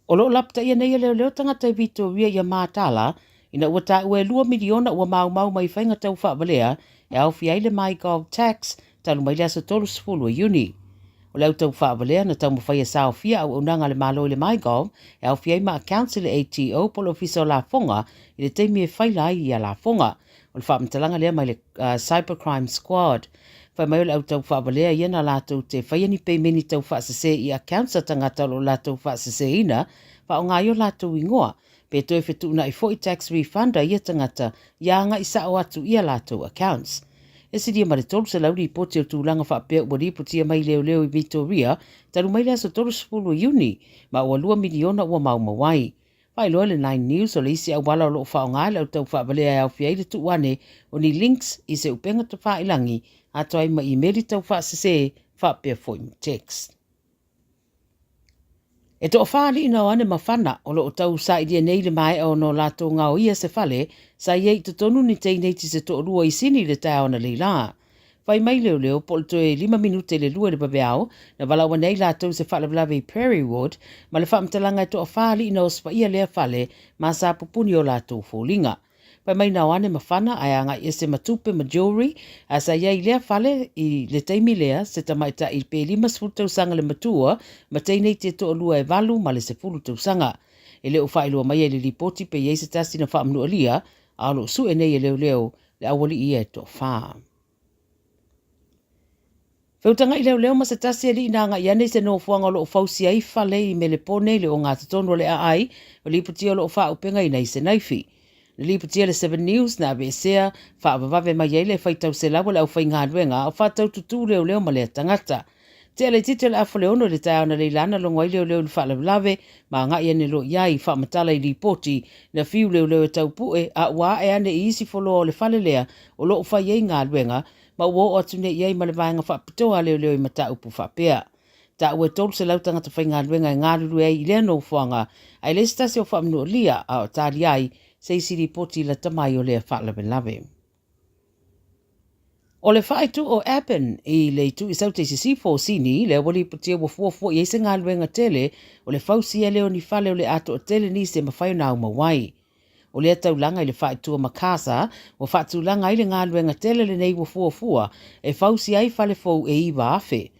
O lo o lapataia nei e leoleo tagata i Vitoria ia Mātala ina ua taua e 2 miliona ua maumau mai faiga tau faavalea e aofia ai le MyGov Tax talu mai le aso 30 o Iuni. O le au tau faavalea na taumafai e saofia auaunaga a le Malo i le MyGov e aofia ai ma accounts i le ATO po o le Ofisa o Lafoga i le taimi e faila ai ia lafoga. O le faamatalaga lea mai le Cybercrime Squad. Fai mai o le au tau faavalea ia na latou te faia ni peimeni tau faasese i accounts a tagata o lo o latou faaseseina faaaoga ai o latou igoa, pe toe fetuunai foi tax refund a ia tagata ia agai sao atu i a latou accounts. E silia ma le 300 lipoti o tulaga faapea ua lipotia mai leoleo i Vitoria talu mai le aso 30 o Iuni, ma ua 2 miliona ua maumau ai. Faailoa le Nine News o le isi auala o lo o faaaoga e le au taufaawalea e aofia ai le tuu ane o ni links i se upega tafailangi atoa ai ma imeli taufaasese faapea foi ma text. E toafa alii na o ane ma fana o lo o tau sailia nei le maea ona o latou gaoia se fale sa i ai i totonu ni teineiti se toalua i Sini i le taeao analeila. Fai mai leoleo po o le toe 5 minute i le 2 i le vaveao na valaau ane ai latou i se faalavelave i Prairie Wood ma le faamatalaga e toafa alii na osofai'a lea fale ma sa pupuni o latou foliga. Fai mai na o ane ma fana ae agai ese ma tupe ma jewelry ae sa i ai i lea fale i le taimi lea se tamaitai pe 50 tausaga le matua ma teineiti e toalua e 8 ma le 10 tausaga. E le o faailoa mai ai le lipoti pe i ai se tasi na faamanualia a o lo o sue nei e leoleo le aualii ia e toafa. Feutagai leoleo ma se tasi alii na agai ane i se nofoaga o lo o fausia ai fale i Melepone i le ogatotonu o le aai o lipotia o lo o faaaupegaina i se naifi. Na lipotia le Seven News na aveesea faavavave mai ai le faitau selau a le aufaigaluega a o faatau tutū leoleo ma lea tagata. Tea laitiiti o le afa o le ono i le taeao na leila na logo ai leoleo i le faalavelave ma agai ane loa i ai faamatala i lipoti na fiu leoleo e taupue a ua ae ane i isi foloa o le fale lea o lo o fai ai galuega ma ua oo atu nei i ai ma le vaega faapitoa a leoleo i mataupu faapea. Taua e 300 tagata faigaluega e galulue ai i lea nofoaga, ae leai se tasi o faamanualia a o talia ai se isi lipoti lata mai o lea faalavelave. O le faaitu o Appen i le itu i Saute i Sisifo o Sini, lea ua lipotia ua fuafua i ai se galuega tele o le fausia lea o ni fale o le a toatele nisi e mafai ona aumau ai. O lea taulaga i le faaitua Macarthur, ua faatulaga ai le galuega tele lenei ua fuafua e fausia ai fale fou e 9,000.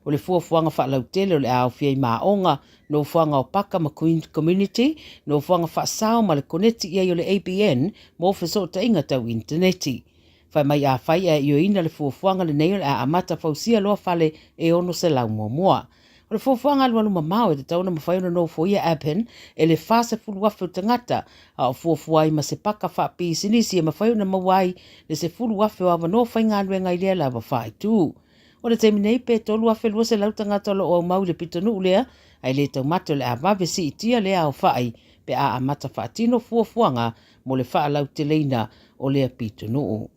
O le fuafuaga faalautele o le a aofia ai ma aoga, nofoaga o paka ma community, nofoaga faasao ma le koneti i ai o le ABN mo fesootaiga tau initaneti. Fai mai afai ae ioeina le fuafuaga lenei o le a amata fausia loa fale e 600 muamua. O le fuafuaga alualu mamao e tatau ona mafai ona nofoia Abhin e le 40,000 o tagata, a o fuafua ai ma se paka faapisinisi e mafai ona maua ai le 10,000 o avanoa faigaluega i lea lava faaitu. O le taimi nei, pe 3,200 tagata o lo o aumau i le pitonuu lea, ae le taumate o le a vave siitia lea aofai pe a amata faatino fuafuaga mo le faalauteleina o lea pitonuu.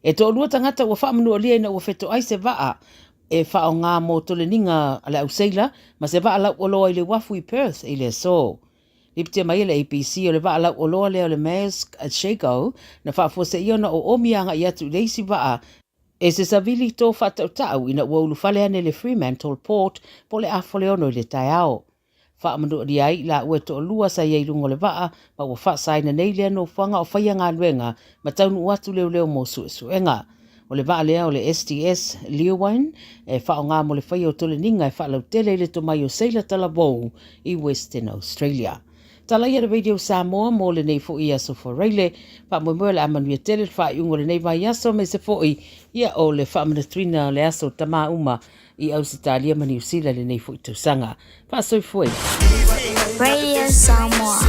E toalua tagata ua faamanualia ina ua fetoai se vaa e faaaoga mo toleniga a le au seila ma se vaa lauoloa i le uafu i Perth i le aso. Lipotia mai e le ABC o le vaa lauoloa lea o le Maersk Shago na faafuaseia ona oomi agai atu i le isi vaa e se savili to faatautau ina ua ulufale ane le Fremantle Port po o le afa o le ono i le taeao. Faamanualia ai i laua e toalua sa i ai i luga o le vaa ma ua faasaina nei lea nofoaga o faia galuega ma taunuu atu leoleo mo suesuega. O le vaa lea o le STS Leeuwin e faaaoga mo le faia o toleniga e faalautele i le tomai o seila talavou i Western Australia. Tala ia le Radio Samoa mo lenei foi aso Foraile. Faamoemoe o le a manuia tele le faaiuga o lenei vaiaso aemaise foi ia o le faamanatuina o le aso tamā uma i Ausetalia ma Niu Sila i lenei foi tausaga. Faasoifua ia. Radio Samoa.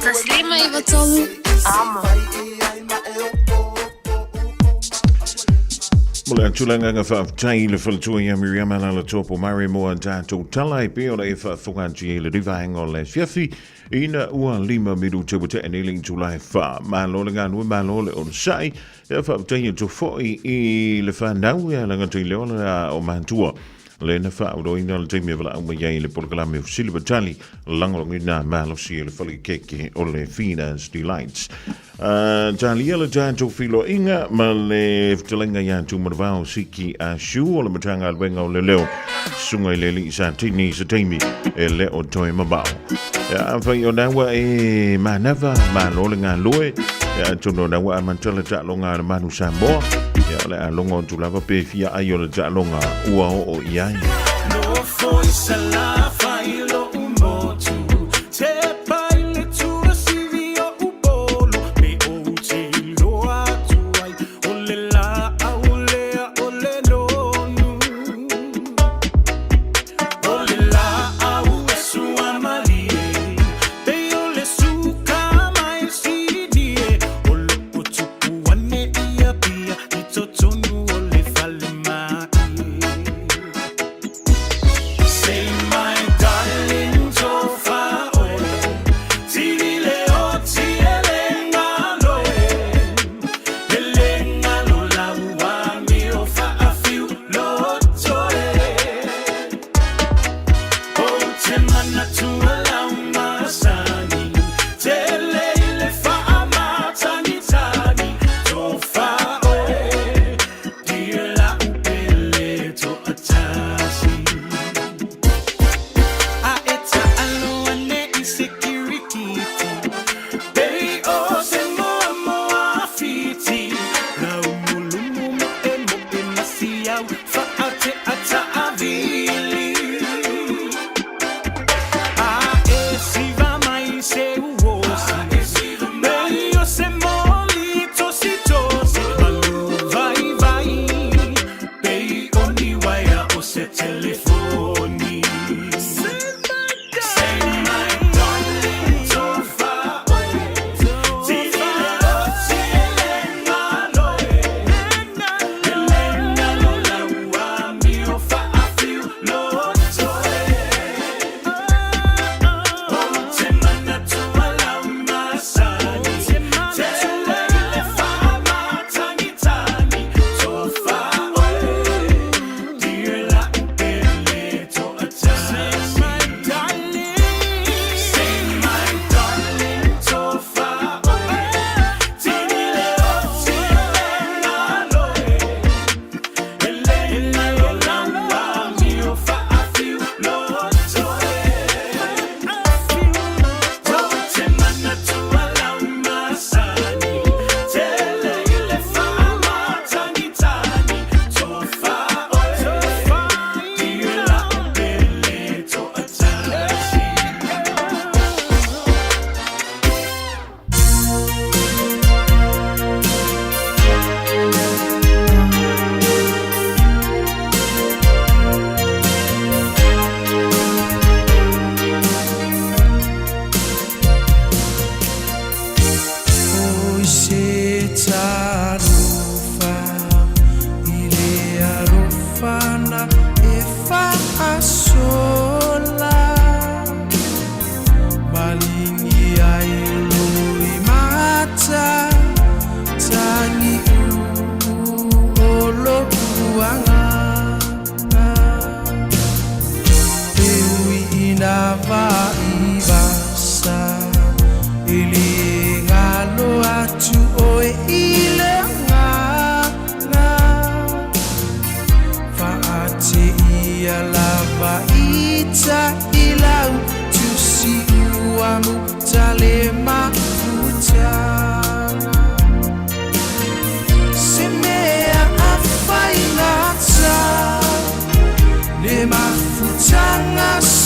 153 Amo. Mo le tulaga faafetai i le faletua ia Miriama Lalatoa Pomare mo a tatou tala e pei ona e faafofoga atu i ai le vaega o le afiafi ina ua 5 minute ua tea nei le itula e 4. Malo le galue, malo le onosai. Ia faafetai atu foi i le whanau e ala ngata i le ola o matua. Le na whaauroina le taimi e walaau mai ai le polokalame o Silver Tally lagolagoina malosi e le fale keke o le Feeders Delights. Talia le tatou filoaiga ma le fetalaiga ia Tumanavao Siki a Shu o le Matagaluega o Leoleo susuga i le alii Satini i se taimi e le o toe mamao. Ia, afai o naua e manava, malo le galue, ia, atonu o naua a mantala taaloga a le Manu Samoa, ia, o le a logo atu lava pe fia ai o le taaloga ua oo i ai. Nofo i Salafai lo'u motu Tepa i le tuasivi o Upolu Pe ou te iloa atu ai O le laau lea o le lonu O le laau e sua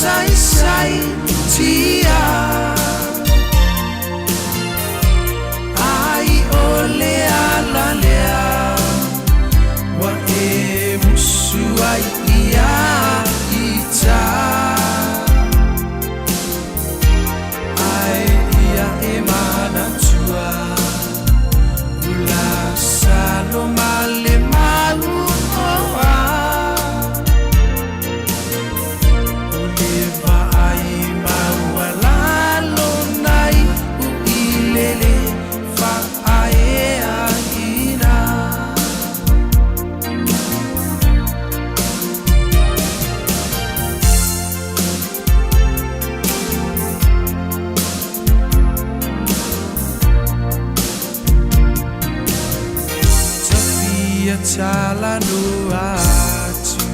saisai tia Ai o le ala lea Ua e musu ai ia ita Ai ia e manatua Ula salo ma le mau oa O le vaai maualalo nai uilele faaeaina. Ta fia talanoa atu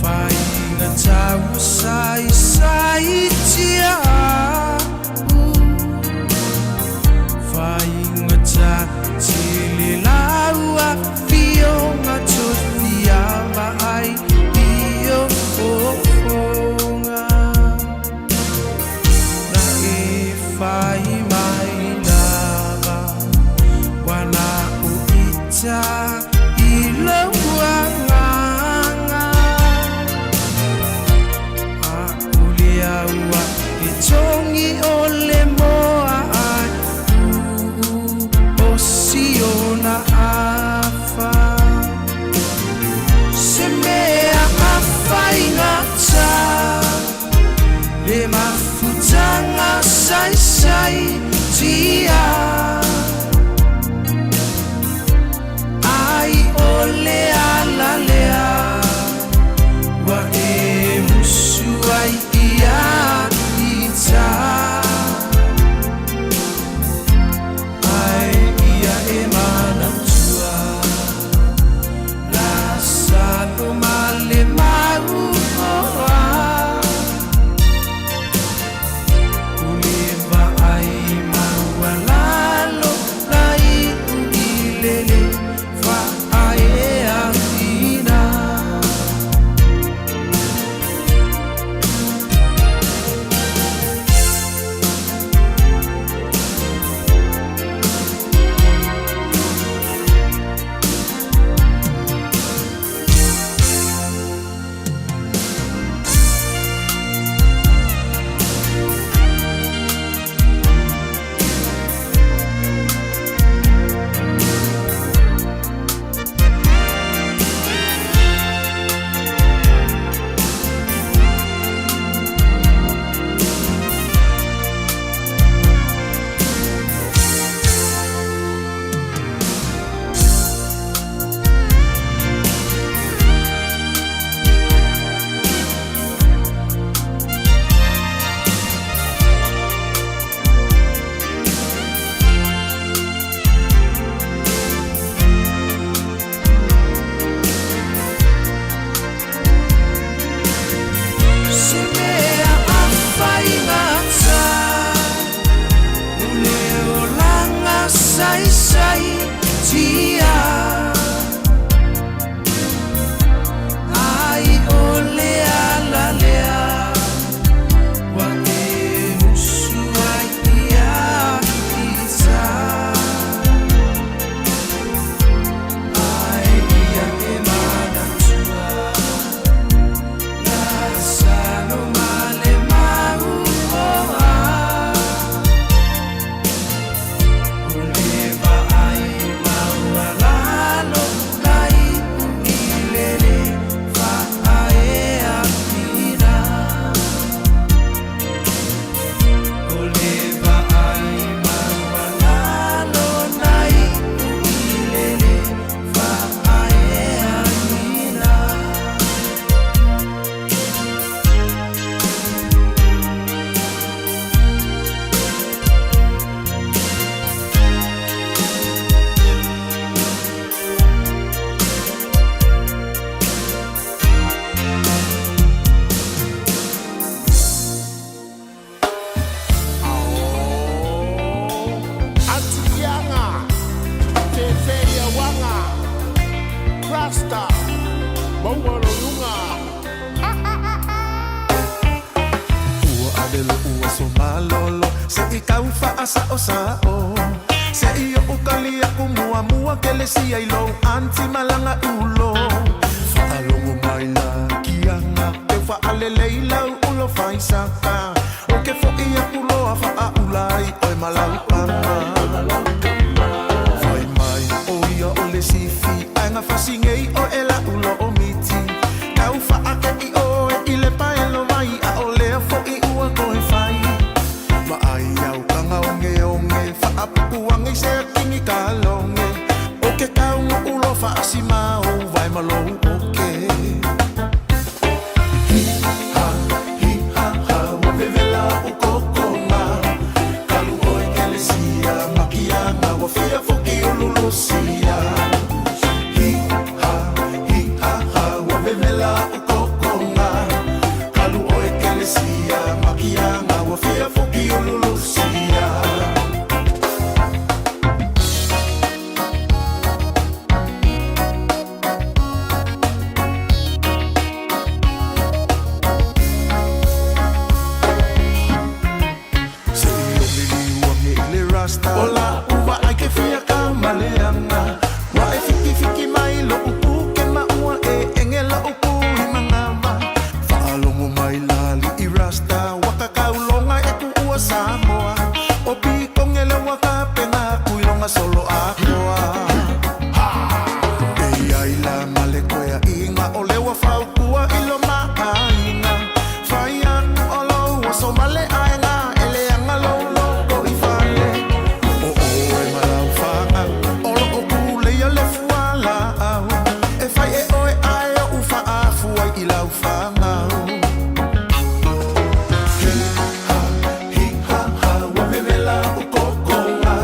Faigata ua saisaitia Faigata tele lau afioga tofia vaai i o fofoga Na e fai mai lava Wana o ita i lou agaga A o lea ua e togi. kau faasaʻosaʻo Seʻi oʻu kali aku muamua Kelesia i lou anti malaga ulo Faalogo mai la kiaga Teu faalelei lau ulo faisaka O ke foʻi aku loa faaʻula ai oe ma lau kama Fai mai o ia o le sifi Ae gafasi nei oe laʻu loo miti Tau faakeʻi oe i le paelovai Aʻolea foʻi ua toe fai Vaai au kaga ogeoge Faapupuage i se akini kaloge O ke kaunuʻu loa faasimau Vae ma lou oke Hi ha hi ha ha Ua vevela oʻu kokoga Kalu oe kelesia Makiaga ua fia foki ululusia Hi ha hi ha ha Ua vevela oʻu kokoga Kalu oe kelesia Makiaga ua fia foki ululusia Seʻi o liliu age i le rasta O laʻu vaai ke fia ka maleaga Ua e fikifiki mai loʻu puke ma ua e ege loʻu pu i manava Faalogo mai la aliʻi rasta Ua kakauloga e kuʻua Samoa O pikoge le ua kapena aku i loga solo atoa E iai la ma le koeaʻiga O le ua faukua i lo maʻaiga Fai aku o lou oso ma le aega E leaga lou loko i fale O oe ma lau fanau O loo puleia le fualaau E fai e oe ae oʻu faafu ai i lau fagau Hi ha hi ha ha Ua vevela oʻu kokoga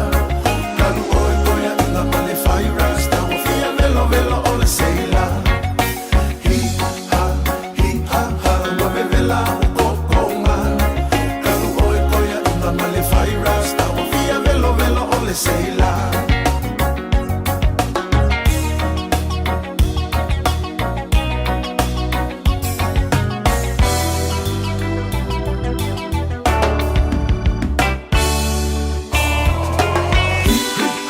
Kalu oe koeaʻiga ma le fai rasta Ua fia velovelo o le seila Hi ha hi ha ha Ua vevela oʻu kokoga Kalu oe koeaʻiga ma le fai rasta Ua fia velovelo o le seila Hi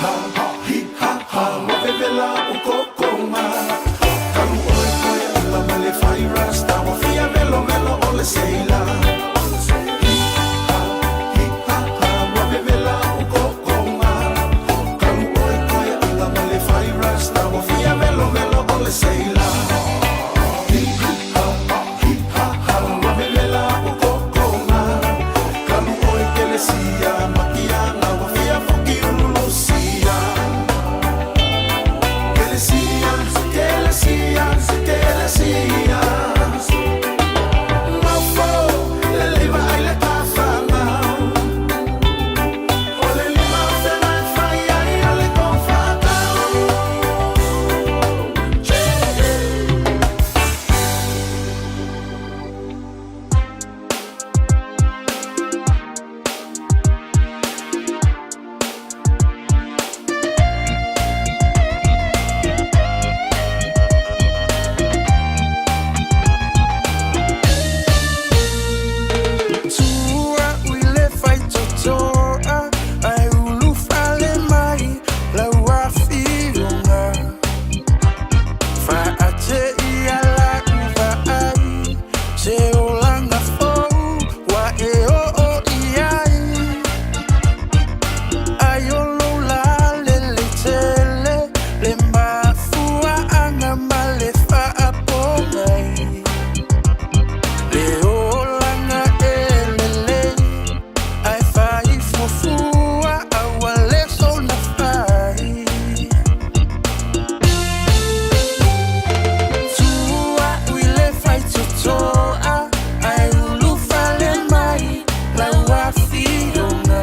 ha hi ha ha Ua vevela oʻu kokoga Kalu oe koeaʻiga ma le fai rasta Ua fia velovelo o le seila Hi ha hi ha ha Ua vevela oʻu kokoga Kalu oe koeaʻiga ma le fai rasta Ua fia velovelo o le seila Hi ha hi ha ha Ua vevela oʻu kokoga Kalu oe kelesia Makiaga ua fia foki ululusia Kelesia, kelesia, kelesia Maufo, lelei vaai le tafagau O le lima o fena e fai ai o le kou faatau Tua ui le faitotoa Ae ulu fale mai lau afioga Faate ia lau vaai Se olaga fou ua e oo i ai Ai o lou lalelei tele Le mafuaaga ma le faapogai Le olaga e lelei Ae fai fuafua aua le soona fai Tua ui le faitotoa Ae ulu fale mai lau afioga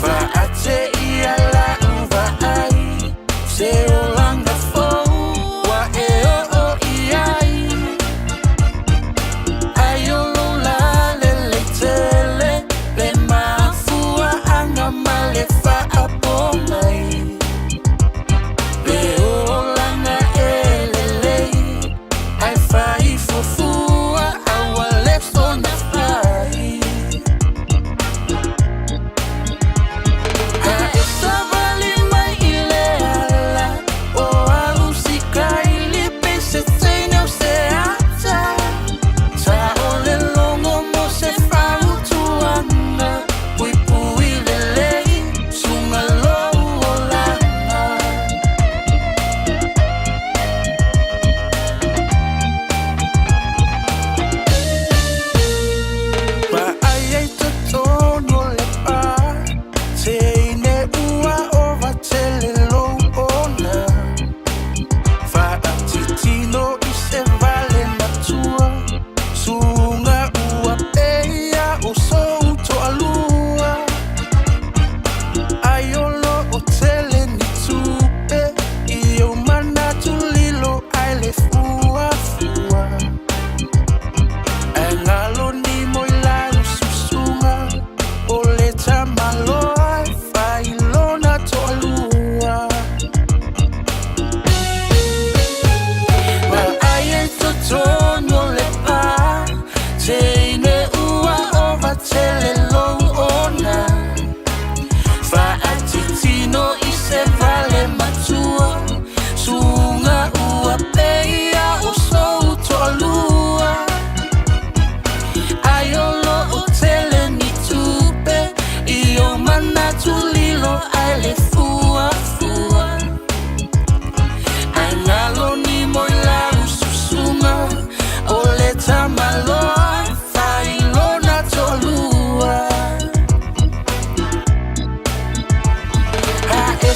Faate ia lau vaai Se olaga fou ua e oo i ai Ai o lou lalelei tele Le mafuaaga ma le faapogai Le olaga e lelei Ae fai fuafua aua le soona fai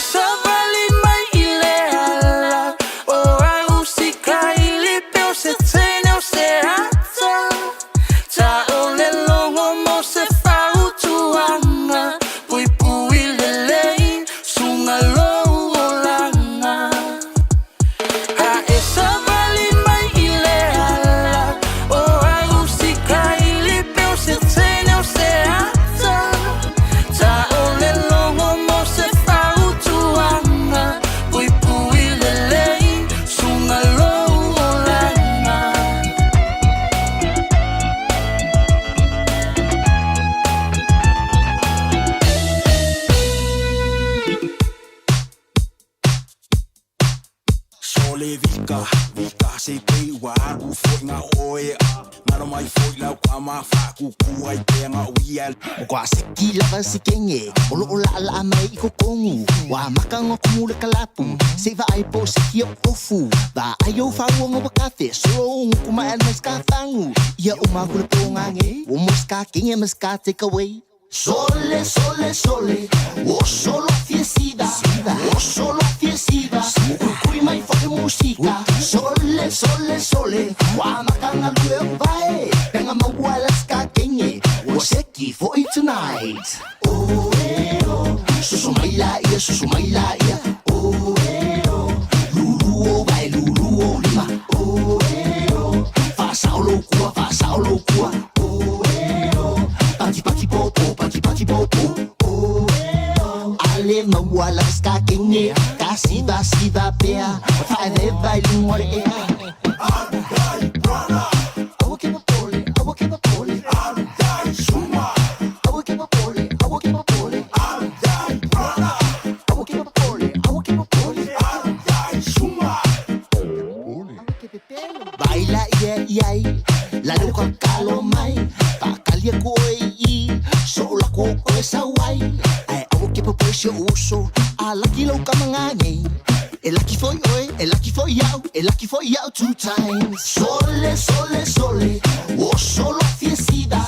savali mai i le ala o au sikaili pe o se teine o se ata Ta o le logo mo se fautuaga Puipui lelei suga lou olaga A e savali mai i le ala o au sikaili pe o se teine o se ata Ta o le logo mo se fautuaga Puipui lelei suga lou olaga. Sole vika, vika se pei ua alu foi ngā oe Ngaro mai foi lau ka ma whakuku ai pea ngā uia. O ka seki lava si kenge O loo laa laa mai i kokongu Wa maka ngā kumu le kalapu Se va ai po seki o ofu Va ai o whau ngā wakafe Solo nguku mai al mai fangu Ia o makule po ngange O moska kenge maska take away. Sole, sole, sole, o solo fiesida, o solo fiesida, kui mai foi musika. Sole, sole, sole, wa makanga lue vai, penga mawala ska kenge, o seki foi tonight. Oh, eh, oh, susu mai la ia, susu mai la ia, oh, eh, oh, lulu o vai, lulu o lima, oh, eh, oh, fa saulo kua, fa saulo kua, oh, eh, oh, pati pati popo, pati pati popo, oh, eh, oh. Ale mawala ska kenge, ka siva siva pea, fa ve vai lungo le ea. Awa ke papole, awa ke papole, awa ke papole, awa ke papole, awa ke papole, awa ke papole, Baila ia iai, la leo ka kalo mai, pakalia ko e i, so la ko ko e sawai. Ai awa ke papoe se uso, a laki lau ka mangane. E lucky for oi, e lucky for you, e lucky for you two times. Sole, sole, sole, o solo fiesida,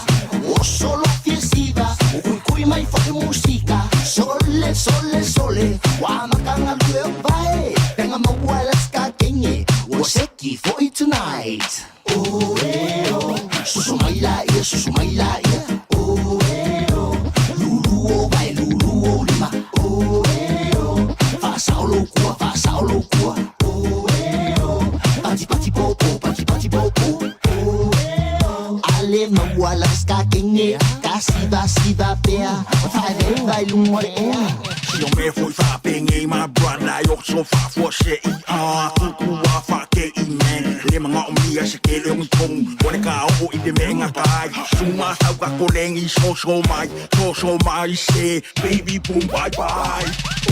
o solo fiesida, o kui kui mai foi musika. Sole, sole, sole, wa makanga lue vai, penga mawala ska kenge, o seki foi tonight. Oh, eh, oh, susu mai la ia, susu mai la ia, oh, eh, oh, lulu o vai, lulu o lima, oh, eh, oh, fa saulo kua, fa saulo kua, oh, eh, oh, pati pati popo, pati pati popo, oh, eh, oh. Ale mawala ska kenge, ka siva siva pea, fa ve vai lungo le ea. Si o me foi whapenge my brother Yok so whafua se i a Kuku a whake i men Le mga o mia se ke leong tong Kone ka o i te menga kai Suma sau ka kolengi so so mai So so mai se Baby boom bye bye.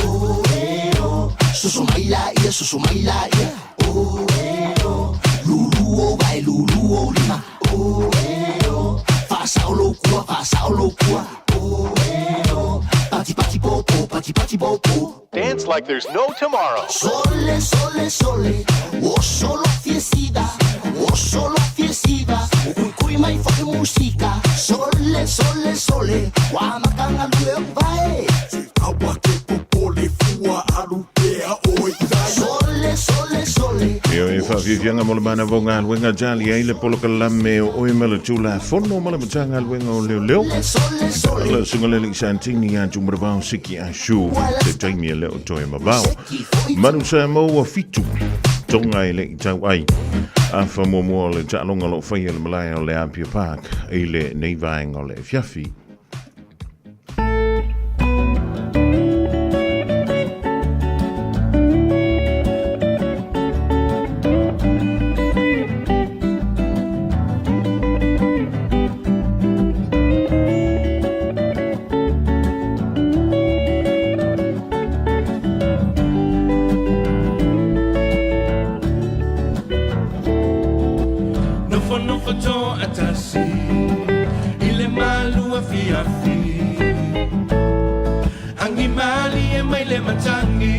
Oh, eh, oh, susu mai la ia, susu mai la ia. Oh, eh, oh, lulu o vai, lulu o lima. Oh, eh, oh, fa saulo kua, fa saulo kua. Oh, eh, oh, pati pati popo, pati pati popo. Dance like there's no tomorrow. Sole, sole, sole, o solo fiesida, o solo fiesida, o kui kui mai foi musika. Sole, sole, sole, wa makanga lue vai. Awa ke popole fua alu pea oi tai. Sole, sole, sole. Io e whawhiwhianga mo le mana vo ngā luenga jali ai le polokalame o oe mele tūla fono ma le matanga luenga o leo leo. Le sunga le li santini a tumravao siki a shu te taimi e leo toe mavao. Manu sa maua fitu tonga e le i tau ai. A whamua le ta'alonga lo whaia le malaya o le Apia Park i le nei vaenga o le fiafi. Nofo nofo to atasi I le malua fiafi Angi mali e mai le matangi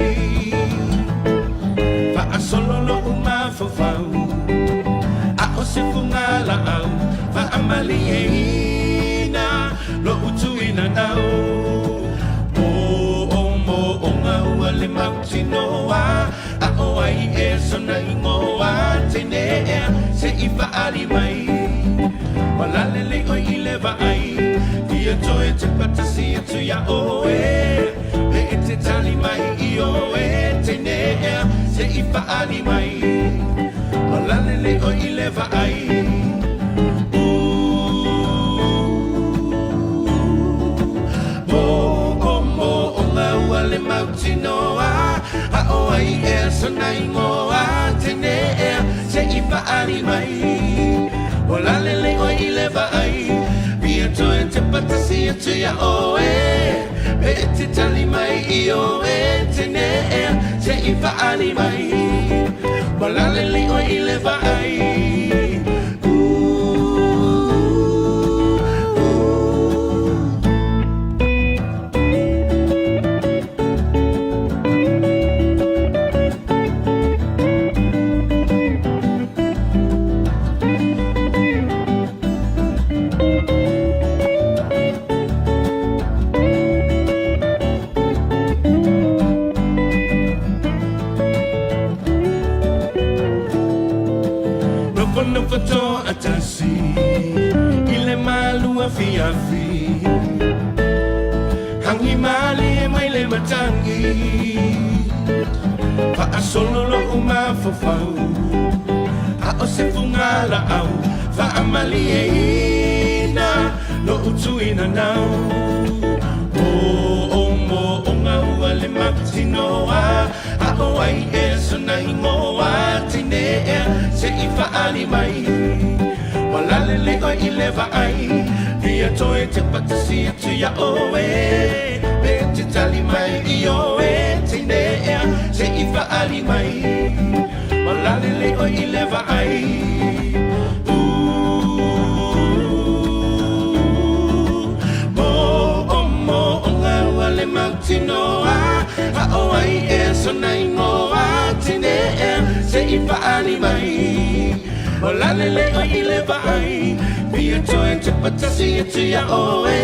Fa asololo uma fofau A o se funga la au Fa amali e ina Lo utu ina nau Mo o mo o ngā ua mautinoa A o ai ea sona igoa Teine ea se i faali mai Ua lalelei oe i le vaai Fia toe tepa tasi atu iā oe Pe e te tali mai ioe Teine ea se i faali mai Ua lalelei oe i le vaai Mo'omo'oga ua le mautinoa A o ai ea sona igoa Teine ea se i faali mai Ua lalelei oe i le vaai Fia toe tepa tasi atu iā oe Pe e te tali mai ioe Teine ea se i faali mai Ua lalelei oe i le vaai Nofonofo toatasi i le malu afiafi Hagi malie mai le matagi Faasolo lou mafaufau A o se fugalaau Faamalieina lou tui nanau Moomooga ua le mautinoa A o ai ea sona igoa Teine ea se i faali mai Ua lalelei oe i le vaai Fia toe tepa tasi atu iā oe Pe e te tali mai ioe Teine ea se i faali mai Ua lalelei oe i le vaai Moomooga ua le mautinoa A o ai ea sona igoa Teine ea se i faali mai Ua lalelei oe i le vaai Fia toe tepa tasi atu iā oe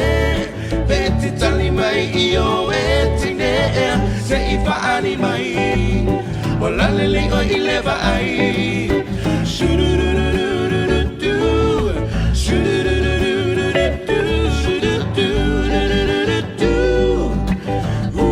Pe e te tali mai ioe Teine ea se i faali mai Ua lalelei oe i le vaai Shoo-doo-doo-doo-doo-doo-doo. Shoo-doo-doo-doo-doo-doo. Shoo-doo-doo-doo-doo.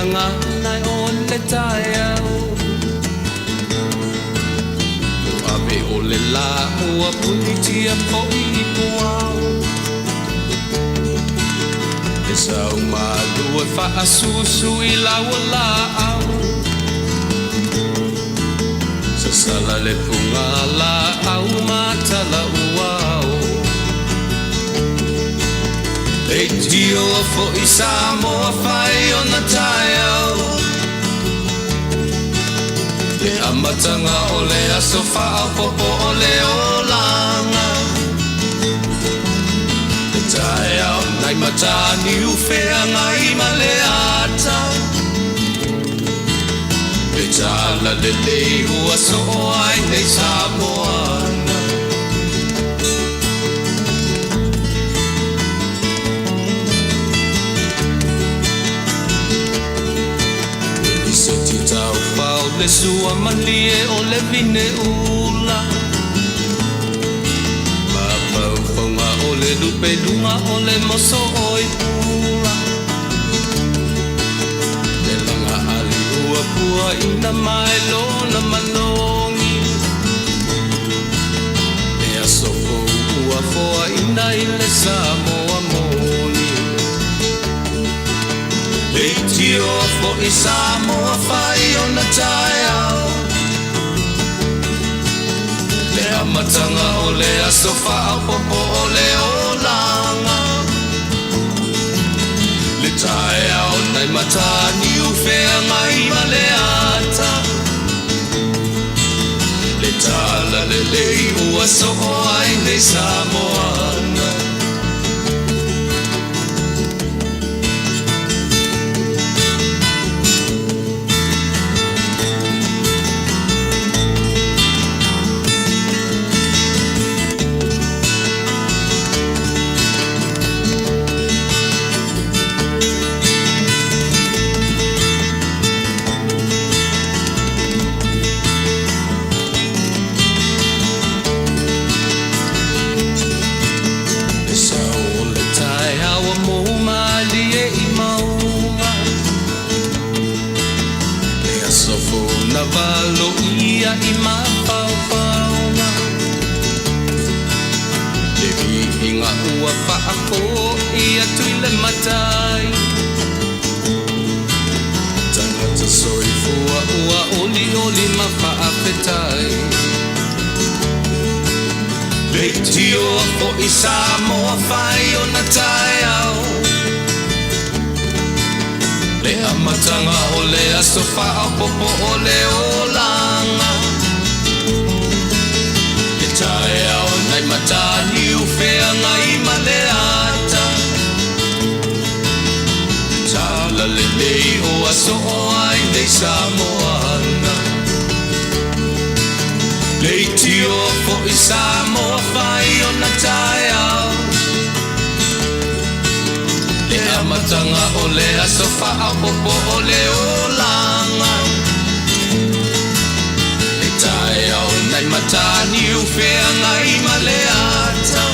gagana o le taeao Ave o le la ua punitia fo'i i puao E sau malu e faasusu i lau laau Sasala le puga laau matala uao E tio fo'i Samoa fai ona taeao Le amataga o le aso faaopoopo o le olaga Le taeao nai mataniu feagai ma le ata Le tala lelei ua soo ai nei Samoana Eliseti taufao le sua malie o le vine ula Mafaufauga o le lupeluga o le moso oi pula Le laga ali ua puaina mai lona manogi Le aso fou ua foaina i le Samoa moni Leitioa fo'i Samoa fai ona taeao Le amataga o le aso faaopoopo o le olaga Le taeao nai mataniu feagai ma le ata Le tala lelei ua soo ai nei Samoana Le sao o le taeao ua mou malie i mauga Le aso fou na valoia i mafaufauga Le viiga ua faafo'i atu i le matai Tagata soifua ua olioli ma faafetai Leitioa fo'i Samoa fai ona taeao Le amataga o le aso faaopoopo o le olaga Le taeao nai mataniu feagai ma le ata Le tala lelei ua soo ai nei Samoana Leitioa fo'i Samoa fai ona taeao Le amataga o le aso faaopoopo o le olaga Le taeao nai mataniu feagai ma le ata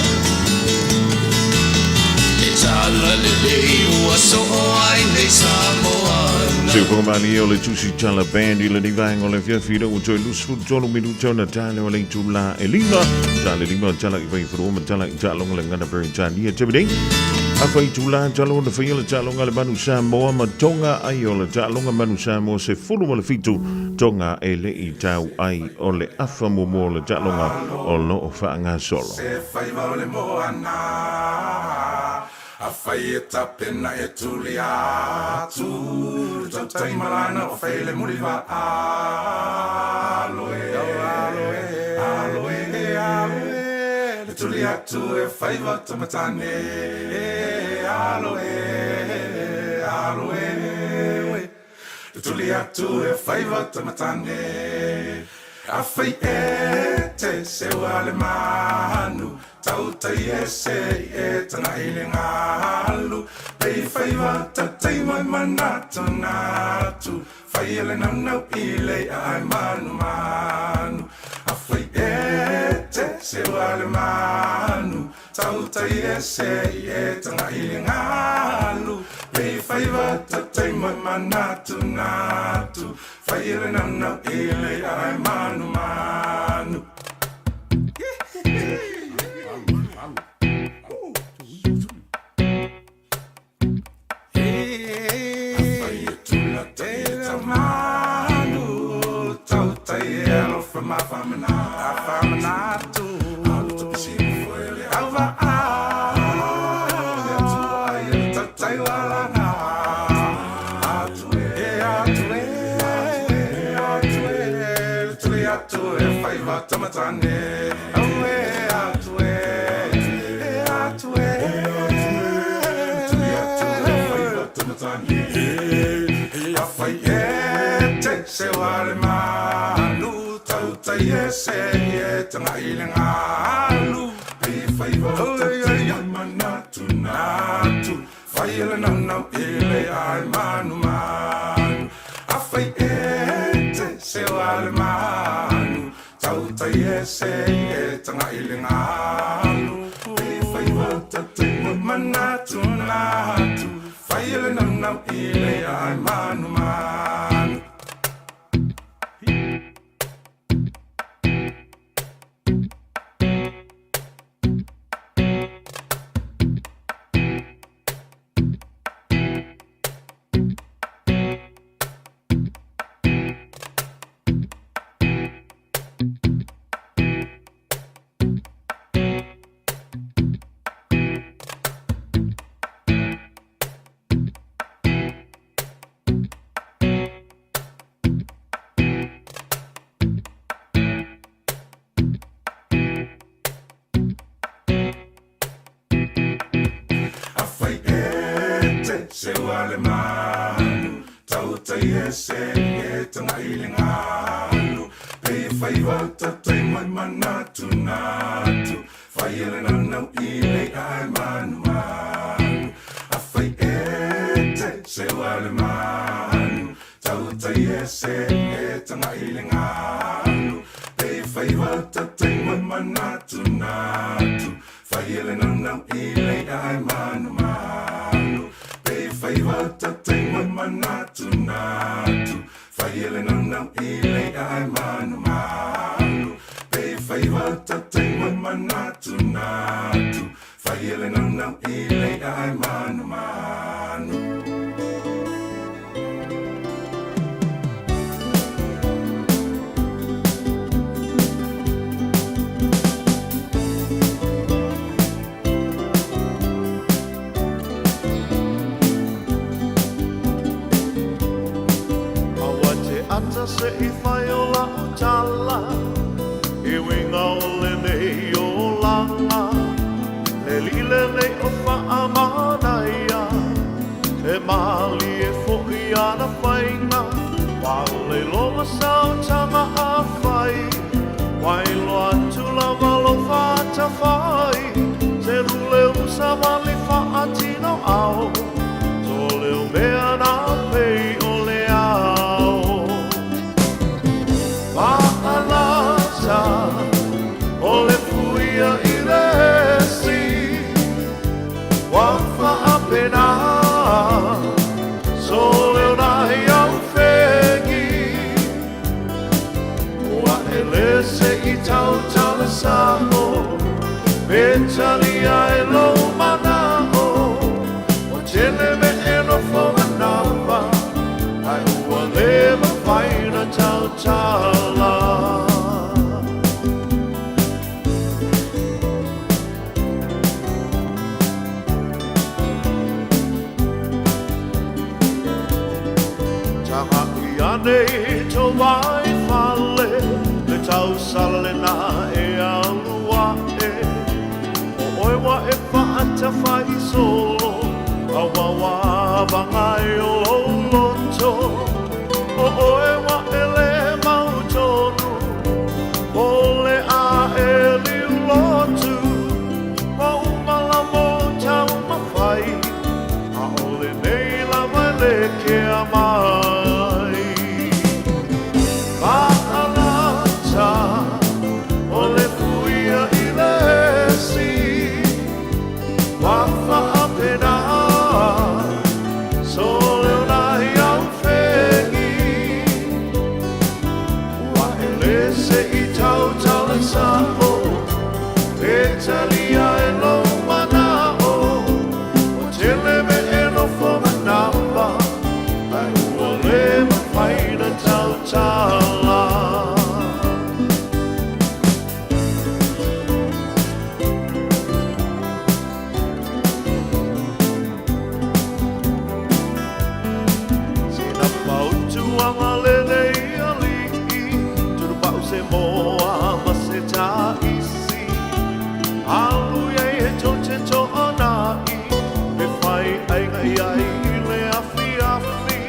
Le tala lelei ua soo ai nei Samoana Teufogamali o le Tusitala Band i lenei vaega o le afiafi ina ua toe 23 minute ona tala o le itula e lima. Tala lima tala i Vaifanua ma tala i taaloga le Gagana Peretania Timini. Afa itula tala ona faia le taaloga le Manu Samoa ma Tonga ai o le taaloga Manu Samoa 17 Tonga e le i tau ai o le afa muamua o le taaloga o lo o faagasolo. Se faiva o le moana Afai e tapena e tuli atu Le tautai malana o fai le muliva Aloe, aloe, aloe, aloe Le tuli atu e faiva tamatane Aloe, aloe, Le tuli atu e faiva tamatane Afai e te seua le manu Tautai e se i e tana i le galu Pei faiva tatai mai manatu natu Fai e le naunau i le ia ai manu manu Afai e te seua le manu Tautai e se i e tana i le galu. Pei faiva tatai mai manatu natu Fai ele naunau ele ai manu manu. Tamatane, aue atue, e atue, se wale manu tau tai e se e tanga i le ngalu Pei whaiva o te manatu natu Whai ele nau nau ele ai manu manu A whai e te se wale manu tau tai e se e tanga i le ngalu Pei whaiva o te manatu natu Whai ele nau nau ele ai manu manu. Afai e te se wale manu tau tai e se e tanga i le ngalu Pei whaiva tatai mai manatu natu Whai ele nau nau i le ai manu manu Afai e te se wale manu tau tai e se e tanga i le ngalu Pei whaiva tatai mai manatu natu Whai ele nau nau i le ai manu manu Pei whaiva tatai mai manatu natu Whai ele nau nau i le ai manu manu Pei whaiva tatai mai manatu natu Whai ele nau nau i le ai manu manu. Aua te ata se i whai o la o tala E winga o le nei o langa Le lile nei o whaamanaia E mali e fo i ana whainga Wa le longa sao tanga a whai Wai loa tula valo whata whai Te rule usa wali whaatino ao Tō leo mea nā pei o le ao Ma'alata o le fuia i le si Wa whaapena so leo nai au whengi Ua ele se i tau tau le saho Me tali ai lo mana o O tele me eno whanga nawa Ai ua le mawhaina tau tala. Tanga i ane tō wai whale Le tau sala le nā e alua e O oe wa e whaata whai solo A wawa wanga e o loto O oe wa e le mau tonu O le a e liu lotu Wa umala mō tau mawhai A o le nei la mai le ke a mai Ma'alata o le fuia i le si Wa whaapena se moa ma se taisi. Alu ia e tou te to'ana'i e fai aiga ia i le afiafi.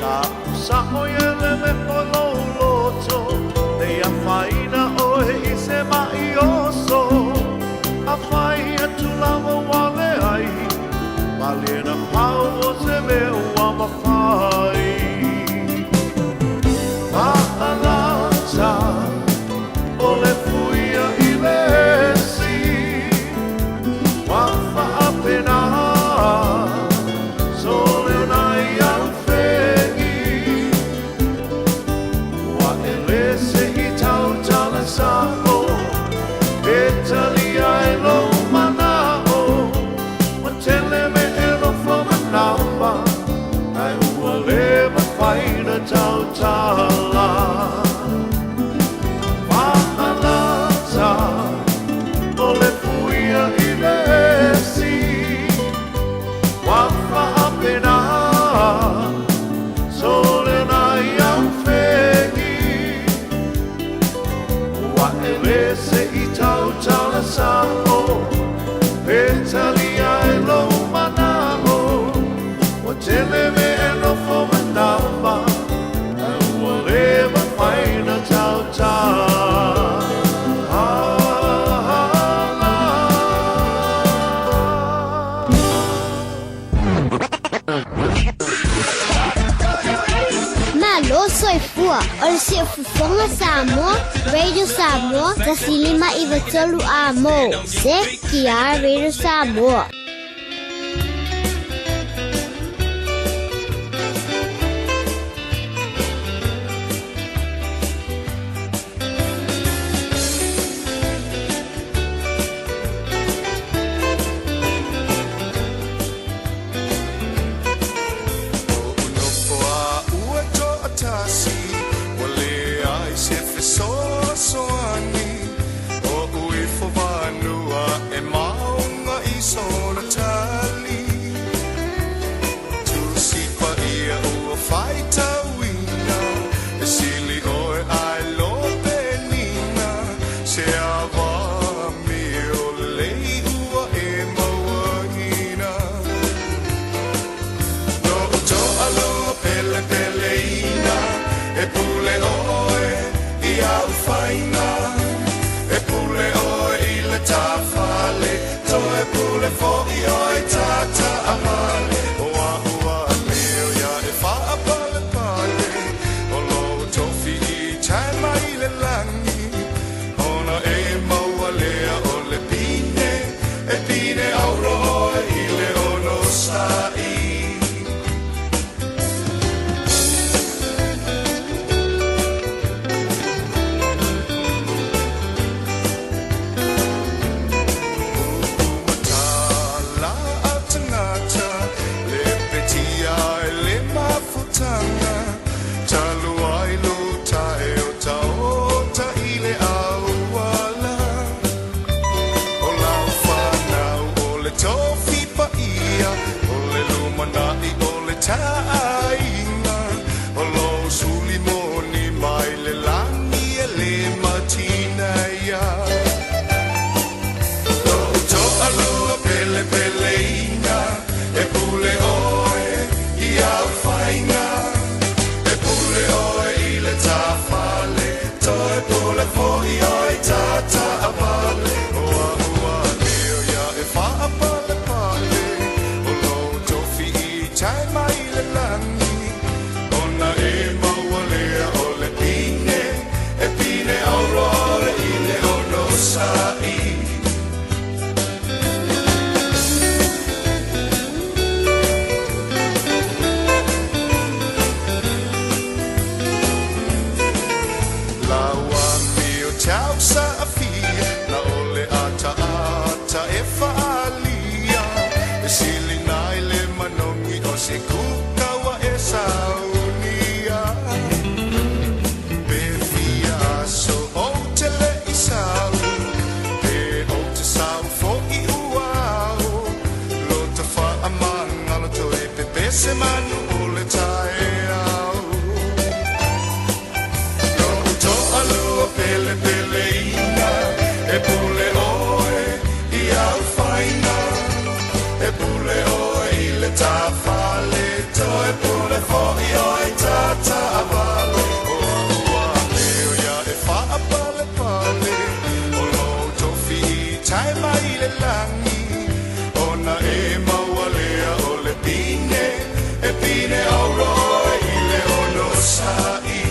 Ta'usa'o ia le mepo lou loto, nei afaina oe i se ma'i oso. Afai atu lava ua leai, malie na pau o se mea ua mafai. Ma'alata o le fuia i le esi, ua fa'apena sole ona i au fegi. Ua e lese i tautala sa'o, e talia e lou mana'o. Ua tele me e nofo manava, ae ua lē mafai na tautala. Fa'alata o le fuia i le esi, ua fa'apena sole ona i au fegi. Ua e lese i tautala sa'o, e talia e lou mana'o. Ua tele mea e nofo manava, ae ua lē mafai na tautala. Malo soifua o le Siufofoga Samoa, Radio Samoa, 105.3 Amo. CKR Radio Samoa. Nofo a ua to'atasi, ua leai se fesoasoani. O'u ifo vanua e maoga i sona tali. Tusi paia ua faitauina, e sili oe ae lopenina. Se ava mio lelei ua e mauaina. Lo'u to'aloa pelepeleina, e pule oe i au faiga. E pule oe i le tafale, toe pule fo'i oe tata'amale. O a'u amio ia e fa'apalepale, o lou tofi i tae mai le lagi. Ona e maua lea o le pine, e pine auro oe i le ono sa'i. Matala a tagata, le petia e le mafutaga, talu ai lo tae o tau. pelepeleina E pule ʻoe i au faiga E pule ʻoe i le tāfale Toe pule foʻi ʻoe i tātaʻawale O aʻu leo ia e faapalepale O lou tofi i tae mai i le lagi Ona e maua lea o le pine E pine auro ʻoe i le onosaʻi.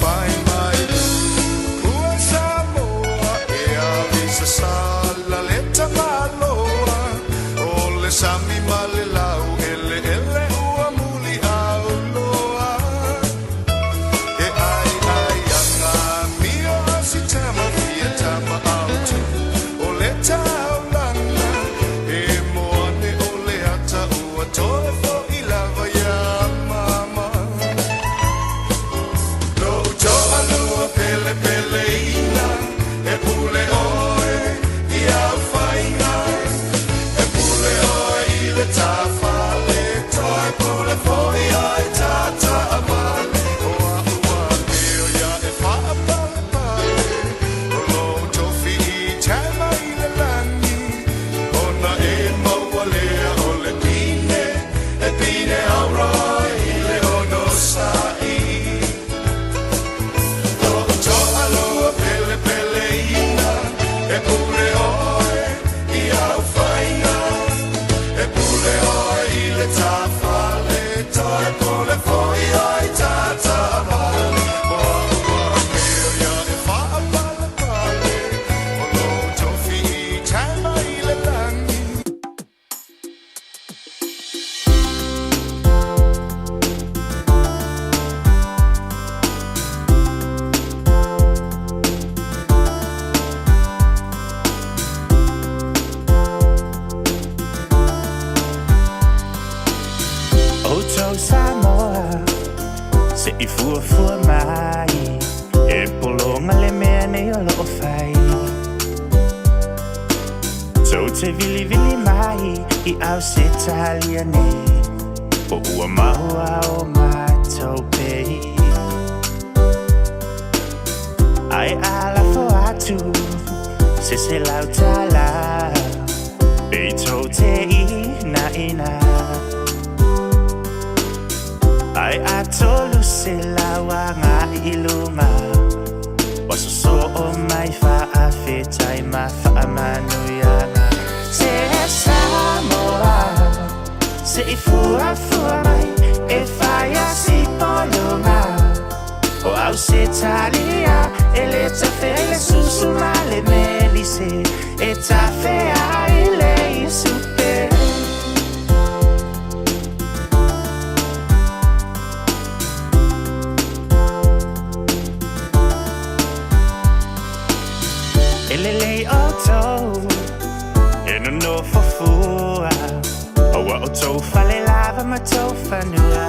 Fai mai ua Samoa e avisa sala le tamaloa o le sami ma le lau eleele ua muli au loa e ai ai anga mio a si tama fia tama au tu o le taulanga e moane o le ata ua toe foʻi lava iā mama. Lou toalua pelepeleina E pule ʻoe i au faiga E pule ʻoe i le tāfale Toe pule foʻi ʻoe i tātaʻawale O aʻu leo ia e faapalepale O lou tofi i tae mai i le lagi Ona e maua lea o le pine E pine auro ʻoe i le onosaʻi. Lou toalua pelepeleina E pule ʻoe i au faiga E pule ʻoe i le tāfale Toe pule foʻi ʻoe i tātaʻawale O aʻu leo ia e faapalepale O lou tofi i tae mai i le lagi. Outou Samoa se i fuafua mai e pologa le mea nei o loo fai tou te vilivili mai i Ausetalia nei po ua maua o matou pei ae a lafo atu se $100 pe tou te inaina ae a $300 agai i luma ua sosoo mai faafetai ma faamanuiaga se Samoa se i fuafua mai e fai a si pologa o Ausetalia e le tafea i le susu ma le melise e tafea i le isupe. E lelei outou e nonofo fua aua o tou fale lava ma tou fanua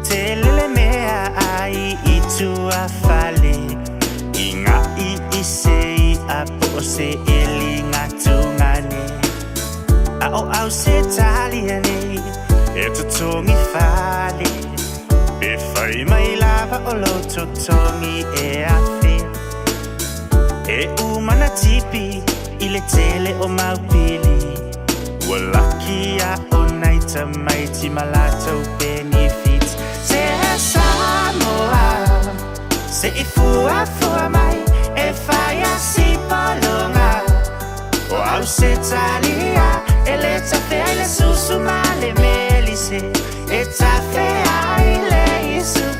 Tele le mea ai i tua fale i nga'i i se i'a po o se eli gatugane A o Ausetalia nei e totogi fale Pe fai mai lava o lou totogi e afe E uma na tipi i le tele o mau pili Ua laki a o nai tamaiti ma latou benefits Se Samoa se i fuafua mai e fai a si pologa O Ausetalia e le tafea i le susu ma le melise E tafea i le isupe.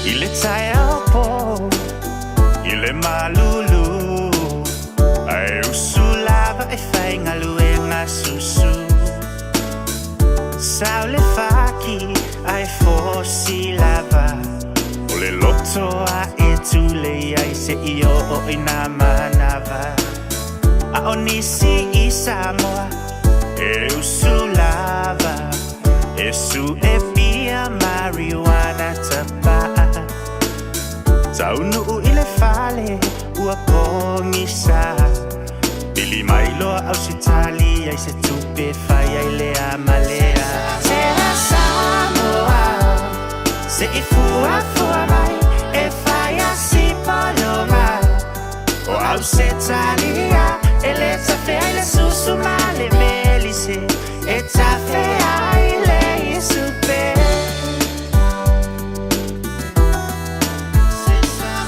I le taeao po i le malulu Ae usu lava e fai galuega susu Sau le faki ae fosi lava O le loto a e tulei ai seia oo i nā manava A o nisi i Samoa e usu lava. Iesu e fia marijuana tapa'a Taunuu i le fale ua pogisa Pili mai loa Ausetalia i se tupe fai ai lea ma lea Tera Samoa Se i fuafua mai e fai a si pologa O Ausetalia e le tafe ai le susu ma le melise E tafe ai le isupe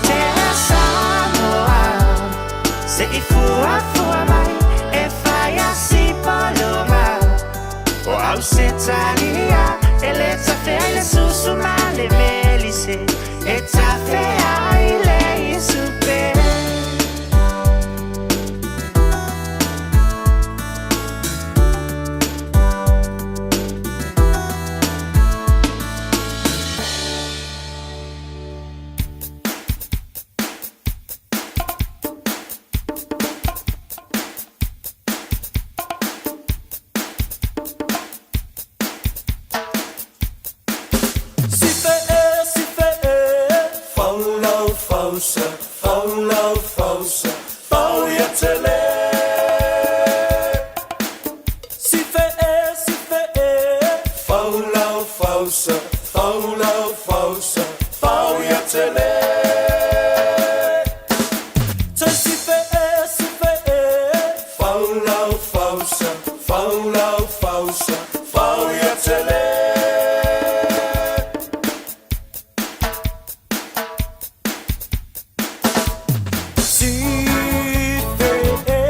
Terra Samoa Se i fuafua mai e fai a si pologa O Ausetalia e le tafe ai le susu ma le melise E tafe ai le isupe Si fe e, si fe e, fau fausa, fau fausa, fau ia tele. Si fe e, si fe e, fau fausa, fau fausa, fau ia tele. Tai si fe e, si fe e, fau fausa, fau fausa, fau ia tele. Si fe e,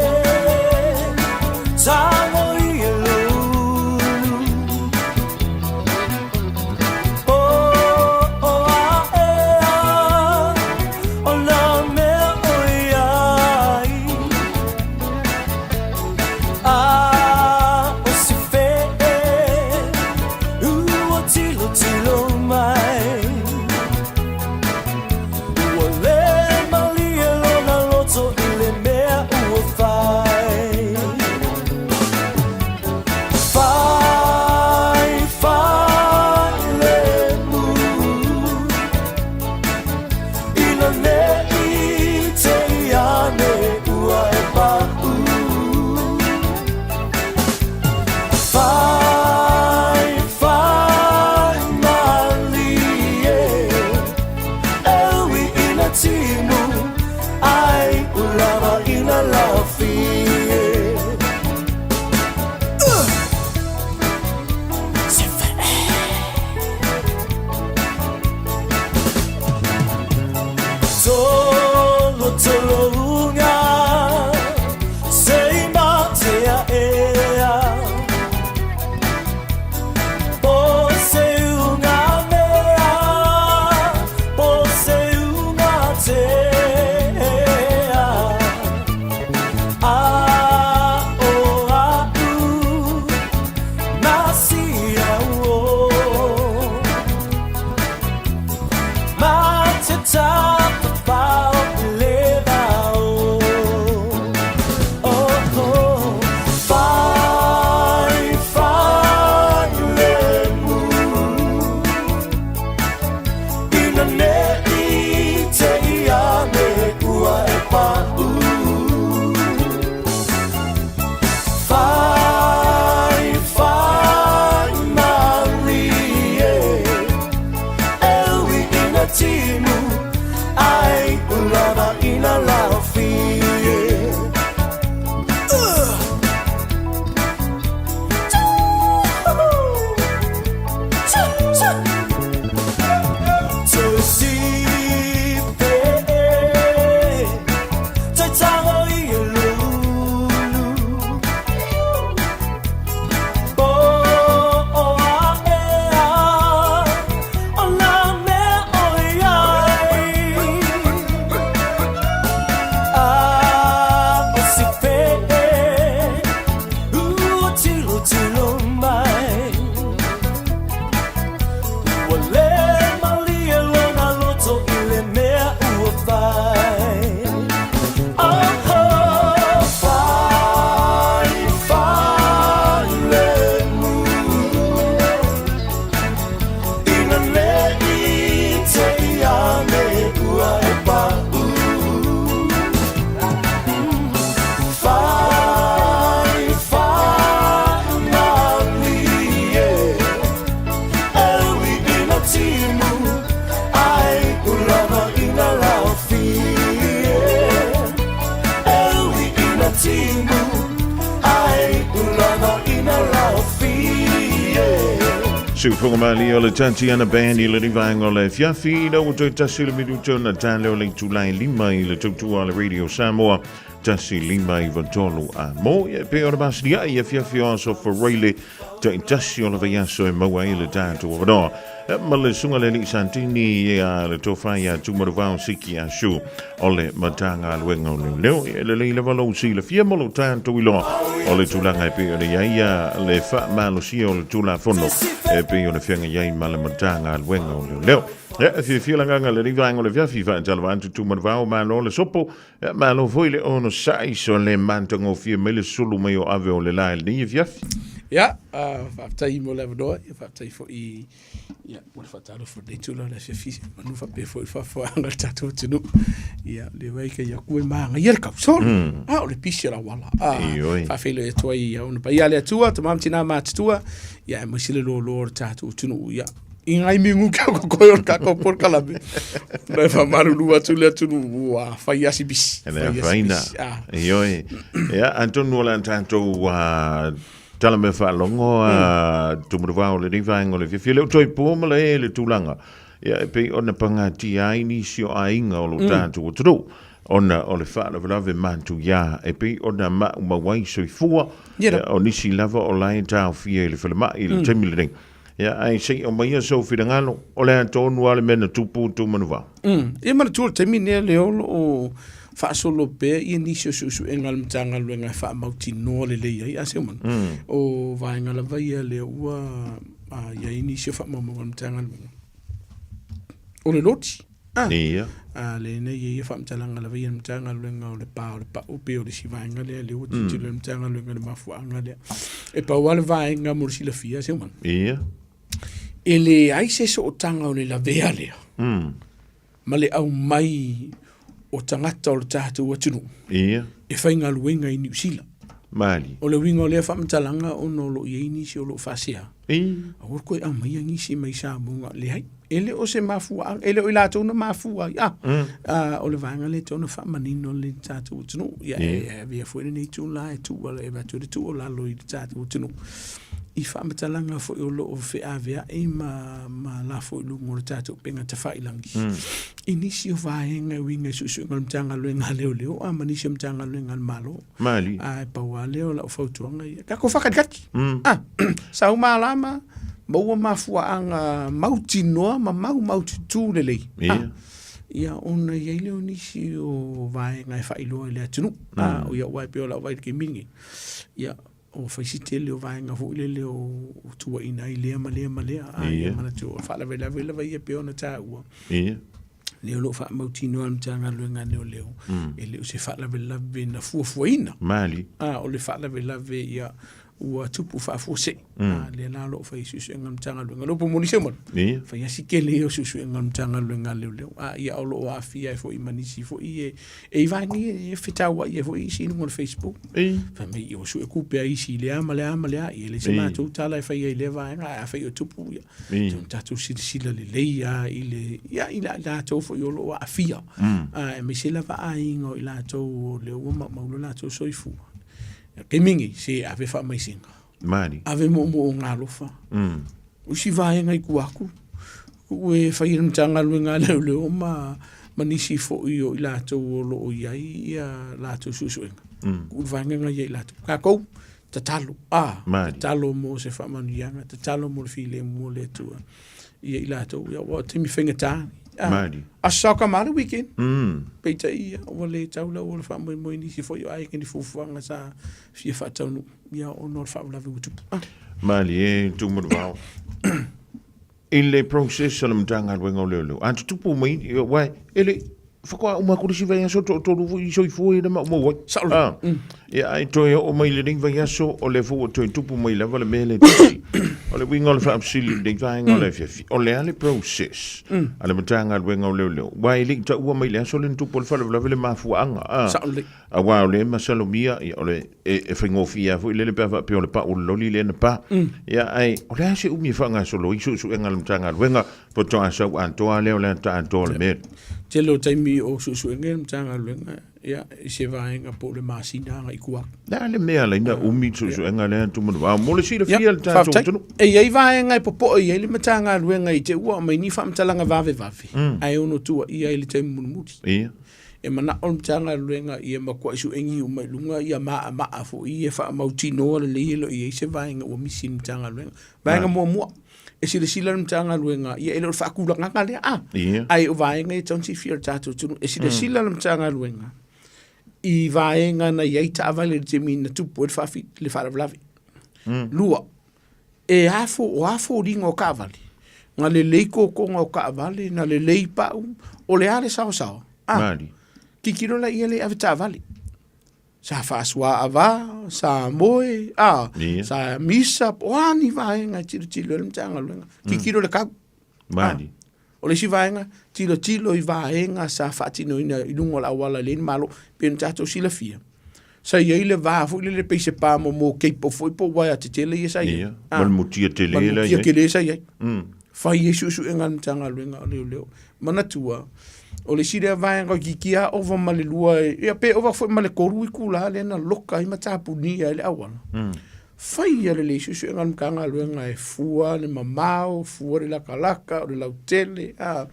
tango i lulu. O, o, a, e, a, o la mea o iai. A, o si fe e, Siufoga malie o le Tatiana Band i lenei vaega o le afiafi ina ua toe tasi le minuta ona ta lea o le itula e 5 i le tautua a le Radio Samoa 1 5 9 3 a mo ia pe o le masini ai afiafi o aso Faraile taitasi o le vaiaso e maua ai le tatou avanoa ma le susuga le alii Santini ia le tofa ia Tumanuvao Siki Asu o le Matagaluega o Leoleo. E lelei lava lou silafia ma lou tatou iloa o le tulaga e pei ona i ai ia le faamalosia o le Tulafono e pei ona feagai ai ma le Matagaluega o Leoleo. Ia, e fiafia le agaga i lenei vaega o le afiafi, faatalofa atu Tumanuvao, malo le sopo, ia, malo foi le onosai, so le matagofie mai le sulu mai o ave o le la i lenei afiafi. Ia, faafetai mo le avanoa, ia faafetai foi ia mo le faatalofa i lenei itula o le afiafi, manu faapea foi le faafofoga a le tatou atunuu. Ia, le vai ka ia kue māngaia le kausolo. A o le pisi o le auala. A, Ioe. faafeiloai atu ai ia ona paia a le Atua, tama ma tina matutua, ia aemaise le loaloa o le tatou atunuu. Ia, i ngai mingu ka kokoe o le kākou polokalame. Na e faamalulu atu le atunuu ua fai asi pisi. E le Fai asi afaina. pisi. Ah. Ioe. Ia, atonu o le a tatou tala mea faalogo Tumanuvao o lenei vaega o le afiafi. E le o toe po ma le le tulaga. Ia, e pei ona pagatia ai nisi o aiga o lo tatou atunuu ona o le faalavelave matuia e pei ona maumau ai soifua Ia, o nisi lava o la e taofia i le falemai i le taimi lenei. Ia, ae se i aumaia sou finagalo, o le a tonu lava le mea na tupu Tumanuvao. Ia manatua le taimi lenei lea o lo o faasolo pea ia nisi o suesuega a le Matagaluega e faamautinoa lelei ai. A seu mana, o vaega lava ia lea ua i ai nisi o faamaumauga a le Matagaluega. O le loti. Ah. Ia. A le nei ia ia faamatalaga lava ia le Matagaluega o le pa o le pau pei o le isi vaega lea lea ua tilotilo le Matagaluega i le mafuaaga lea. E pau lava le vaega mo le silafia seu mana. Ia. E leai se sootaga o le lavea lea ma le aumai o tagata o le tatou atunuu Ia. e faigaluega i Niu Sila. Mali. O le uiga o lea faamatalaga ona o lo o i ai nisi o lo o faasea. I. Aua le toe aumaia nisi mai Samoa. Leai, e le o se mafuaaga, e le o i latou na mafua ai. Ah, o le vaega lea e tatau ona faamanino le tatou atunuu. Ia, e avea foi lenei itula e tuu e avatu ai le tuualalo i le tatou atunuu i faamatalaga foi o lo o feaveai ma lafo i luga o le tatou upega tafailagi i nisi o vaega e uiga i suesuega o le Matagaluega a Leoleo a ma nisi o Matagaluega a le Malo. Mali. Ae pau lava lea o lau fautuaga ia. Tatou faakatikati. Ah, sau malama, maua mafuaaga mautinoa ma maumaututū lelei. Ia. Ah, ia ona i ai lea o nisi o vaega e faailoa i le atunuu. Ah, o ia aua e pei o lau vaai i le taimi lenei. Ia, ua fai si tele o vaega foi lele o tuuaiina ai lea ma lea ma lea. Ah, ia manatu o le faalavelave lava ia e pei ona taua. Ia. Lea o lo o faamautinoa e le Matagaluega a Leoleo, e le o se faalavelave na fuafuaina. Mali. A, o le faalavelave ia ua tupu faafuasei. A, lea la o lo o fai suesuega a le Matagaluega. O le upu moni Seumalu, Ia. fai lava si tele ia o suesuega a le Matagaluega a Leoleo. A, ia o lo o aafia ai foi ma nisi foi e, e i vaega ia e fetauai ai foi isi i luga o le Facebook. Ia. Fai mai, ia ua suetupe lava isi i lea ma lea ma lea. Ia e leai se matou tala e faia i lea vaega, ae afai o tupu, ia, Tau tatou silasila lelei lava i le, ia, i latou foi o lo o aafia, aemaise lava aiga o i latou o lea ua maumau lo latou soifua. Taimi nei, se ave faamaisega. Mali. Ave moomooga alofa. O isi vaega i tua atu, tuu e fai e le Matagaluega a Leoleo ma ma nisi foi o i latou o lo o i ai ia latou suesuega. Tuu le vaega lena ia i latou. Tatou, Tatalo, a, Mali. tatalo mo se faamanuiaga, tatalo mo le filemu o le Atua ia i latou. Ia, ua o taimi faigata. A, Mali. aso sao ka ma le weekend. Peitai ia, ua le tau lau o le faamoemoe i nisi foi o aiga ni fuafuaga sa fia faataunuu, ia ona o le faalavelave ua tupu. A. Mali e Tumanuvao. I le process a le Matagaluega o Leoleo, a tutupu mai, aua e le i faatoa uma atu le isi vaiaso toatolu foi i soifua ia na maumau ai. Sao Ah, ia ae toe oo mai lenei vaiaso, o lea foi ua toe tupu mai lava le mea lea tasi. O le uiga o le faafesili i lenei vaega o le afiafi, o le a le process a le Matagaluega o Leoleo? Aua e le i taua mai i le aso lea na tupu ai le faalavelave le mafuaaga. Ah, Sao lelei. Aua o lea e masalomia, ia, o le, e faigofie lava foi lele pe a faapea o le pau o le loli lea na pa. Ia, ae o le a se umi e faagasolo ai suesuega a le Matagaluega faatoa sau atoa lea o le ata atoa o le mea? Tele o taimi o suesuega ia a le Matagaluega. Ia, i se vaega po o le masina agai i tua atu. Le a le mea ala ai na umi le suesuega lea Tumanuvao mo le silafia e le tatou atunuu? E i ai vaega e popoe i ai le Matagaluega i te i ua aumai ni faamatalaga vavevave ae ono tuuaia ai i le taimi mulimuli. E manao le Matagaluega ia matuai suegi uma i luga ia maaamaa foi ia faamautinoa lelei e le o i ai se vaega ua misi i le Matagaluega. Vaega muamua, e silasila le Matagaluega, ia e le o le faatulagaga lea, a, ae o vaega ia e tatau ona silafia e le tatou atunuu. E silasila le Matagaluega i vaega na i ai taavale i le taimi na tupu ai le faafi, le faalavelave. Lua, e a fo, o a foliga o taavale, na lelei totoga o taavale, na lelei pau, o le a le saosaoa? A, tilotilo laia lea i avetaavale. Sa faasuaava, sa moe, a, sa misa, po o a ni vaega e tilotilo ai le Matagaluega. Tilotilo i le tau. Mali. O le isi vaega, tilotilo i vaega sa faatinoina i luga o le auala e leai ni malo, pei ona tatou silafia. Sa i ai le va foi lele pei se pa momo cable foi po o uaea tetele ia sa i ai. Ia, ma le mutia tele Ma le la i mutia ai. tele sa i ai. Fai ai suesuega a le Matagaluega o Leoleo. Manatua, o le isi lea vaega toeitiiti lava ova ma le lua, ia pe ova foi ma le tolu itula lea na loka ai ma tapunia ai le auala. Fai ia lelei suesuega a le Matagaluega e fua le mamao, fua le latalata, o le lautele, a,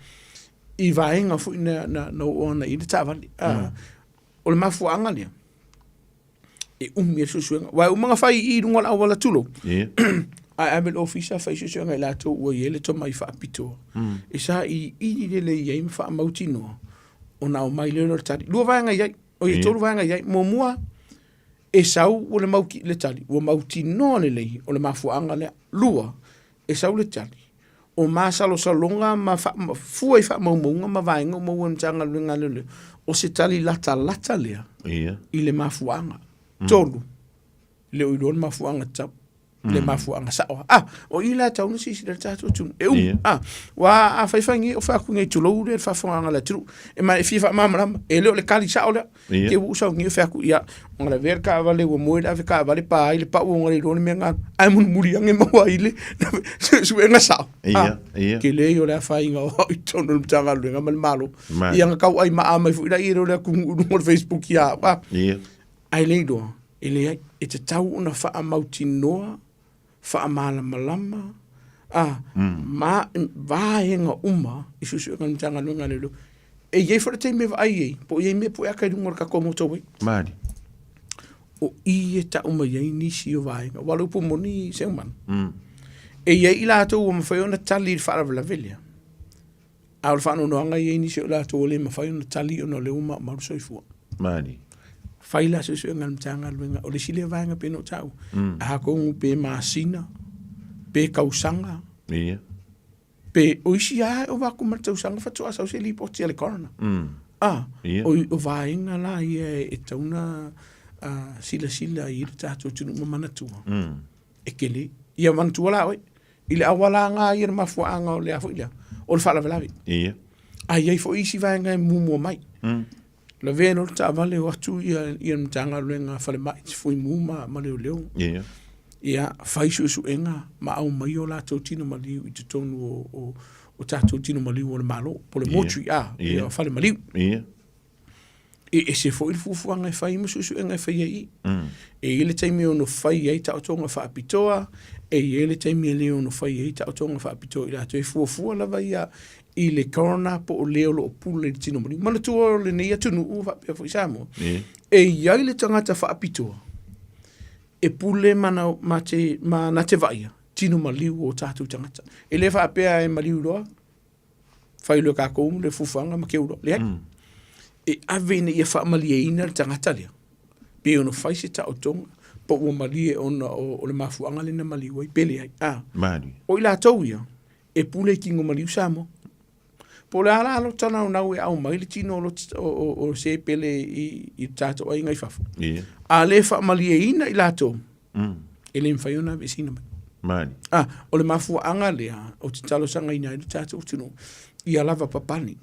i vaega foi na, na, na oo ana i ai le taavale. A, O le mafuaaga lea, e umi ai le suesuega. Aua e uma ona fai i i luga o le auala tulou, ae ave i le ofisa fai suesuega i latou ua i ai le tomai faapitoa. E sailiili lelei ai ma faamautinoa ona aumai lea o le tali. Lua vaega i ai, oi e tolu vaega i ai. Muamua, e sau ua le mau le tali, ua mautinoa lelei o le mafuaaga lea. Lua, e sau le tali, o masalosaloga ma fua i faamaumauga ma vaega uma ua Matagaluega a Leoleo, o se tali latalata lea i le mafuaaga. Tolu, e le o iloa le mafuaaga tatau, le mafuaaga sao. Ah, o i la e tatau ona silasila le tatou atunuu. E umi. Ah, ua a fai fai nei, o fai atu nei, tulou le faafofogaaga a le atunuu. E ma e fia faamalamalama, e le o le tali sao lea. Ia. Te ua sau ni fai atu, ia, ona lavea le taavale ua moe le ave taavale pa ai le pau ona le iloa le mea na alu. Ae mulimuli ane maua ai le suesuega sao. Ia, Ah, ia. Tele ia o le afaina o au i totonu o le Matagaluega ma le Malo. Mai. Ia na tauai maa mai foi laia o le atunuu i luga o le Facebook ia au. Ah. Ia. Ae le iloa, e leai, e tatau ona faamautinoa, faamalamalama, a, ma, vaega uma i suesuega a le Matagaluega a Leoleo. E i ai foi le taimi e vaai ai, po o i ai mea pueaka i luga o le tatou motorway. Mali. O i e tau mai ai nisi o vaega. Aua o le upu moni Seuman. E i ai i latou ua mafai ona tali i le faalavelave lea, a o le faanoanoaga e i ai nisi o i latou ua le mafai ona tali ona o lea ua maumau le soifua. Mali. Fai la suesuega a le Matagaluega, o le isi lea vaega pei ona ou taua, atonu pe masina, pe tausaga, Ia. pe o isi lava e ova atu ma le tausaga faatoa sau se lipoti a le coroner. A, Ia. o vaega la ia e tatau ona silasila i ai le tatou atunuu ma manatua, e tele. Ia manatua la oe, i le auala lava ia le mafuaaga o le a foi lea, o le faalavelave. Ia. A i ai foi isi vaega e muamua mai. Lavea loa le taavale o atu ia le Matagaluega a Falemai, Fuimu ma Leoleo. Ia. Ia, fai suesuega ma aumai o latou tino maliu i totonu o tatou tino maliu o le Malo, po o le mortuary, a, ia, fale maliu. Ia. E ese foi le fuafuaga e fai ma suesuega e faia i i. E i ai le taimi e ono fai ai taotoga faapitoa, e i ai le taimi e le ono fai ai taotoga faapitoa i latou. E fuafua lava ia i le coroner po o le o lo o pule i le tino maliu. Manatua o lenei atunuu faapea foi Samoa, e i ai le tagata faapitoa e pule ma na, ma te, ma na te vaaia tino maliu o tatou tagata. E le faapea e maliu loa, fai loa e tatou le fuafuaga ma keu loa. Leai. E ave ina ia faamalieina le tagata lea, pe ono fai se taotoga, po ua malie ona o le mafuaaga lea na maliu ai, pe leai. A. Mali. O i latou ia, e pule i tino maliu Samoa. Po o le a la lota naunau e aumai le tino o, o, o, o se pele i, i le tatou aiga i fafo. Yeah. A le faamalieina i latou, e le mafai ona aveeseina mai. Mali. Ah, o le mafuaaga lea ou te talosagaina ai le tatou atunuu, ia lava papani.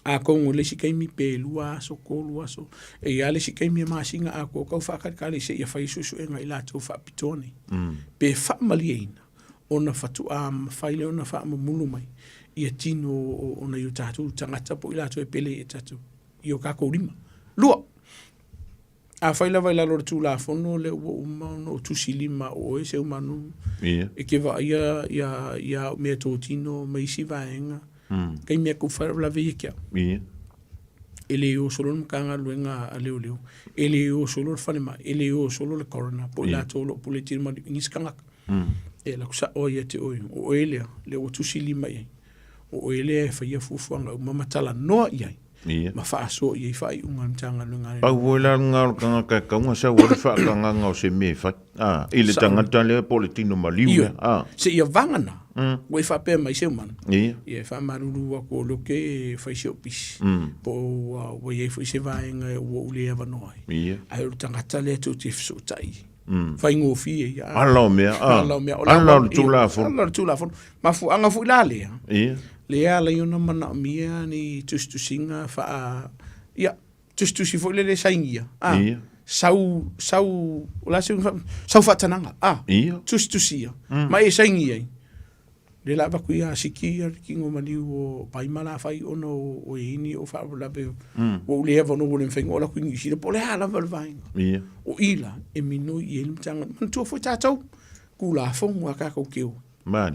Atonu i le isi taimi pe lua aso, tolu aso, e i ai lava le isi taimi e masina atoa tau faatalitali seia fai suesuega i latou faapitoa nei. Pe faamalieina ona faatoa mafai lea ona faamamulu mai ia tino o nai o tatou tagata po o i latou e pele i tatou i o tatou lima. Lua, afai lava i lalo o le Tulafono lea ua uma ona ou tusilima o oe Seumanu e te vaaia ia ia au meatotino ma isi vaega, taimi e kou faalavelave ia te au. E le o solo le Matagaluega a Leoleo, e le o solo le falemai, e le o solo le coroner po o i latou o lo o pule tino maliu i nisi tagata. E alu atu sao ai ia te oe, o oe lea, lea ua tusilima i ai, o oe lea e faia fuafuaga uma ma talanoa i ai. Ma faasoa i ai faaiuga a le Matagaluega a Pau foi la lena o le tagata e tatau ona sau ai le faatagaga o se mea e fai, a, i le tagata lea po o le tino maliu lea, a. Seia vagana, ua e faapea mai Seumanu, ia e faamalulu atu o lea ou te fai si ou pisi, po o ua i ai foi se vaega ua ou le avanoa ai, ae o le tagata lea tou te fesootai ai. Faigofie ia. Ala o mea, a. Ala o mea. Ala o le Tulafono. Ala o le Tulafono. Mafuaaga foi la lea. Lea e ala ai ona manaomia ni tusitusiga faa, ia, tusitusi foi lele sainia, a. Sau, sau, o le a se uiga, sau faatanaga, a. Tusitusia, ma e saini ai. Lea la avatu ia siki ia le tino maliu o Paima la fai ona o e ini o faalavelave ua ou le avanoa ua le mafai ona oo atu i Niu Sila po o le a lava le vaega. O i la e minoi i ai le Matagaluega. Manatua foi tatou, Tulafono a tatou te o.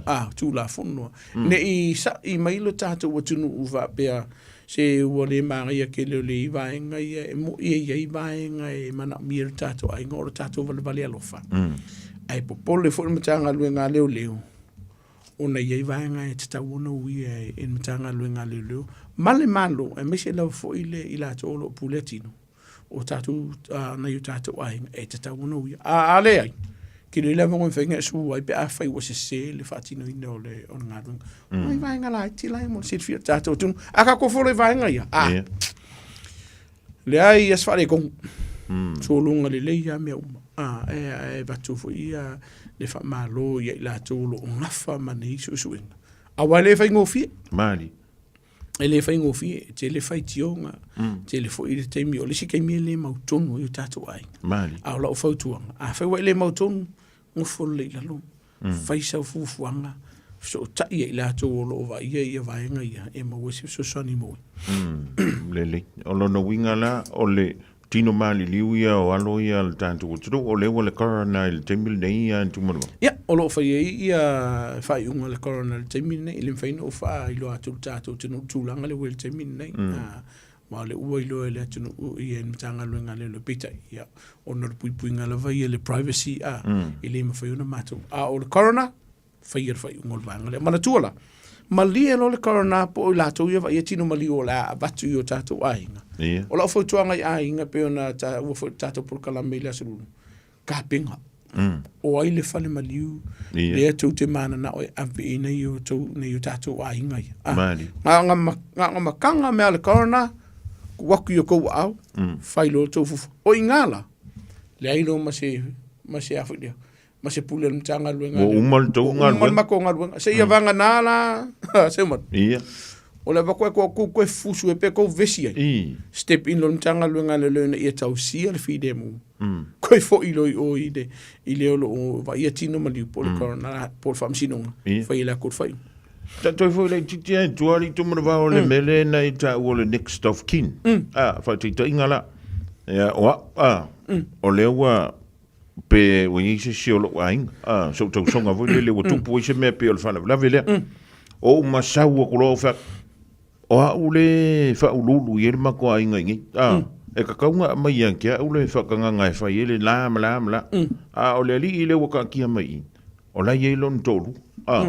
A, Tulafono. Ne i sa'i mai lo tatou atunuu faapea se ua le manaia tele o le i vaega ia e moni e i ai vaega e manaomia e lo tatou aiga o lo tatou valevale alofa. Ae popole foi le Matagaluega a Leoleo ona e i ai vaega e tatau ona uia e le Matagaluega a Leoleo ma le Malo, aemaise lava foi le i latou o lo o pulea tino o tatou, nai o tatou aiga e tatau ona uia. A leai, tele lava ona mafai ona e sue ai pe afai ua sese le faatinoina o le galuega. O nai vaega laiti la e mo le silafia o le tatou atunuu. A tatou folo i vaega ia, a, leai lava se faaletonu. Sologa lelei lava mea uma. A, e avatu foi ia le faamalo ia i latou o lo o nafa ma nei suesuega, aua e le faigofie. Malie. E le faigofie, e tele faitioga, tele foi le taimi, o le isi taimi e le mautonu ai o tatou aiga. Malie. A o lau fautuaga, afai ua e le mautonu, nofo lelei i lalo, fai sau fuafuaga, fesootai ia i latou o lo o vaaia ia vaega ia e maua ai se fesoasoani mo oe. Lelei. O lona uiga la, o le tino maliliu ia o alo ia o le tatou atunuu, o lea ua le coroner i le taimi lenei ia Tumanuva? Ia, o lo o fai ai ia faaiuga a le coroner i le taimi lenei, e le mafai ona ou faailoa atu i le tatou atunuu le tulaga lea ua i ai i le taimi lenei. Aua o lea ua iloa e le atunuu ia le Matagaluega a Leoleo, peitai, ia, ona o le puipuiga lava ia i le privacy, a, e le mafai ona matou. A o le coroner, faia le faaiuga o le vaega lea. Manatua la, malie loa le coroner po o i latou ia vaaia tino maliu o le a avatu i o tatou aiga. O lau fautuaga i aiga pei ona taua foi i le tatou polokalame i le Aso Lulu, tapena. O ai le fale maliu lea tou te mananao e ave i ai o tou, nai o tatou aiga ia. Na ona mataga mea a le coroner, tuu atu i o tou aao, fai loa tou fufu. O i ina la, leai loa ma se, ma se a foi lea, ma se pule a le Matagaluega. Ua uma le tou galuega. Ua uma le matou galuega. Seia vagana la, Seumanu. Ia. O le avatu ai kou koe fusu e pe kou vesi ai. Step in loa le Matagaluega a Leoleo ina ia tausia le filemu. Koe foi loa i o i le, i le o lo o vaaia tino maliu po o le coroner po o le faamasinoga. Fai e latou le faaiuga. Tatou foi laitiiti lava i tua alii Tumanavao o le mea lea na e taua o le next of kin. A, faataitaiga la. Ia, o au, a, o lea ua pe ua i ai se isi o lou aiga, a, so'u tausoga foi lele ua tupu ai se mea pei o le faalavelave lea. Ou masau atu loa ou fai atu, o au le faauluulu i ai le matou aiga i inei, a, e tatau ona aumai ia te au le faatagaga e fai ai le la ma la ma la. A o le alii lea ua taatia mai i i, o la e i ai lona toalua, a.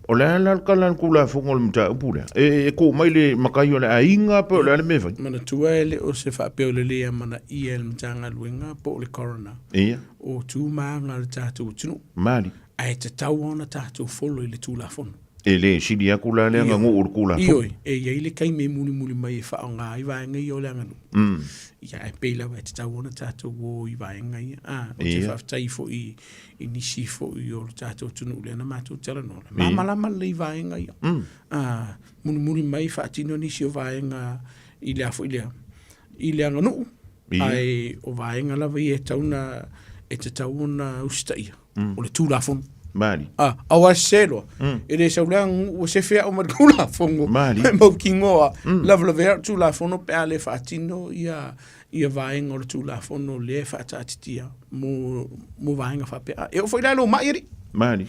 O le a la le tala a le Tulafono o le mataupu lea? E tuu mai le matai o le aiga pe o le a le mea e fai? Manatua e le o se faapea o le le amanaia e le Matagaluega po o le Coroner. Ia. O tu ma aga a le tatou atunuu. Malie. Ae tatau lava ona tatou follow i le Tulafono. E le sili atu la le aganuu i le Tulafono. Ioe, e i ai le taimi e mulimuli mai e faaaoga ai vaega ia o le aganuu. Ia, ae pei lava e tatau ona tatou o i vaega ia. Ou te faafetai foi i nisi foi o le tatou atunuu lea na matou talanoa. Malamalama lelei vaega ia. Mulimuli mai faatino nisi o vaega i le a foi lea, i le aganuu, ae o vaega lava ia e tatau ona, e tatau ona usitaia, o le Tulafono. Mali. A, aua e sese loa. E le sau le aganuu ua sefe a'u ma le Tulafono. Mali. E mautinoa, lavelavea le Tulafono pe a le faatino ia ia vaega o le Tulafono lea e faataatitia mo mo vaega faapea. A, e oo foi la i lou ma'i alii. Mali.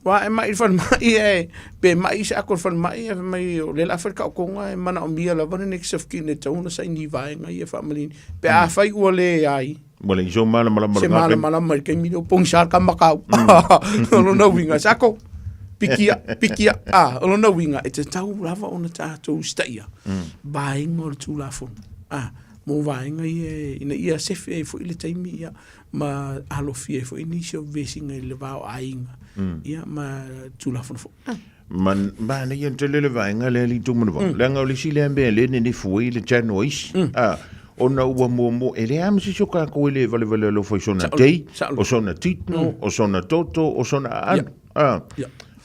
Aua e ma'i i le falemai ae pe ma'i se ato i le falemai ae fai mai o lea o le a fai le taotoga e manaomia lava le next of kin e tatau ona saini i vaega ia e faamalini. Pe afai ua leai, Ua leai sou malamalama se malamalama i le taimi lea ua pogisa le tama tau. O lona uiga, sako, pikia, pikia. Ah, o lona uiga, e tatau lava ona tatou usitaia vaega o le Tulafono. Ah, mo vaega ia ina ia sefe ai foi le taimi ia ma alofia ai foi nisi o vesiga i le va o aiga ia ma Tulafono foi. Ah. Man, manaia tele le vaega lea le itu manava. Leaga o le isi lea mea lea nenefu ai le channel a isi. Ah, ona ua muamua, e leai lava ma se isi o tatou e le valevale alofa i sona tei, o sona tino, o sona toto, o sona aano. Ah,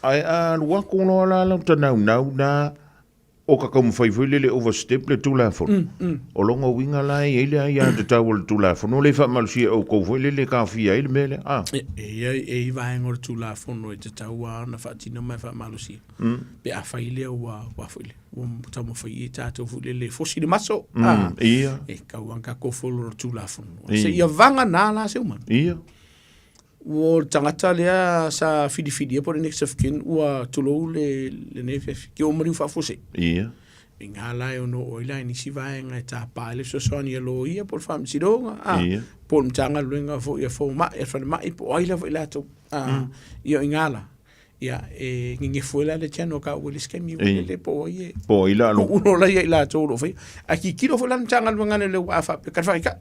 ae a alu atu loa la lau tanaunau na, o ka taumafai foi lele overstep le Tulafono. O lona uiga la e i ai le aiatatau a le Tulafono lea e faamalosia e outou foi lele e taofia ai le mea lea. A. E i ai, e i ai vaega o le Tulafono e tatau lava ona faatino ma e faamalosia. Pe afai lea ua, ua foi lea, ua taumafai i tatou foi lele e fosi le maso. A. Ia. E tau lava ona tatou follow le Tulafono. Seia vagana la se umana. Ia. Ua o le tagata lea sa filifilia po o le next of kin ua tulou le lenei afiafi ke ua maliu faafuasei. Ia. I ngā la e ono oo ai la i nisi vaega e tapa ai le fesoasoani a loia po o le faamasinoga, a, Ia. po o le Matagaluega foi a fomai, a le falemai po o ai lava i latou. A, ia o i ngā la, ia e gegefu ai la le channel ka ua le isi taimi ua lele po o ai e Po o ai la tuu loa la ia i latou o lo o faia. Ae tilotilo foi la le Matagaluega a Leoleo a faapea, ka le faaitai.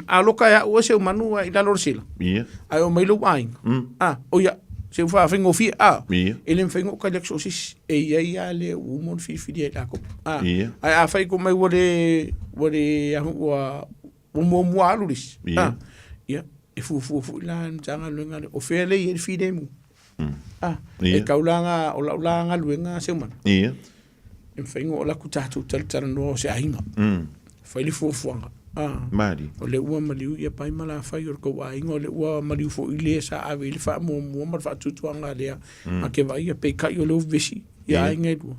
A loka e au oe seu manu i lalo o le sila. Ia. Ae oo mai lou aiga. A, o ia, seu faafaigofie, a. Ia. E le mafai ona ou tali atu so o se isi. E i ai lava le ua uma ona filifili ai latou. A. Ia. Ae afai ko mai ua le, ua le, ua, ua muamua alu le isi. Ia. A, ia, e fuafua foi la le Matagaluega lea, o fea lea e i ai le filemu. A, Ia. e tau la nga, o lau la galuega seu manu. Ia. E mafai ona oo atu tatou talatalanoa o se aiga. Fai le fuafuaga. Ah. Mali. O lea ua maliu ia pai ma lafai o le tou aiga, o lea ua maliu foi le sa ave i le faamuamua ma le faatuatuaga lea. A ke vaai ia peitai o lea ua vevesi ia aiga e lua.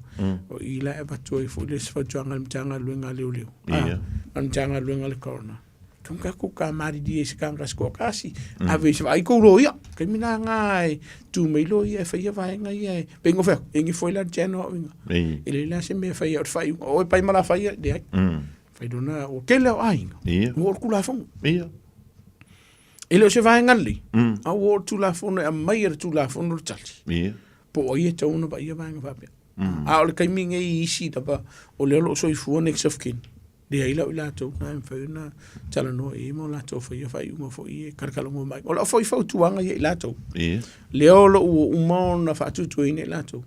O i la e avatu ai foi le isi fautuaga a le Matagaluega a Leoleo. Ia. Ma le Matagaluega a le Coroner. Tung ka ku ka malilie i se kanga se toatasi, ave i se vaai kou loia. Taimi la na e tu mai loia e faia vaega ia e pei ona fai atu, e gifo ai la le channel au inga. E leai la se mea e faia o le faaiuga, o oe pai ma la faia, leai. Fai lona, ua tele au aiga, ua oo le Tulafono. E le o se vaega lelei, a ua oo le Tulafono e aumai e le Tulafono le tali. Po o ai e tatau ona vaaia vaega faapea. A o le taimi nei i isi lava, o lea o lo o soifua next of kin. Leai lau i latou na e mafai ona talanoa i ai ma o latou faia faaiuga foi e kalakalanoa mai. O lau foi fautuaga ia i latou. Ia. Lea o lo o ua uma ona faatuatuaina i latou.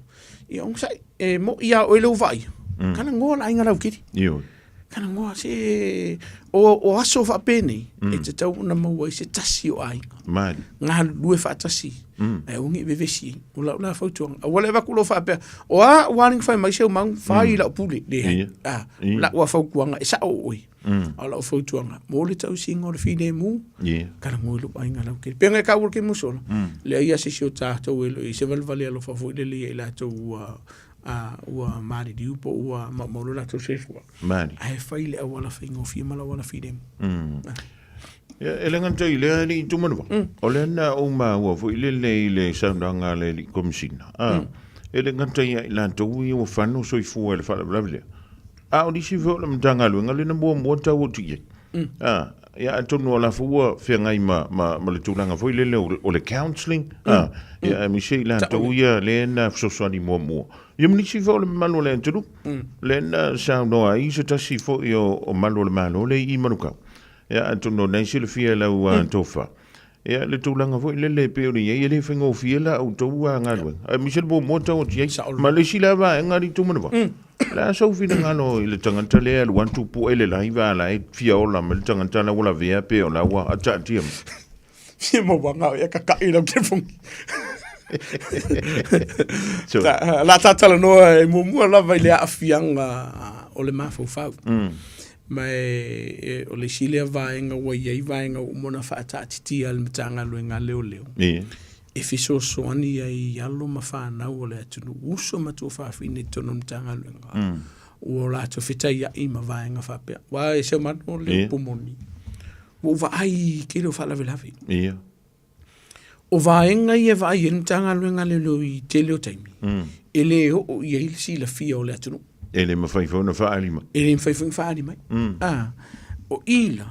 Ia onosai, e moi lava oe lea ua vaaia. Talanoa le aiga lautele. Ioe. Talanoa se o aso faapenei e tatau ona maua ai se tasi o aiga. Mali. Galulue faatasi. Ae aua ne i vevesi ai. O lau la fautuaga, aua le avatu loa faapea, o a ua alu fai mai seu mau, fai lau pule. Leai. A, lau lava fautuaga, e sao oe. A o lau fautuaga, mo le tausiga o le filemu, talanoa i lou aiga lautele. Pei ona e taua i le taimi ua sola, leai lava se isi o tatou e le o i ai se valevale alofa foi lele ia i latou ua ua maliliu po ua maumau lo latou soifua. Ae fai le auala faigofie ma le auala filemu. Ia, e le gata i lea alii Tumanava, o lea na ou maua foi lele i le saunoaga a le alii Komesina, a, e le gata ia i latou ia ua fano soifua i le faalavelave lea, a o nisi foi o le Matagaluega lea na muamua tau atu i ai. A, ia atonu o la foi ua feagai ma, ma, ma le tulaga foi lele o le counselling, a, ia aemaise i latou ia lea na fesoasoani muamua. Ia ma nisi foi o le mamalu o le atunuu, lea na saunoa ai se tasi foi o malu o le Malo lea i Manukau. Ia, atonu o lena e silafia e lau tofa. Ia, le tulaga foi lele e pei ona i ai, e le faigofie la outou galuega. Aemaise le muamua tau atu i ai. Ma le isi la vaega alii Tumanava, o le a sou finagalo i le tagata lea e alu atu pue le laiva a la e fia ola mai le tagata la ua lavea pe o la ua ataatia mai. Fia maua ngā ia kakaʻi lau telefoni. So, La talanoa e muamua lava i le aafiaga o le mafaufau. Ma e, o le isi lea vaega ua i ai vaega ua uma ona faataatitia e le Matagaluega a Leoleo. Ia. E fesoasoani ai i alo ma fanau o le atunuu, uso ma tuafafine i totonu o le Matagaluega, ua o latou fetaiai ma vaega faapea. Aua e seumanu le upu moni, ua ou vaai i tele o faalavelave. O vaega ia e vaai ai le Matagaluega a Leoleo i tele o taimi, e le oo i ai le silafia o le atunuu. E le mafai foi ona faaali mai. E le mafai foi ona faaali mai. O i la,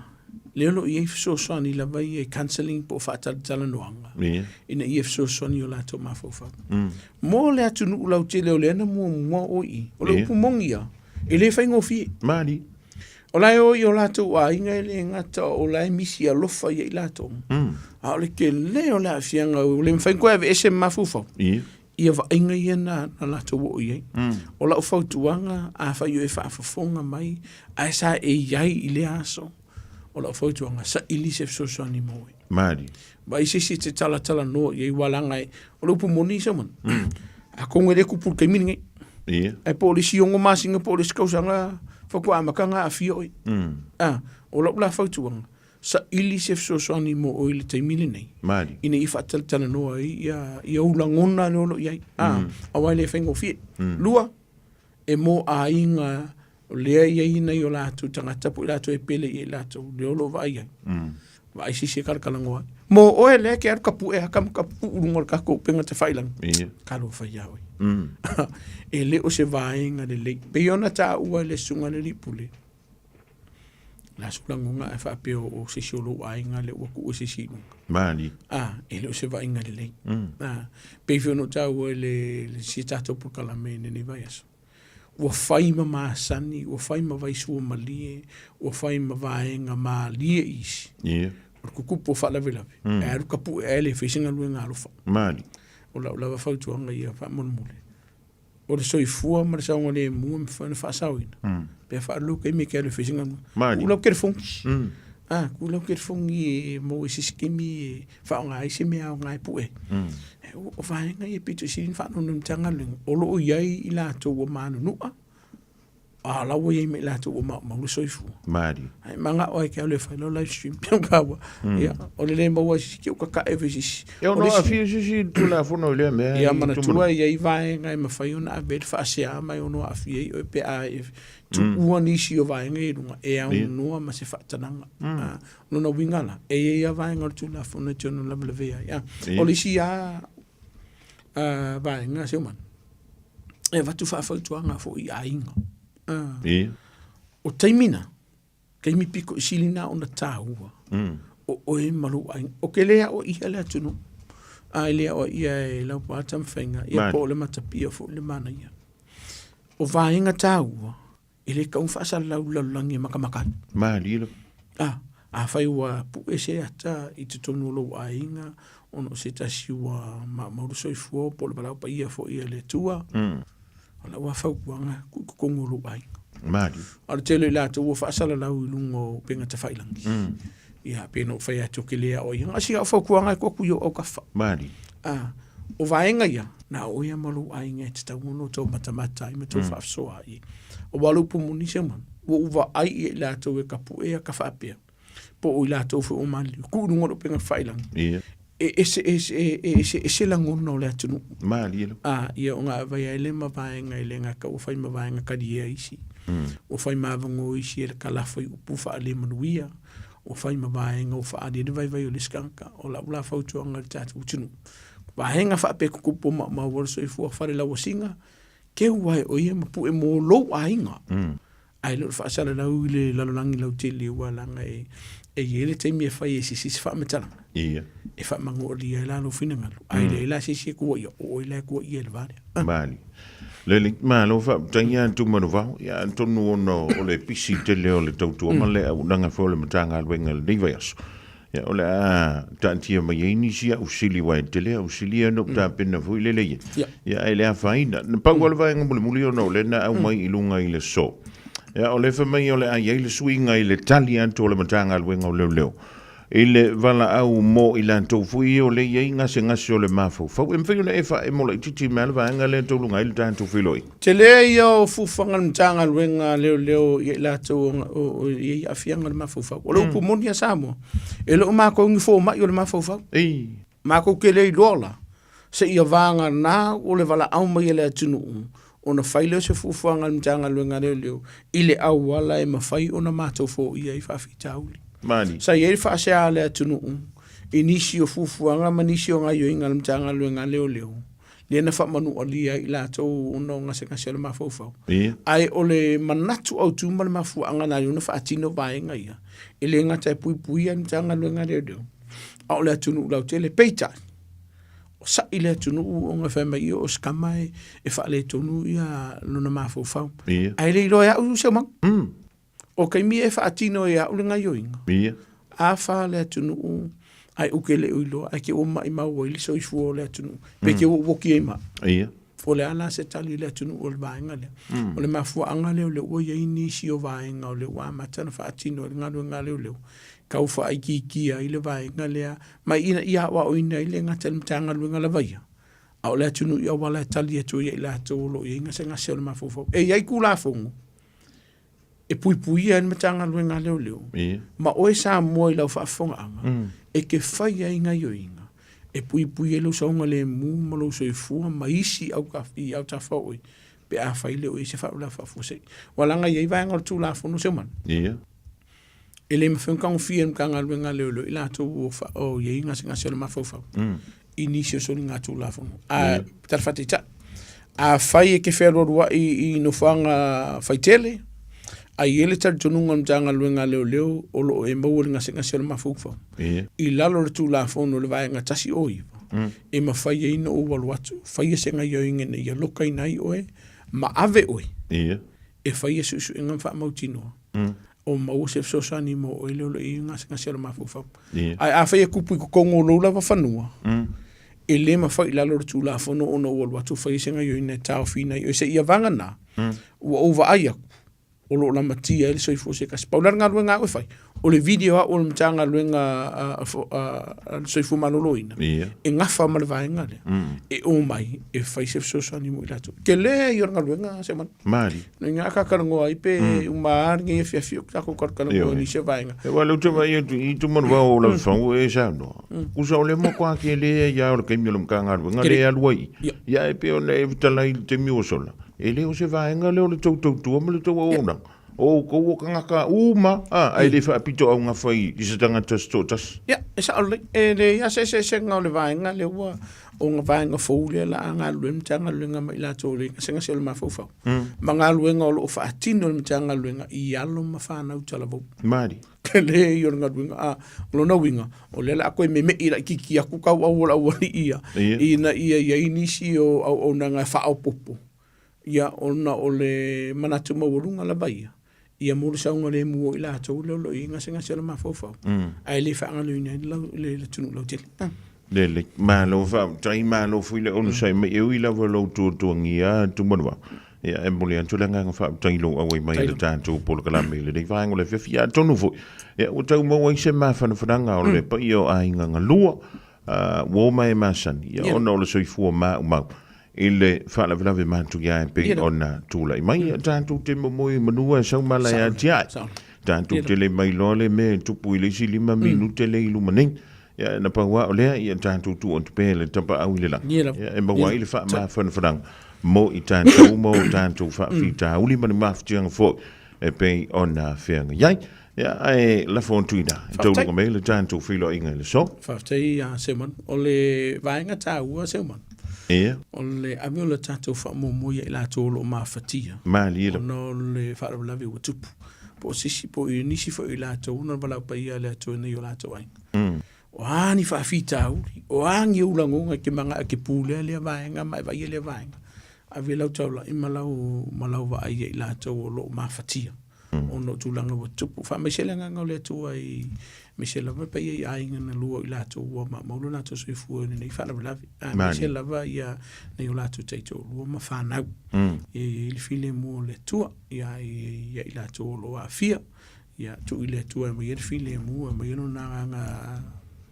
lea o lo o i ai fesoasoani lava ia i counselling po o faatalatalanoaga, ina ia fesoasoani i o latou mafaufau. Mo le atunuu lautele o lea na muamua o i i, o le upu moni ia, e le faigofie. Mali. O la e o i o latou aiga e le gata o la e misi alofa ia i latou, a o le tele o le aafiaga ua le mafai ona toe aveese ma mafaufau. Ia vaaiga ia na latou oo i ai. O lau fautuaga, afai o e faafofoga mai ae sa e i ai i lea aso, o lau fautuaga, saili se fesoasoani mo oe. Mali. Vaai se isi e te talatalanoa i ai, aua leaga e, o le upu moni Saumana, atonu e le tupu i le taimi lenei. Ae po o le isi 6 masina po o le isi tausaga faatoa amata ona aafia oe. O lau la fautuaga, saili se fesoasoani mo oe i le taimi lenei. Mali. Ina ia faatalatalanoa ai ia ou lagona lea o lo o i ai. Aua e le faigofie. Lua, e mo aiga o lea e i ai nai o latou tagata po o i latou e pele i ai latou, lea o lo o vaai ai. Vaai se isi e kalakalanoa ai. Mo oe lea e te alu tapue ata ma tapupuu i luga o le tatou upega tafailagi, talofa ia oe. E le o se vaega lelei. Pei ona taua e le Susuga i le Alii Pule, le a sou lagona ae faapea o se isi o lou aiga lea ua tuu e se isi i luga. Mali. E le o se vaaiga lelei. Pei foi ona ou taua i le isi tatou polokalame i lenei vaiaso, ua fai ma masani, ua fai ma vaisua malie, ua fai ma vaega malie isi. O le tutupu o faalavelave, ae alu tapue ae le fai se galuega alofa. Mali. O lau lava fautuaga ia faamolemole, o le soifua ma le saogalemu e mafai ona faasaoina pe a faalulu taimi e te alu e fai se galuega. Tuu lau telefoni. Tuu lau telefoni e maua i se isi taimi e faaaoga ai se mea aoga e pue. O vaega ia pito i sili ona faanono i le Matagaluega, o lo o i ai i latou ua manunua, a o la ua i ai ma i latou ua maumau le soifua. Mali. Ae manao ai ke alu e fai lau live stream pe kaua. Ia, o le le maua se isi ke ukakae foi se isi. E ono aafia se isi i le Tulafono i lea mea. Ia, manatua e i ai vaega e mafai ona ave ai le faasea ma e ono aafia ai oe pe a e tuua nisi o vaega ia i luga e aunoa ma se faatanaga. O lona uiga la, e i ai lava vaega o le Tulafono e te ono lavelavea ai. O le isi lava vaega, Seumalu, e avatu faafautuaga foi i aiga. O taimi na, taimi pito i sili na ona taua, o oe ma lou aiga. Ou te le aoaia le atunuu, a e le aoaia e Laupua Tamafaiga, ia po o le Matapia foi le manaia. O vaega taua, e le tatau ona faasalalau i le lalolagi e matamata ai. Malie lava. A, afai ua pue se ata i totonu o lou aiga ona o se tasi ua maumau le soifua po o le valaau paia foi a le Atua, o lau lava fautuaga, tuu i totonu o lou aiga. Malie. A o le tele o i latou ua faasalalau i luga o upega tafailagi. Ia, pei ona ou fai atu, ou te le aoaia. Na o si au fautuaga e tuu atu i ou autafa. Malie. A, o vaega ia, na o oe lava ma lou aiga e tatau ona outou matamata ai ma outou faasoa ai. Aua o le upu moni Seumalu, ua ou vaai i ai latou e tapue ata faapea, po o i latou foi ua maliliu, tuu i luga o le upega tafailagi, e eseese, e eseese lagona o le atunuu. Malie lava. A, ia ona avea ai lea ma vaega e le gata ua fai ma vaega kaliea isi, ua fai ma avanoa isi e le kalafo i upu faalemanuia, ua fai ma vaega ua faaali ai le vaivai o le isi tagata. O lau la fautuaga i le tatou atunuu, vaega faapea tutupu maumau ai le soifua falelauasiga, keu ai o ia ma pue mo lou aiga. Ae le o le faasalalau i le lalolagi lautele aua leaga e i ai le taimi e fai ai e se isi faamatalaga. E faamagoolia ai la lou finagalo, ae leai la se isi e tuuaia, o oe la e tuuaia i le va lea. Malie. Lele, malo faafetai ia Tumanuvao, ia atonu ona o le pisi tele o le tautua ma le auaunaga foi o le Matagaluega i lenei vaiaso. Ia o le a taatia mai ai nisi au sili aua e tele au sili ia na ou tapena foi lele ia. Ia ae le afaina. Na pau lava le vaega mulimuli ona o lea na aumai i luga i le aso. Ia o lea fai mai o le a i ai le suiga i le tali atu o le Matagaluega o Leoleo i le valaau mo i latou foi ia o lea e i ai gasegase o le mafaufau. E mafai ona e faaemo laitiiti mai lava le vaega lea e tauluga ai le tatou feiloaiga? Tele ia o fuafuaga a le Matagaluega a Leoleo ia i latou o i ai aafiaga o le mafaufau. O le upu moni a Samoa, e le o matou ni fomai o le mafaufau. Makou te le iloa la, seia vagana o le valaau mai a le atunuu, ona fai lea o se fuafuaga a le Matagaluega a Leoleo i le auala e mafai ona matou foia ai faafitauli. Mali. Sa i ai le faasea a le atunuu i nisi o fuafuaga ma nisi o gaoioiga a le Matagaluega a Leoleo, lea na faamanualia ai i latou ona o gasegase o le mafaufau. Ia. Ae o le manatu autu ma le mafuaaga na ala ai ona faatino vaega ia, e le gata e puipuia le Matagaluega a Leoleo, a o le atunuu lautele. Peitai, o sa'i le atunuu ona fai mai o se tama e faaletonu ia lona mafaufau. Ia. Ae le iloa e au Seumanu. O taimi e faatino e au le gaioiga. Ia. A fa le atunuu ae ou te le o iloa ae te ua maimau ai le soifua o le atunuu. Pe te ua uoki ai ma. Ia. O le a la se tali i le atunuu o le vaega lea. O le mafuaaga lea o lea ua i ai nisi o vaega o lea ua amata ona faatino ai le galuega a leoleo, tau faaitiitia ai le vaega lea, ma ina ia aoaoina ai le gata i le Matagaluega lava ia, a o le atunuu i auala e tali atu ai ia i latou o lo o i ai gasegase o le mafaufau. E i ai Tulafono e puipuia ai le Matagaluega a Leoleo, ma oe Samoa i lau faafofogaaga, e te fai ai gaioiga e puipui ai lou saogalemu ma lou soifua ma isi i autafa o oe pe afai le o i ai se faalavelave faafuasei. Ua laga i ai vaega o le Tulafono Seumanu. E le mafai ona tagofia e le Matagaluega a Leoleo i latou o i ai gasegase o le mafaufau i nisi o soligatulafono. A tala faataitai, afai e te fealualuai i nofoaga faitele, ae i ai le talitonuga o le Matagaluega a Leoleo o lo o e maua i le gasegase o le mafaufau, i lalo o le Tulafono i le Vaega 109, e mafai ai ona ou alu atu, faia se gaioiga ina ia lokaina ai oe ma ave oe e faia suesuega ma faamautinoa o maua se fesoasoani mo oe lea o lo o i ai gasegase o le mafaufau. Ae afai e kupu i totonu o lou lava fanua, e le mafai i lalo o le Tulafono ona ou alu atu faia se gaoioiga e taofiina ai oe seia vagana ua ou vaai atu o lo o lamatia ai le soifua o se tasi. Pau la le galuega a au e fai, o le video au o le Matagaluega a le Soifua Maloloina e gafa ma le vaega lea, e omai e fai se fesoasoani mo i latou. Tele ia o le galuega Seumanu. Mali. No inga ka talanoa ai pe uma lava lenei afiafi o tatou talatalanoa i nisi o vaega. E wale ou te vai atu i tu manu vao o lau fau e saunoa. Kusa o le mo kwa ke le ia o le kaimi o le Matagaluega le alu ai. Ia e pei ona e fetalai i le taimi ua sola. E le o se vaega lea o le tou tautua ma le tou auaunaga. O outou o tagata uma, a, ae le faapito augafa i se tagata se toatasi. Ia, e sao lelei. E leai lava se eseesega o le vaega lea ua, o le vaega fou lea o le a galulue ai le Matagaluega ma i latou o le gasegase o le mafaufau, ma galuega o lo o faatino e le Matagaluega i alo ma fanau talavou. Malie. Tele ia o le galuega. A, o lona uiga, o lea o le a toe meme'i laitiiti atu tauau o le aualii ia, ina ia i ai nisi o auaunaga e faaopoopo Ia, ona o le manatu maualuga lava ia, ia mo le saogalemu o i latou lea o lo o i ai gasegase o le mafaufau, ae le faagaloina ai le atunuu lautele. Lelei. Malo faafetai, malo foi le onosai mai. E ui lava i lou tuatuagia Tumanuau, ia e momoli atu le agaga faafetai i lou auai mai i le tatou polokalame i lenei vaega o le afiafi. Ia atonu foi, ia ua tau maua ai se mafanafanaga o le paia o aiga galua, uo ma e masani, ia ona o le soifua maumau i le faalavelave matuia e pei ona tulai mai. Ia tatou te momoe i manua e sau mala e atiae. Tatou te le mailoa le mea e tupu i le isi 5 minute lea i luma nei. Ia na pau lava o lea, ia tatou tuu atu pea le tapaau i le lagi. Ia e maua ai le faamafanafanaga mo i tatou ma o tatou faafitauli ma ni mafatiaga foi e pei ona feagai ai. Ia, ae lafo atu i ina, e tauluga mai le tatou feiloaiga i le aso. Faafetai ia Seumanu. O le vaega taua Seumanu. Ia. O le ave o le tatou faamuamua ia i latou o lo o mafatia. Malie lava. Ona o le faalavelave ua tupu. Po o se isi, po o nisi foi o i latou ona valaau paia a le Atua i nai o latou aiga. O a ni faafitauli, o a ni ou lagona e te manao e te pulea lea vaega ma e vaaia lea vaega, ave lau taulai ma lau, ma lau vaai ia i latou o lo o mafatia. Ona o tulaga ua tupu. Faamaise le agaga o le Atua i, aemaise lava le paia i aiga na lua o i latou ua maumau lo latou soifua i lenei faalavelave. Aemaise lava ia nai o latou taitoalua ma fanau. Ia i ai le filemu o le Atua ia ia i latou o lo o aafia. Ia tuu i le Atua e aumai ai le filemu, e aumai ai lona agaga.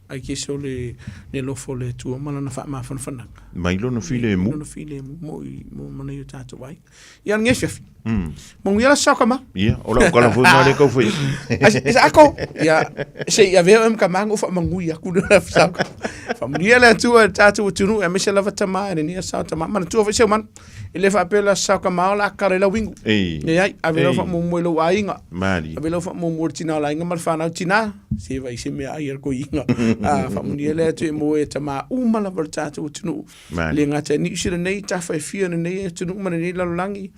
Ai ke se o le le alofa o le Atua ma lana faamafanafanaga. Mai lona filemu. Lona filemu mo i mo mana i o tātou ai. Ia lenei afiafi. Manuia le sao kama. Ia, o lau kala foi ma le kau foi. Ai se ako. Ia se i avea oe ma kama na ou faamanui aku le sao kama. Faamanuia le Atua i le tatou atunuu aemaise lava tama e lenei sao tama. Manatua foi Seumanu, e le faapea le sao kama o le a kala i lau uigu. Leai, ave lau faamuamua i lou aiga. Malie. Ave lau faamuamua i le tina o le aiga ma le fanau tina. Se vai se mea ai a le koiina. Faamanuia le Atua mo e tama uma lava o le tatou atunuu. Le gata i Niu Sila nei, tafa e fia lenei atunuu ma lenei lalolagi,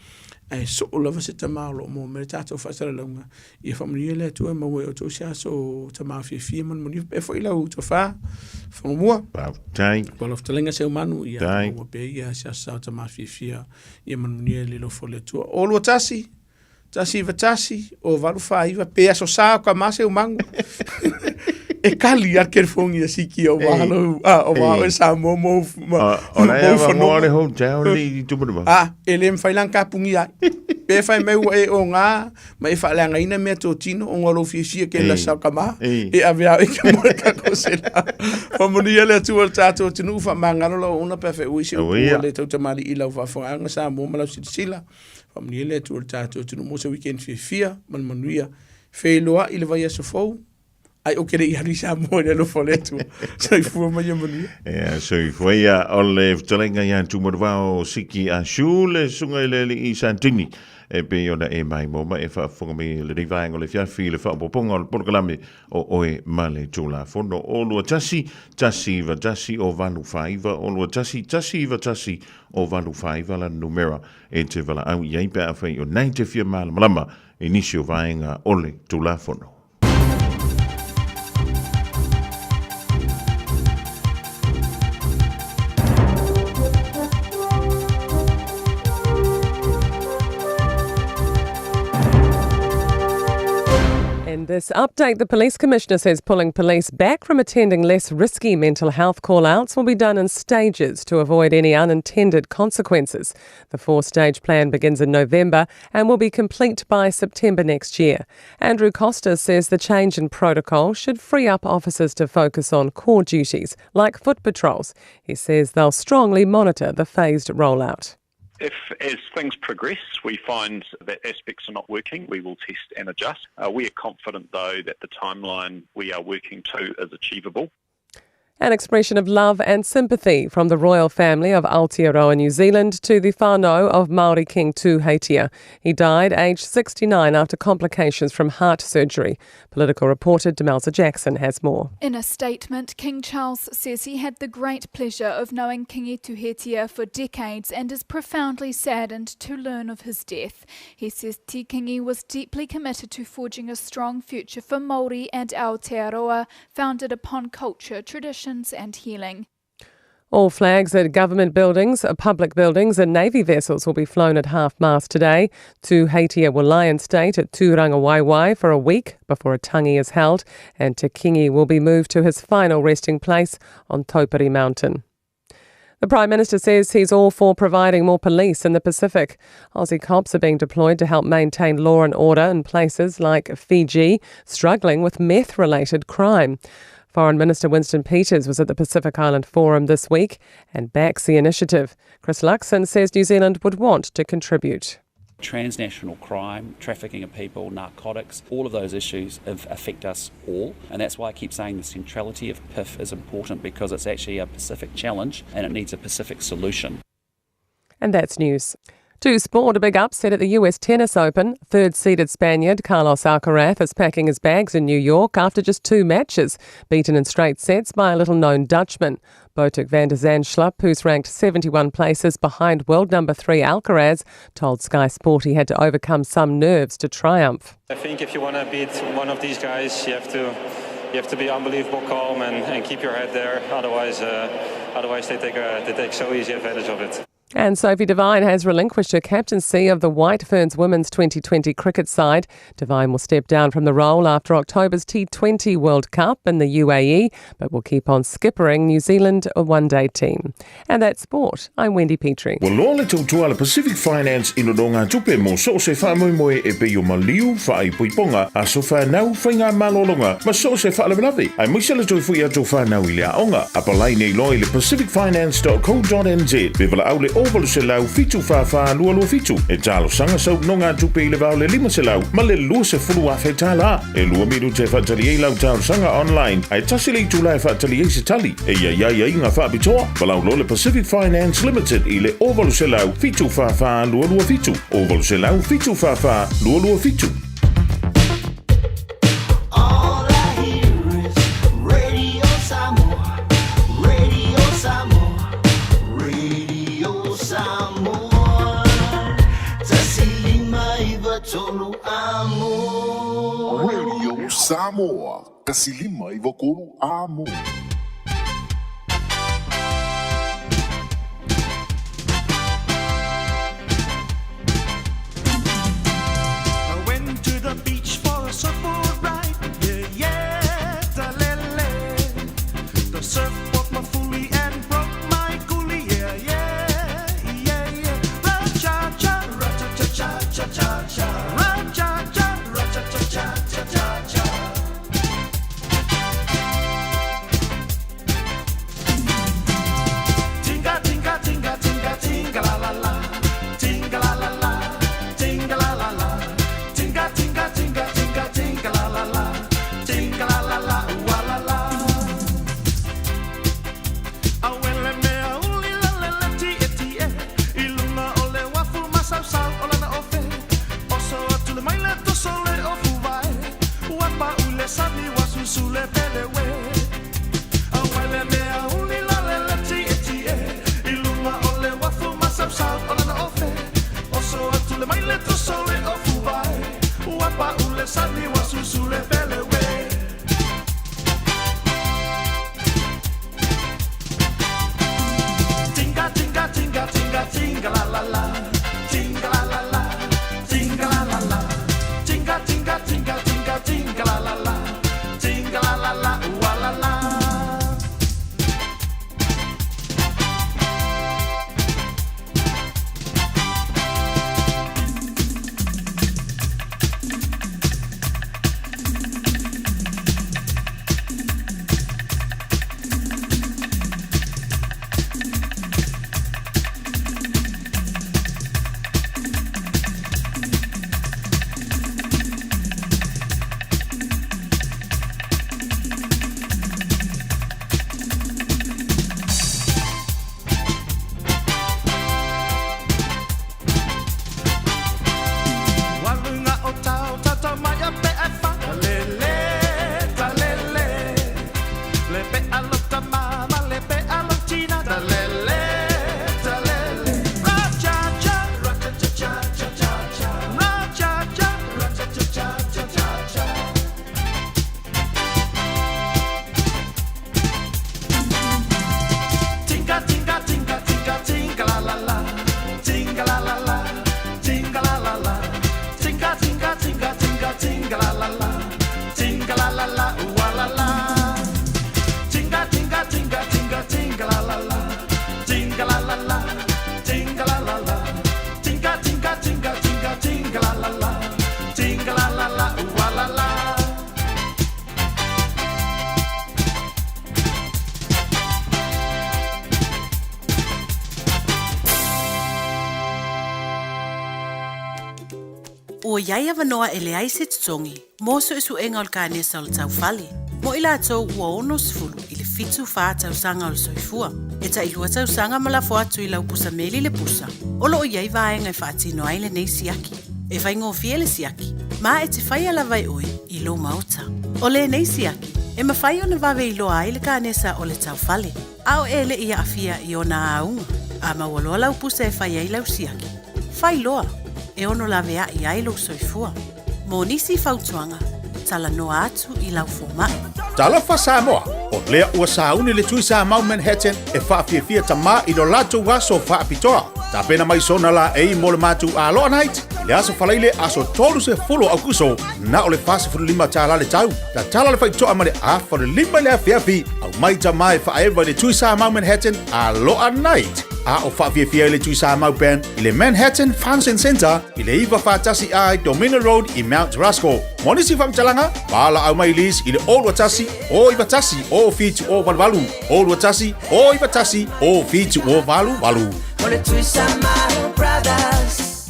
ae soo lava se tama o lo o maua mai le tatou faasalalauga. Ia faamanuia le Atua e maua e outou se aso tama fiafia ma le manuia faapea foi lau tofa Whangamua. Faafetai. Ua lau fetalaiga Seumanu, ia maua pea ia se aso sao tama fiafia ia manuia le alofa o le Atua. O lua tasi, 191 o 849 pe aso sa o ka mase o mangu. E kali a telefoni a siki o walo a o wao e sa mo mo ma o la e whangoa le hotel le i tumaruma. A e le mwhai lang ka pungi ai. Pe whai mai ua e o ngā ma e whaaleagaina mea tō tino o ngā lou fiafia ke la sa ka maha e ave au e ke moe ka kosela. Whamunia le atua le tātou atunuu whamangalo lau ona pe whai ui se upua le tautamali i lau whawhanga sa mo ma lau silasila. Faamanuia le Atua i le tatou atunuu mo se weekend fiafia ma le manuia. Feiloai i le vaiaso fou, ai ou te le i alu i Samoa i le alofa o le Atua. Soifua ma ia manuia. Ia, soifua ia o le fetalaiga ia Tumaravao Siki a Shu le susuga i le alii Santini e pei ona e maimoa mai e faafofoga mai i lenei vaega o le afiafi i le faaopoopoga o le polokalame o oe ma le Tulafono o 21 191 o 849 o 21 191 o 849 lana numera e te valaau i ai pe afai o nei te fia malamalama i nisi o vaega o le Tulafono. In this update, the police commissioner says pulling police back from attending less risky mental health call-outs will be done in stages to avoid any unintended consequences. The four-stage plan begins in November and will be complete by September next year. Andrew Coster says the change in protocol should free up officers to focus on core duties, like foot patrols. He says they'll strongly monitor the phased rollout. If, as things progress, we find that aspects are not working, we will test and adjust. We are confident, though, that the timeline we are working to is achievable. An expression of love and sympathy from the royal family of Aotearoa, New Zealand, to the whānau of Māori King Tūheitia. He died aged 69 after complications from heart surgery. Political reporter Demelza Jackson has more. In a statement, King Charles says he had the great pleasure of knowing Kingi Tūheitia for decades and is profoundly saddened to learn of his death. He says Te Kingi was deeply committed to forging a strong future for Māori and Aotearoa, founded upon culture, traditions and healing. All flags at government buildings, public buildings and Navy vessels will be flown at half-mast today. Tūheitia will lie in state at Tūrangawaewae for a week before a tangi is held, and Te Kingi will be moved to his final resting place on Taupiri Mountain. The Prime Minister says he's all for providing more police in the Pacific. Aussie cops are being deployed to help maintain law and order in places like Fiji, struggling with meth-related crime. Foreign Minister Winston Peters was at the Pacific Island Forum this week and backs the initiative. Chris Luxon says New Zealand would want to contribute. Transnational crime, trafficking of people, narcotics, all of those issues affect us all. And that's why I keep saying the centrality of PIF is important, because it's actually a Pacific challenge and it needs a Pacific solution. And that's news. To sport, a big upset at the US Tennis Open. Third-seeded Spaniard Carlos Alcaraz is packing his bags in New York after just two matches, beaten in straight sets by a little-known Dutchman. Botic van der Zandschulp, who's ranked 71 places behind world number 3 Alcaraz, told Sky Sport he had to overcome some nerves to triumph. I think if you want to beat one of these guys, you have to be unbelievable calm and keep your head there. Otherwise, they take so easy advantage of it. And Sophie Devine has relinquished her captaincy of the White Ferns Women's 2020 cricket side. Devine will step down from the role after October's T20 World Cup in the UAE, but will keep on skippering New Zealand one day team. And that's sport. I'm Wendy Petrie. Ua loa le tautua a le Pacific Finance i nonogatupe mo so o se faamoemoe e pei o maliu, faaipoipoga, aso fanau, faigamalologa ma so o se faalavelave, aemaise le toe foi atu o fanau i le aoga. Apalai nei loa i le pacificfinance.co.nz pe valaau le 0800 744 227 e talosaga sau nonogatupe i le va o le 500 ma le 20,000 tala. E lua minute e faatali ai lau talosaga online, ae tasi le itula e faatali ai se tali. E i ai aiaiga faapitoa. Valaau loa le Pacific Finance Limited i le 0800 744 227. 0800 744 227. All I hear is Radio Samoa, Radio Samoa, Radio Samoa. 159 amo. Radio Samoa, 159 amo. I went to the beach for a surfboard ride. Yeah, yeah, talele. The surf broke my foolie and broke my coolie. Yeah, yeah, yeah, yeah. Ra-cha-cha, ra-cha-cha-cha-cha-cha. Ra-cha-cha, ra-cha-cha-cha-cha-cha. Tinga, tinga, tinga, tinga, tinga, la, la, la. Tinga, la, la, la. Tinga, la, la, la. Tinga, tinga, tinga, tinga, tinga, la, la, la. Tinga, la, la, la, ooh, la, la. Awele mea uli la le le ti e ti e. I lunga o le wafu masausau o lana ofe. Oso atu le maile toso le ofu vai. Wapa ule sami wasusu le pele we. Awele mea uli la le le ti e ti e. I lunga o le wafu masausau o lana ofe. Oso atu le maile toso le ofu vai. Wapa ule sami wasusu le pele we. Tinga, tinga, tinga, tinga, tinga, la, la, la. Tinga, la, la, la. Tinga, la, la, la. Tinga, tinga, tinga, tinga, tinga, la, la, la. Tinga, la, la, la, ooh, ah, la, la. Walunga o tau tata mai a pe e whakalele, talele. Le pe alo ta mama, le pe alo tina, talele, talele. Ra-cha-cha, ra-cha-cha-cha-cha-cha. Ra-cha-cha, ra-cha-cha-cha-cha-cha. Tinga, tinga, tinga, tinga, tinga, la, la, la. Tinga, la, la, la. Tinga, la, la, la. Tinga, tinga, tinga, tinga, tinga, la, la, la. Tinga, la, la, la, ooh, ah, la, la. Tinga, tinga, tinga, tinga, tinga, la, la, la. Tinga, la, la, la. Tinga, la, la, la. Tinga, tinga, tinga, tinga, tinga, la, la, la. Tinga, la, la, la, ooh, ah, la, la. Ua iai avanoa e leai se totogi mo suesuega o le kanesa o le taufale mo i latou ua 60 i le 74 tausaga o le soifua. E tailua tausaga ma lafo atu i lau pusa meli le pusa, o loo iai vaega e faatino ai lenei siaki. E faigofie le siaki, ma e te faia lava e oe i lou maota. O lenei siaki, e mafai ona vave iloa ai le kanesa o le taufale, a o e le i aafia i ona auga. A maua loa lau pusa e fai ai lau siaki, fai loa, e ono laveai ai lou soifua. Mo nisi fautuaga, Talanoa atu i lau fomai. Talofa Samoa, o lea ua sauni le Tui Samau Manhattan e faafiafia tamā i lo latou aso faapitoa. Tapena mai sona laei mo le matou Aloha Night i le aso Faraile aso 30 o Aukuso, na o le $45 le tau. Tatala le faitoa mai le afa o le 5 i le afiafi, aumai tamā e faaeva i le Tui Samau Manhattan Aloha Night. A o faafiafia ai le Tui Samau Band i le Manhattan Function Centre i le 941 A i Dominion Road i Mount Roskill. Mo nisi faamatalaga, valaau mai Liz i le 021 091 0788 021 091 0788. O le Tui Samau Brothers.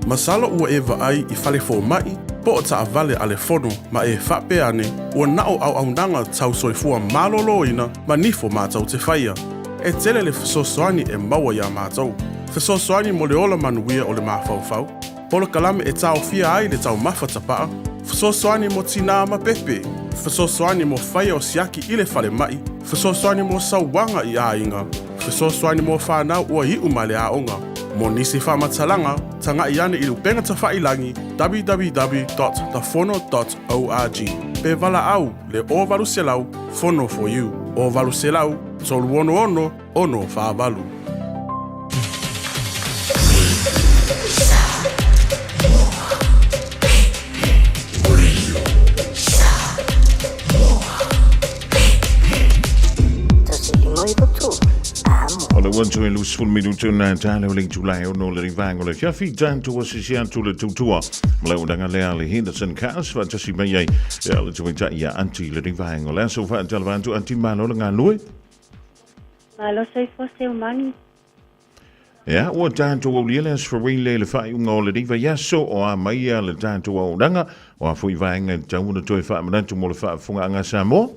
Masalo ua e vaai i fale fomai po o taavale a le fono ma e faapea ane ua na o auaunaga tau soifua maloloina ma nifo matou te faia. E tele le fesoasoani e maua iā matou. Fesoasoani mo le ola manuia o le mafaufau, polokalame e taofia ai le taumafa tapaa, fesoasoani mo tinā ma pepe, fesoasoani mo faia o siaki i le falemai, fesoasoani mo sauaga i aiga, fesoasoani mo fanau ua iu mai le aoga. Mo nisi faamatalaga, tagai ane i le upega tafailagi www.thefono.org pe valaau le 0800 Fono for you 0800 366 648. O le ua toe 20 minute na tale o le itula e ono le rivaenga o le afiafi tatou asisi atu le tautua ma le auaunaga lea a le Henderson Cars faatasi mai ai ia le tamaitai ia Anti le rivaenga o le aso faatalava atu Anti malo le galue. Malo soifua Seumani. Ia, ua tatou aulia le Aso Faraile i le faaiuga o le vaiaso o a mai ia le tatou auaunaga, o a foi vaega e tatau ona toe faamanatu mo le faafofogaaga a Samoa?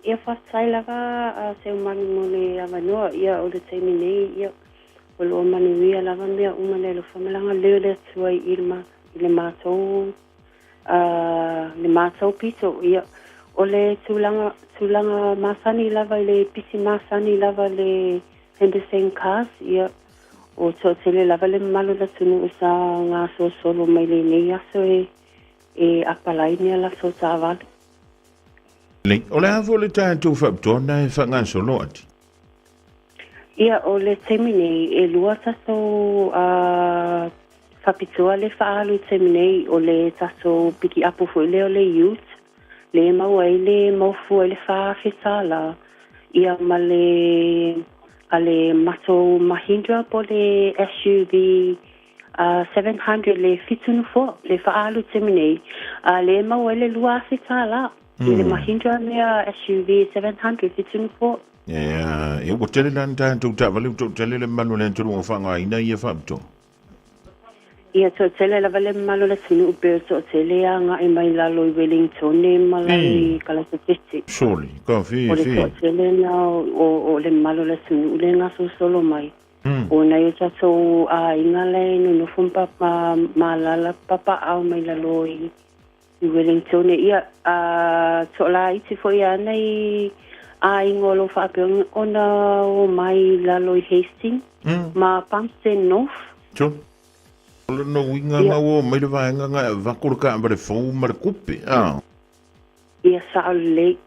Ia, faafetai lava a Seumanu mo le avanoa. Ia, o le taimi nei, ia, o lo o manuia lava mea uma le alofa ma le agalelei o le Atua i le, i le matou le matou pito, ia, o le tulaga, tulaga masani lava i le pisi masani lava le Henderson Cars, ia, o toatele lava le mamalu o le atunuu sa gasolosolo mai lenei aso e, e apalai ni a latou taavale. Lei, o le a foi le tatou faapitoa na e faagasolo atu? Ia, o le taimi nei, e lua tatou faapitoa le faaalu i le taimi nei, o le tatou pikiapu foi lea o le ute, le maua ai le maua fua i le $4,000, ia ma le a le matou Mahindra po o le SUV 700 le fitu nofoa le faaalu i le taimi nei, a le maua ai le $2,000 i le Mahindra lea SUV 700 fitu nofoa. Ea, e ua tele la ni tatou taavale ua toatele le mamalu o le atunuu o faaaogaina ia faapitoa. Ia toatele lava le mamalu o le atunuu pe o toatele agai mai lalo i Wellingtone ma lalo i Kalaupepete. Soli, ka fi, O le fi. toatele na o le mamalu o le atunuu le gasolosolo mai. O nai o tatou aiga la e nonofo ma ma alaala papaau mai lalo i I Wellingtone, ia, a toalaiti foi ana i aiga o lo o faapea ona o mai i lalo i Hastings ma Palmerston North. Sure. O lona uiga nga ua o mai le vaega nga e avatu le taavale fou ma le tupe, a? Ia, sao lelei.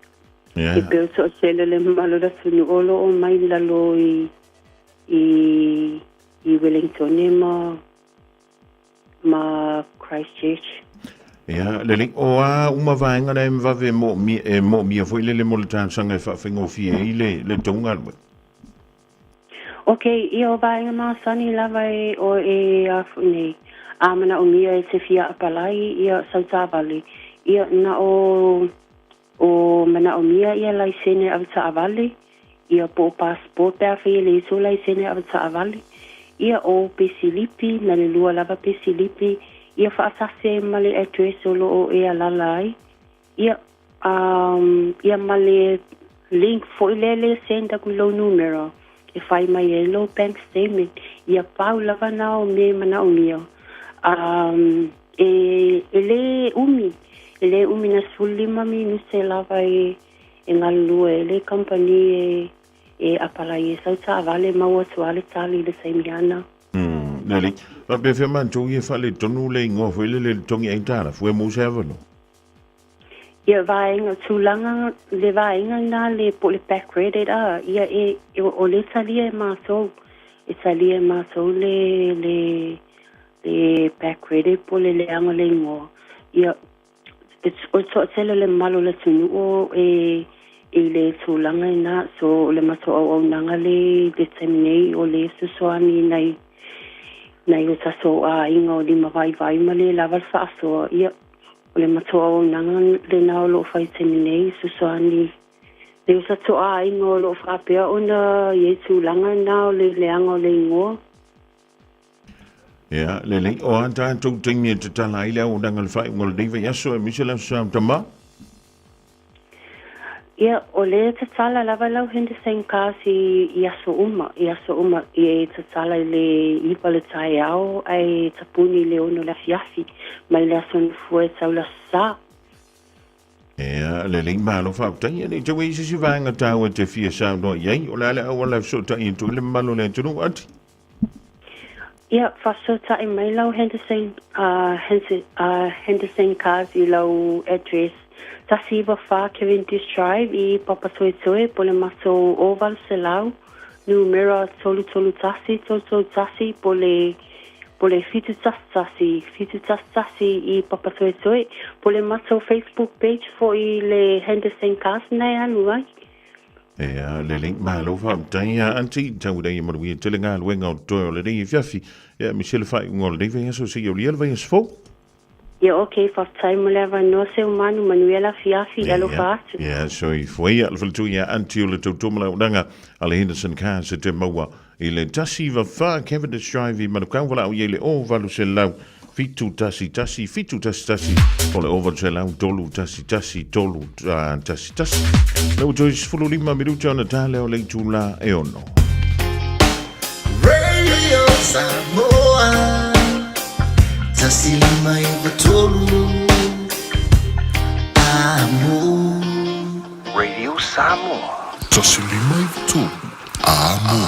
Yeah. E pei o toatele le mamalu o le atunuu o lo o mai i lalo i, i, i Wellingtone ma ma Christchurch. Ia, lelei, o a uma vaega na e vave moomia, e moomia foi lele mo le talosaga e faafaigofie ai le, le tou galuega. Ok, ia o vaega masani lava e o e a foi nei. A manaomia e te fia apalai ia sau taavale, ia na o o manaomia ia laisene avetaavale, ia po o passport pe afai e leai sou laisene avetaavale, ia o pesilipi, na le lua lava pesilipi, ia faatasi ai ma le address o lo o e alala ai, ia, um, ia ma le link foi lea le send aku i lou numera e fai mai ai lou bank statement, ia pau lava na o mea e manaomia. Um, e, e lē umi, e lē umi na 15 minute lava e, e galulue ai le kamupani e, e apalai ai sau taavale maua atu lava le tali i le taimi ana. Lelei. Faapefea matou ia faaletonu le igoa foi lele i le togi aitalafu e maua se avanoa? Ia vaega tulaga le vaega lena le po o le back credit a ia e o le talia e matou e talia e matou le le le back credit po o le leaga o le igoa ia o le toatele o le mamalu o le atunuu e i le tulaga lena so o le matou auaunaga le i le taimi nei o le fesoasoani i nai nai o tatou aiga o lima vaivai ma le lava le faasoa ia O le matou auaunaga lena o lo o fai i le taimi nei, fesoasoani i o tatou aiga o lo o faapea ona i ai tulaga lena o le leaga o le igoa. Ia, lelei. O a tatou taimi e tatala ai le auaunaga i le faaiuga o lenei vaiaso aemaise le Aso Sa Tama? Ia, o lea e tatala lava lau Henderson Cars i, i aso uma, i aso uma, e tatala i le 9 le taeao ae tapuni i le 6 le afiafi, mai le aso Gafua e tau le Aso Sa. Ia, lelei, malo faafetai. E le i tau ai se isi vaega taua e te fia saunoa i ai, o le a le auala e fesootai atu ai le mamalu o le atunuu, Ati? Ia, faafesootai mai lau Henderson, Henderson, Henderson Cars i lau address 194 Cavendish Drive i Papatoetoe po le matou 800 numera 331 331 po le po le 711 711 i Papatoetoe po le matou Facebook page foi le Henderson Cars na e alu ai. Ea, lelei, malo faafetai ia Aunty, tau lei e manuia tele galuega o totoe o lenei afiafi, ia aemaise le faaiuga o lenei vaiaso seia aulia le vaiaso fou. Ia ok, faafetai mo le avanoa Seumanu, manuia le afiafi, alofa atu. Ia, soifua ia, le faletua ia Aunty o le tautua ma le auaunaga a le Henderson Cars e te maua i le 194 Cavendish Drive i Manukau, valaau i ai le 0800 711 711 o le 0800 311 311. Lea ua toe 15 minuta ona ta lea o le itula e ono. Radio Samoa 153 Amo. Radio Samoa. 153 Amo.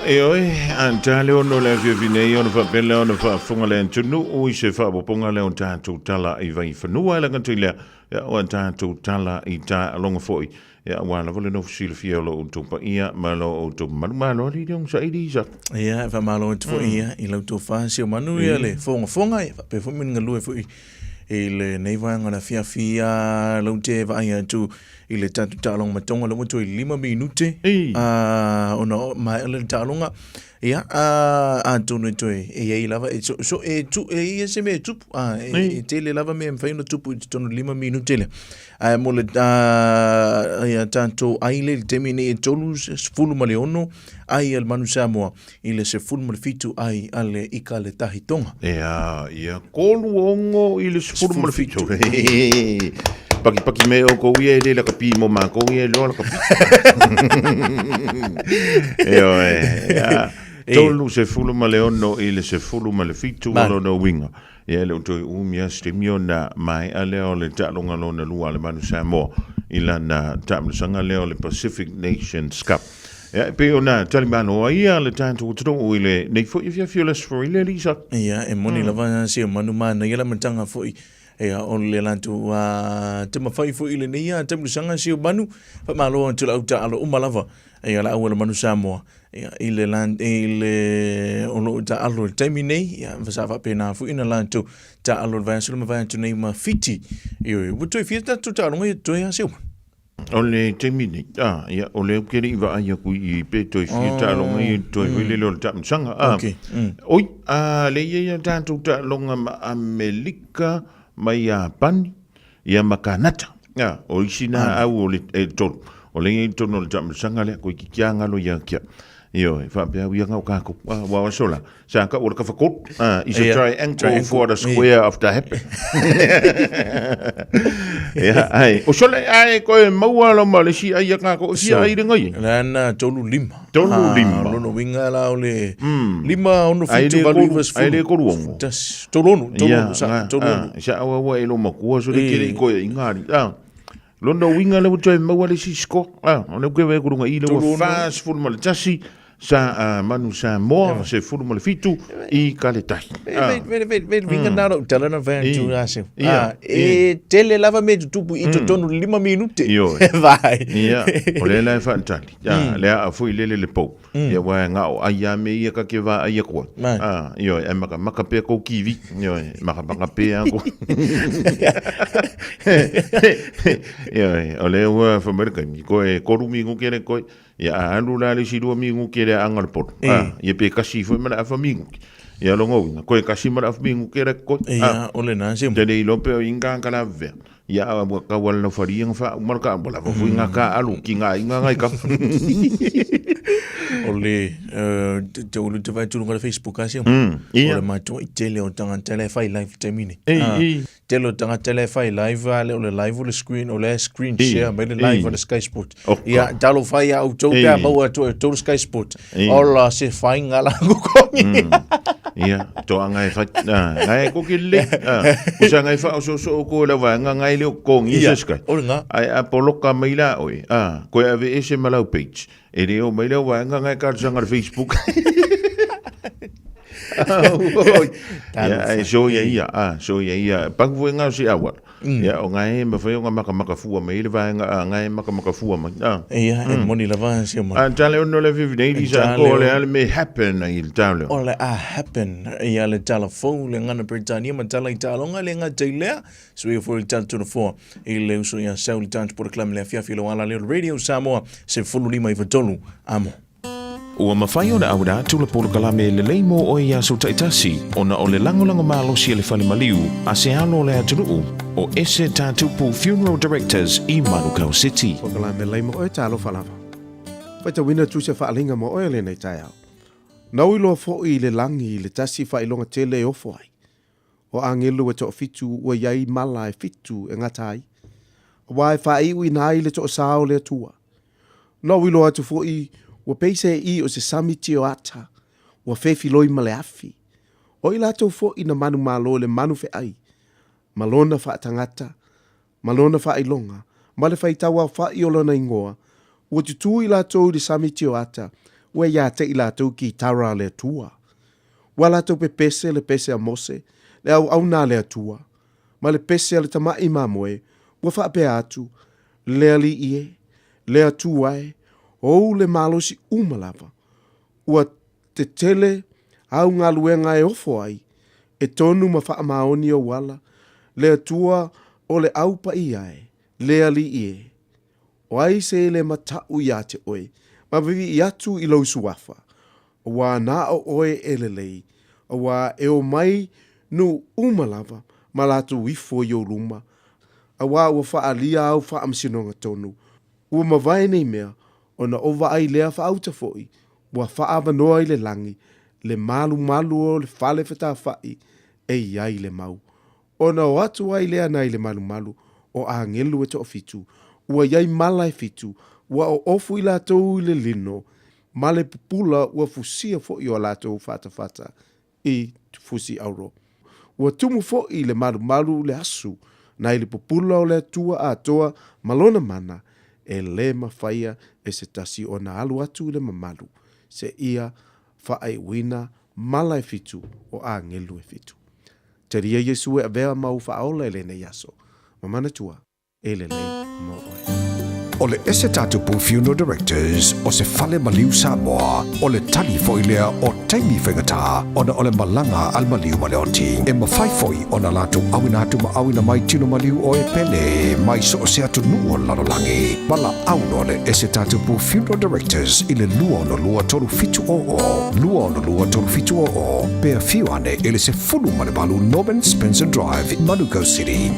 E oe, a tā le ono le afiafi nei ona faapea lea ona faafofoga le atunuu i se faaopoopoga lea o tatou tala i Vaifanua e le gata i lea, ia, o a tatou tala i taaloga foi, ia, aua lava le nofo silafia o lo outou paia ma lo outou mamalu. Malo alii le onosai Lisa. Ia, e faamalo atu foi ia i lau tofa Seumanu ia le fogafoga ia faapea foi ma le galue foi i lenei vaega o le afiafi a lau te vaai atu i le tatou taaloga matoga lea ua toe 5 minute a ona maea le taaloga ia a atonu e toe e i ai lava e so, so e tu e ia se mea e tupu a e, e tele lava mea e mafai ona tupu i totonu o le 5 minute lea ae mo le a ia tatou ai le taimi nei e 36 ai a le Manu Samoa i le 17 ai a le ika le tahi tonga. Ea, ia kolu ongo i le 17. Paki paki me o kou ia e le laka pi mo mākou ia e loa laka pi. E oe, ea. 36 i le 17 o lona uiga. Ia e le o toe umi lava se taimi ona maea lea o le taaloga lona lua a le Manu Samoa i lana taamilosaga lea o le Pacific Nations Cup. Ia, e pei ona talimalo ai ia le tatou atunuu i lenei foi afiafi o le Aso Faraile, Lisa. Ia, e moni lava si o manu manaia le amataga foi ia o le latou taumafai foi i lenei taamilosaga si o manu. Faamalo atu i le au taalo uma lava ia le au a le Manu Samoa ia, i le, i le o lo o taalo i le taimi nei, ia, sa faapena foi ona latou taalo i le vaiaso le mavae atu nei ma Fiti. Ioe, ua toe fia tatou taaloga ia totoe lava si o manu. O le taimi nei, a, ia, o lea ou te le i vaai atu i i pe toe fia taaloga ia totoe foi lele o le taamilosaga. A, Okay. Oi, a, lea e i ai a tatou taaloga ma Amelika, ma Iapani, ia ma Kanata. A, o isi na au o le e tolu. O lea e i ai i totonu o le taamilosaga lea, koe kiki a ngalo ia kia. Ioe, faapea au ia ngau kākou. A, ua aso la, sa ka ua le kawhakolu. A, is a triangle Triangle. for the square of the happy. Ia, ai, o sole, ai, koe maua lo ma le si ai a kākou, si ai le ngai. Lana tolu lima. Tolu lima. Lona uiga la o le lima ono Ai fitu le valu kolu- iva sefulu. ai le kolu ono. Tasi. Tolu ono, tolu Ia, ono, sa, nga, tolu ah, ono. Sa aua ua e lo makua so le E. kele i koe i ngari. Ah. Lona uiga le ua toe maua le isi score. Ah, o le uke wei kurunga i le ua Tolu ono. 41. Sa Manu Samoa 17 i Kaletahi. Vele vele vele winga na ro tala na vai tu na se. E tele lava me tupu i totonu 5 minute. Vai. Ia, o le la e faatali. Ia, le a foi lele le pou. Ia wa nga o ai a me ia ka ke va ai koa. Io e maka maka pe ko kiwi. Io e maka maka pe a ko. Io o le ua fa mai ka mi ko e koru mi ngukere ko. Ia a alu la le isi lua minguki le aanga le poto. A, ia pe kasi foi ma le afa minguki. Ia longa uinga, koe kasi ma le afa minguki le koe. Ia, o le na se. Te le ilo pe o inga ka la vea. Ia a ua kau ala na whari inga wha umara ka wala fo inga ka alu ki ngā inga ngai ka. O le, te ulu te vai tulu ngā Facebook a se. O le matua i tele o tanga tele whai live te mine. Tele o tagata la e fai live a le o le live o le screen o le screen share mai le live o le Sky Sport. Ia talofa ia outou pe a maua atu e outou le Sky Sport. Ola se whainga la kukongi. Ia, toanga e whai, ngai e koki le, kusa ngai wha o so so ko la wa nga ngai le o kongi se Sky. O nga. Ai a poloka mai la oi, koe ave ese malau page. E le o mai leo wa nga ngai ka sanga le Facebook. Ia, e so ia ia, a, so ia ia, paku fue ngā si awa. Ia, o ngā e mawhai o ngā makamaka fua mai, le vae ngā, ngā e makamaka fua mai. A. Ia, e moni lava si o mai. A, tale ono le whiwhi nei, li sa ko le ale me happen ai le tale. O le a happen, ia le tala fou, le ngana Britania ma tala i talonga le ngā teilea, so ia foi le tala tuna foa, i le uso ia sau le tala tupora klame le afiafi le wala leo Radio Samoa, se fulu lima i fatolu, amo. Ua mafai ona auina atu le polokalame lelei mo oe i aso taitasi ona o le lagolago malosi a le fale maliu a se alo o le atunuu o Ese Tatupu Funeral Directors i Manukau City. Polokalame lelei mo oe talofa lava. Faitauina atu se faaaliga mo oe lenei taeao. Na ou iloa foi i le lagi i le tasi faailoga tele e ofo ai. O agelu e toafitu ua i ai mala e fitu e gata ai, aua e faaiuina ai le toasā o le Atua. Na ou iloa atu foi ua pei se i o se samiti o ata, ua fefiloi ma le afi. O i latou foi na manumalo i le manu feai, ma lona faatagata, ma lona faailoga, ma le faitauaofaʻi o lona igoa, ua tutū i latou i le samiti o ata, ua iā te i latou kitara a le Atua. Ua latou pepese le pese a Mose, le auauna a le Atua, ma le pese a le tamaʻi mamoe, ua faapea atu, Le Alii e, le Atua e, ou le malosi uma lava, ua tetele au galuega e ofo ai, e tonu ma faamaoni ou ala, le Atua o le au paia e, le Alii e. O ai se le mataʻu iā te oe, ma vivii atu i lou suafa, auā na o oe e lelei, auā e o mai nuu uma lava ma latou ifo i ou luma, auā ua faaalia au faamasinoga tonu, ua mavae nei mea, ona o vaai lea faauta foi, ua faaavanoa i le lagi le malumalu o le fale fetafaʻi e i ai le mau. Ona o atu ai lea nai le malumalu o agelu e toafitu, ua i ai mala e fitu, ua oofu i latou i le lino, ma le pupula ua fusia foi o latou fatafata i fusi auro. Ua tumu foi le malumalu le asu nai le pupula o le Atua atoa ma lona mana, e le mafaia e se tasi ona alu atu i le mamalu, se ia faaiuina mala e fitu o agelu e fitu. Talia Iesu e avea ma ou faaola i lenei aso, ma manatua, e lelei mo oe. O le Ese Tatupu Funeral Directors o se fale maliu Samoa, o le tali foi lea o taimi faigata ona o le malaga a le maliu ma le oti. E mafai foi ona latou auina atu ma auina mai tino maliu o e pele mai so o se atunuu o le lalolagi. Valaau loa le Ese Tatupu Funeral Directors i le 262 3700, 262 3700, pe afio ane i le 18 Norman Spencer Drive, Manukau City.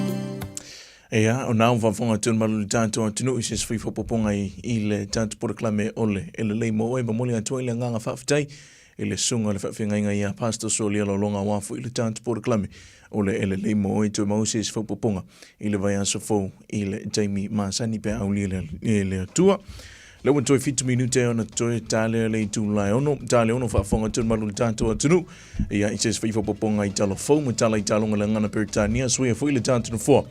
Ia, o nā o faafofoga atu le malu i le tatou atunuu i se isi faaopoopoga i le tatou polokalame o le E Lelei Mo Oe. Momoli atu ai le agaga faafetai i le susuga o le faafeagaiga ia Pastor Solia Lolonga aua foi le tatou polokalame o le E Lelei Mo Oe. Toe maua se isi faaopoopoga i le vaiaso fou i le taimi masani pe a aulia e le Atua. Lea ua toe 7 minute ona toe talea le itu lae ono, tale ono faafofoga atu le malu i le tatou atunuu. Ia, i se isi faaopoopoga i tala fou ma tala i taloga le gagana Peretania, suia foi le tatou nofoa.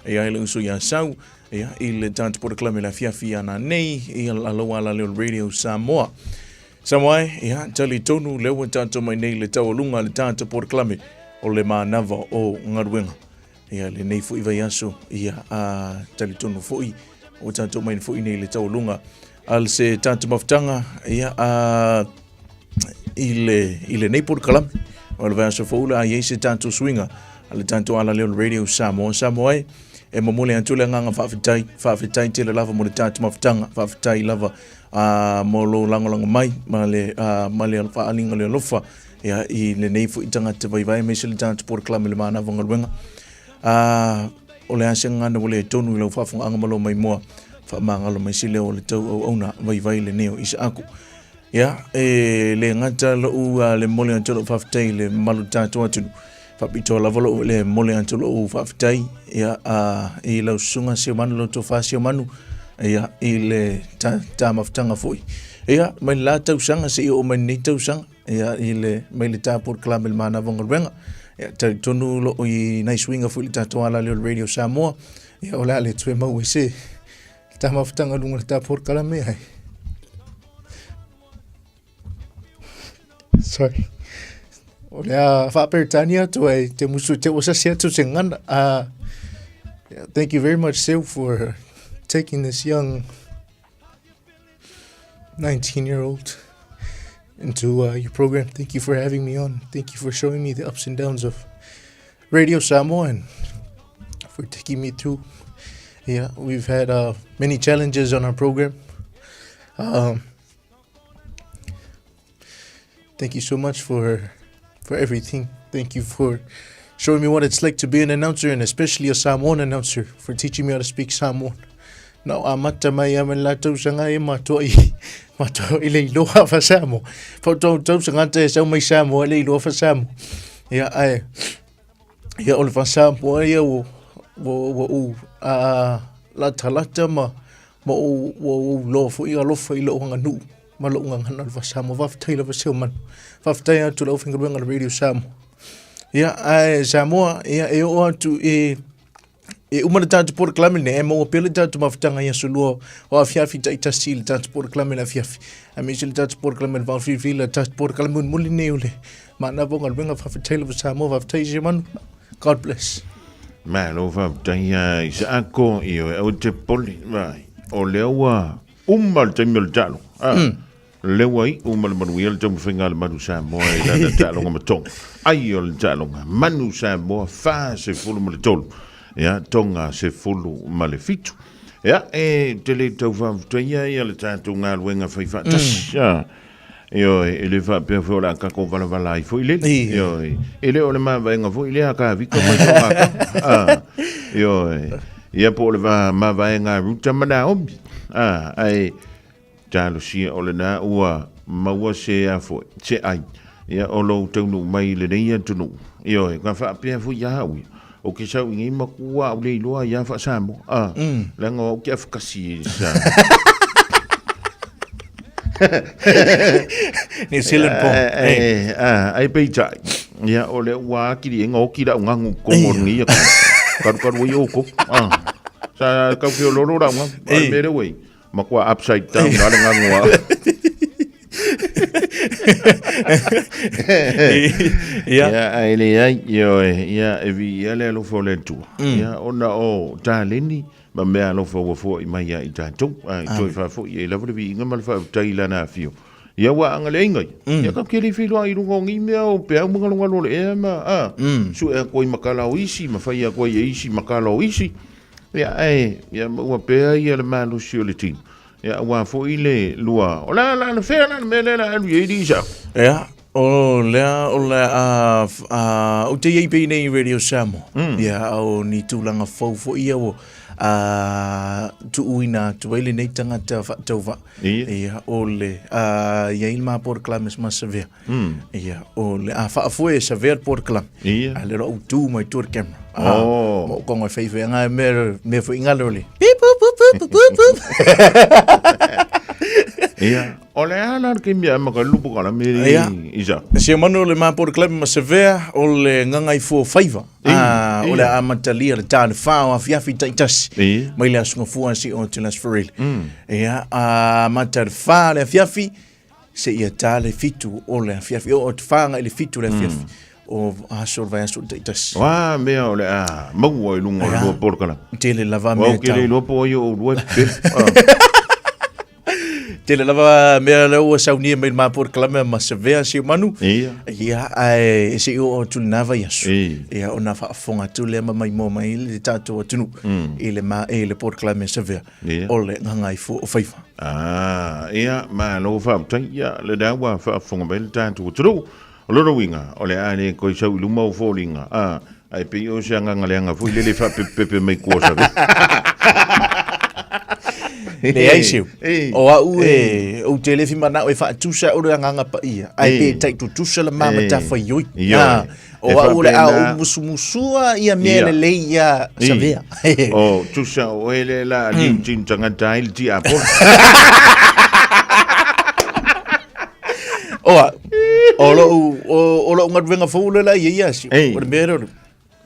Ia, e le uso ia Sau, ia, i le tatou polokalame le afiafi ia nanei, ia, aloa ala leo Radio Samoa. Samoa e, ia, talitonu lea ua tatou mai nei le taualuga a le tatou polokalame o le manava o galuega. Ia, lenei foi vaiaso, ia, a, talitonu foi ua tatou mai foi nei le taualuga a se tatou mafutaga, ia, a, i le, i lenei polokalame. O le vaiaso fou le a i ai se tatou suiga a le tatou alaleo o le Radio Samoa. Samoa e, e momoli atu le agaga faafetai, faafetai tele lava mo le tatou mafutaga, faafetai lava a mo lou lagolago mai ma le, a, ma le faaaliga o le alofa ia, i lenei foi tagata vaivai aemaise le tatou polokalame le manava galuega. A, o le a se gagana ua le tonu i lau faafogaaga ma lou maimoa, faamagalo mai se leo o le tau auauna vaivai lenei o Isaaku. Ia, e le gata lou le momoli atu o lou faafetai i le mamalu o le tatou atunuu, faapitoa lava lou le momoli atu o lou faafetai ia, a, i lau susuga Seumanu, lau tofa Seumanu, ia, i le ta, ta mafutaga foi. Ia, mai le la tausaga seia oo mai lenei tausaga, ia, i le, mai le ta polokalame i le manava o galuega. Ia, talitonu o loo i nai suiga foi i le tatou ala lea o le Radio Samoa, ia, o le a le toe maua i se ta mafutaga luga o le ta polokalame ai. Sorry. O le a faaperetania atu ai te musu te ua sasi atu se gagana. Yeah, thank you very much, Seu, for taking this young 19-year-old into your program. Thank you for having me on. Thank you for showing me the ups and downs of Radio Samoa and for taking me through. Yeah, we've had many challenges on our program. Thank you so much for everything. Thank you for showing me what it's like to be an announcer, and especially a Samoan announcer, for teaching me how to speak Samoan. Na o amata mai a me la tausaga e matua i matua i le iloa fa Samoa. Fa tau tausaga te sau mai Samoa le iloa fa Samoa. Ia ai ia o le fa Samoa ia ua ua ua u a lata lata ma ma ou ua ou loa foi alofa i lou aganuu ma lou gagana o le faa-Samoa. Faafetai lava Seumanu. Faafetai atu i le aufaigaluega a le Radio Samoa. Ia, ae Samoa, ia, e oo atu e e uma le tatou polokalame lenei, ae maua pea le tatou mafutaga i aso lua o afiafi taitasi i le tatou polokalame i le afiafi. Aemaise le tatou polokalame i le vaofilifili, le tatou polokalame mulimuli lenei o le manava o galuega. Faafetai lava Samoa, faafetai Seumanu. God bless. Malo faafetai ia Isaako, ioe, aua te popole, vai, o lea ua uma le taimi o le taaloga. Ah, Lea ua iu ma le manuia le taumafaiga a le Manu Samoa i lana taaloga ma Tonga. Ai o le taaloga, Manu Samoa 43, ia, Tonga 17. Ia, e te le tau faafetaia ia le tatou galuega fai faatasi. Ah. Ioe, e le faapea foi o le a tatou valavala ai foi lele. Ioe, e le o le mavaega foi lea a Kavika mai Tonga ka. Ah, ioe, ia po o le va mavaega a Ruta ma Naomi. Ah, ae talosia o lena ua maua se a foi, se ai. Ia o lou taunuu mai i lenei atunuu. Ioe, ka faapea foi ia au ia. O ke sau i nei makua au le iloa ia faa-Samoa. Ah, leaga o au ke afakasi i sa. New Zealand po. Eh, ah, ai peitai. Ia, o le ua akili e ngā oki rau ngangu kongo ngi ia. Karu karu ai o ko. Ah. Sa kau whio loro rau ngangu. Ai mere wei. Makua upside down nā le ngangu a. Ia. Ia, ai le ai, ioe, ia, e vi ia le alofa o le Atua. Ia, ona o taleni, ma mea alofa ua foai mai ia i tatou, a i toe faafoi ai lava le viiga ma le faafetai i lana afio. Ia ua agaleiga ia. Ia ka kele feiloai i luga o nei mea o peau ma galogalo o le ea ma, a, sue atu ai ma kala o isi, ma fai atu ai e isi ma kala o isi. Ia, ae, ia maua pea ia le malosi o le tino. Ia, aua foi le lua, o le a la le fea la le mea lea o le a alu i ai Lisa? Ia, o lea o le a, a, ou te iai pei nei i Radio Samoa. Ia, o ni tulaga fou foi ia ua, a, tuuina atu ai lenei tagata faatauvaa. Ia. Ia, o le, a, i ai le ma polokalame ma Savea. Ia, o le a faafoe e Savea le polokalame. Ia. A le loa ou tu mai tua le camera. Ah, Oh. Ma o kongo e whai whai anga e mea, mea fo ingalo le. Beep, boop, boop, boop, boop, boop. Ia, o le a la le taimi a maka lupu ka la me Ia. Isa. Se manu o le ma polokalame ma Savea o le ngangaifo faiva. Ah, o le a amatalia le tāne whā o afiafi taitasi. Ia. Mai le aso ngafua si o te las Farele. Ia, a mata le whā le afiafi. Seia tā le 7 o le afiafi. O, o te whānga i le 7 o le afiafi. O aso o le vaiaso o le taitasi. Wā mea o le a maua i lunga o le lua polokalame. Tele lava mea tau. Wā o ke le po ai o lua e Tele lava mea lea ua saunia mai le ma polokalame ma sevea si manu. Ia. Ia, ae e se i oo atu lena vaiaso. Ia, ona faafofoga atu lea ma maimoa mai le tatou atunuu i le ma i le polokalame sevea o le gagaifo o faiva. Ah, ia, malo faafetai. Ia, lena ua faafofoga mai le tatou atunuu. O lona uiga, o le a le toe sau i luma ou foliga, a, ae pei o se agaga leaga foi lele faapepepepe mai tua o save. Leai seu. O au e, ou te le fimanao e faatusa au le agaga paia, ae pe taitutusa le ma matafaioi. Ioe. O au o le a ou musumusua ia mea lelei ia savea. O, tusa o oe le la liu tinu tagata ai le tiapola. Oa, o lou, o, o lou galuega fou le la ia ia si. O le mea lea o le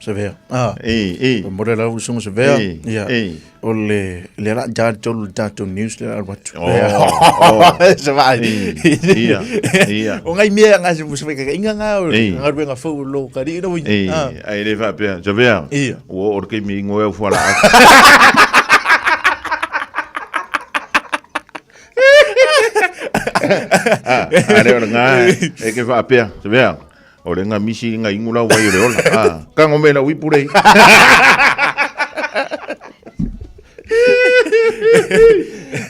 savea. Ah. Ei, ei. O mo le lau sunga savea. Ei, Ia. ei. O le le la ja tolu le tatou news le alu atu. Oh, oh. Sa vai. Ei, ia, ia. O ngai mea nga se musa ka inga nga o Ei. galuega fou lo ka ri no. Ei, ai le faapea, savea. Ia. Ua oo le taimi ingo e au fualaau. Ah, a le o le ngā, e ke faapea, savea. O le ngā misi ngā ingu lau vai o le ola. Ah, kango me lau ipu rei.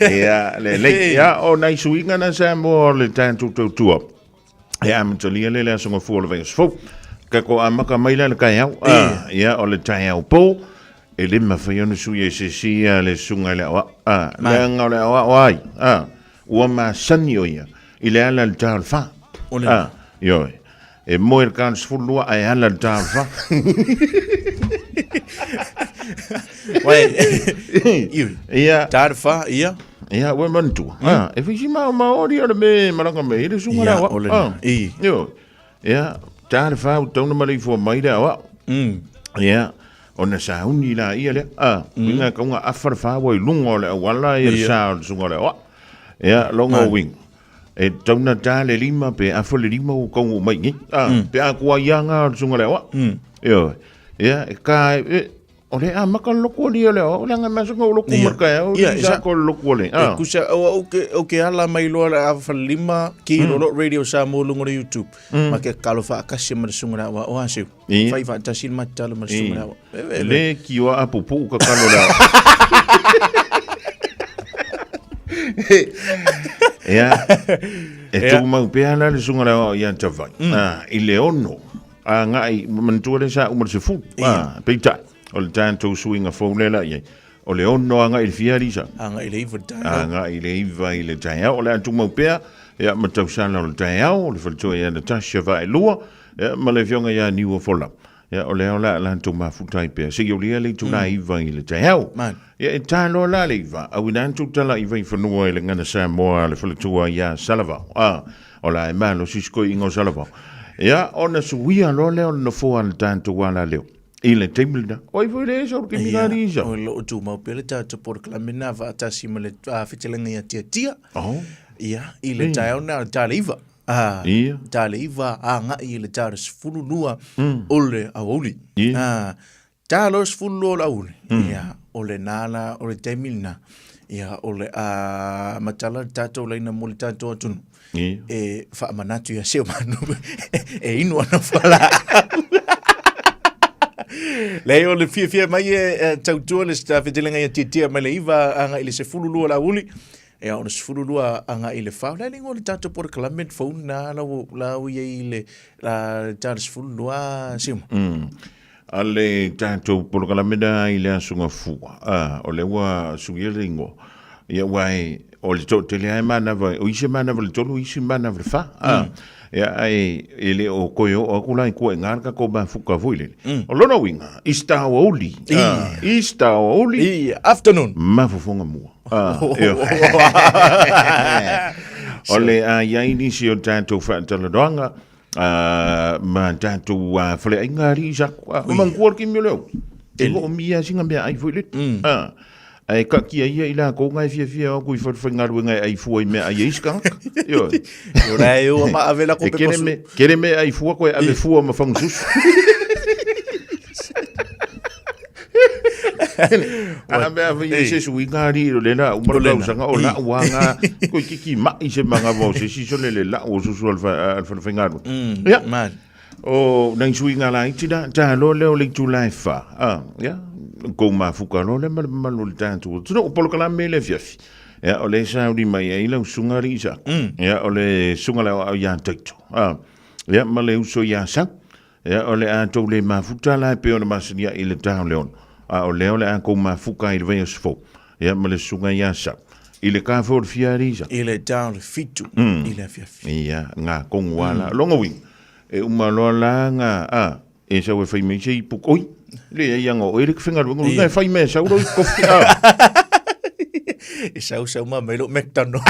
Ia, le lei. Ia, o nai suiga na sa mo le tatou tautua. E amatalia le le aso gafua o le vaiaso fou. Ka ko amaka mai la le taeao. Ah, ia, o le taeao po. E le mafai ona sui e se isi ia le susuga i le aoao. Ah, leaga o le aoao ai. Ah, ua masani o ia i le ala i le ta o le fa. O le- Ah, ioe. E moe i le ka o le 12 ae ala i le ta o le fa. Wai, iwi. Ia. Ta le fa, ia. Ia, ua manatua. Ah, e fai si mao maori o le me malaga mai ai le susuga i le Ia, aoao. o le- Ah, i. ioe. Ia, ta le fa ua tatau ona maleifua mai le aoao. Ia, ona sauni laia lea. Ah, uiga e tau ona afa le fa ua i luga o le auala ia le sa o le susuga o le aoao. Ia, loga o uiga. E tatau ona ta le lima pe afa le lima ua tau oo mai i inei. Ah, pe a tuai lava na o le susuga o le aoao. Ioe. Ia, e ka e, o le amata le lotu alii o le aoao, leaga e masani ona ou lotu ma le taeao, Ia, i e sa- sa ko le lotu alii. E Ah. kusa, o au ke, o ke ala mai loa le afa lima, ki lo radio Samoa luga o le YouTube. Ma ke kalo faakasi ma le susuga o le aoao a seu. Ia. Fai faatasi le matatalo ma le susuga o le aoao. E, e, e. Le kioa a pupuu ka kalo le aoao. Ia, e tumau pea la le susuga o le aoao ia Tavai. Ah, i le 6, agai, manatua lea sa uma le 10. Ah, peitai, o le tatou suiga fou lea la i ai. O le 6 agai i le fia, Lisa? Agai i le 9 i le taeao. Agai i le 9 i le taeao. O le a tumau pea, ia, ma tausala o le taeao, o le faletua ia Natasha Vaelua, ia, ma le afioga ia Niua Folau. Ia, o lea o le a latou mafuta ai pea. Seia ulia le itula 9 i le taeao. Ia, e tā loa la le 9, auina atu tala i Vaifanua i le gana Samoa a le faletua ia Salavao. A, o la e malosi si toeaina o Salavao. Ia, ona suia loa lea o le nofoa a le tatou alaleo i le taimi lena. O ai foi le esa o le taimi la alii isa? O lo o tumau pea le tatou polokalame lena faatasi ma le fetalaiga ia Tiatia. Oh. Ia, i le taeao lena o le ta le 9. A, Ia. ta le 9 agai i le ta le 12 o le aoauli. Ia. A, ta loa le 12 o le aoauli. Ia, o lena la, o le taimi lena. Ia, o le a matala le tatou laina mo le tatou atunuu. Ia. E faamanatu ia seo manu e inu ana fualaau. Leai, o le fiafia mai e tautua le fetalaiga ia Tiatia mai le 9 agai i le 12 o le aoauli. Ia, o le 12 agai i le 4. O le a le igoa o le tatou polokalame fou lena la ua i ai i le ta le 12 Siuma? A le tatou polokalame lena i le Aso Gafua, o lea ua suia le igoa. Ia, aua e, o le toatele lava e manava, o isi e manava i le 3, o isi e manava i le 4. Ia, ae e le o toe oo atu la i tua i ina le tatou mafuta foi lele. O lona uiga, i se aoauli, i se aoauli, afternoon, mafofoga mua. O le a i ai nisi o tatou faatalanoaga ma tatou faleaiga alii sa. O manatua le taimi o le au. E moomia lava sina meaai foi lele. Ae kaatia ia i lakou nga e fiafia o atu i falefaigaluega e ai fua i meaai a isi tagata. Ioe. O la e o ma ave la ko E kele me, kele me ai fua koe ave fua ma fagasusu. A mea fai e se suiga ali le la uma le tausaga o lau a nga koe kiki mai se manga o se si sole le lau o susu al falefaigaluega. Ia. O nai suiga laiti la, ta loa lea o le itula e fa. A, ia, kou mafuka loa lea ma le mamalu o le tatou atunuu. O polokalame le afiafi. Ia, o lea e sauni mai ai lau susuga alii Isaako. Ia, o le susuga le aoao ia Taito. A, ia, ma le uso ia Sau. Ia, o le a tou le mafuta la e pei ona masani ai i le ta o le ono. A o lea o le a kou mafuka ai i le vaiaso fou. Ia, ma le susuga ia Sau. I le ka foi o le fia alii Isaako? I le ta o le fitu i le afiafi. Ia, ngā kongu a la. Longa uiga. E uma loa la nga, a, e sau e fai mai se ipu, oi, le ai anga o ele ke whengaluenga, oi, e fai mai e sau lo i kofi, a. E sau sau ma mai lo McDonald.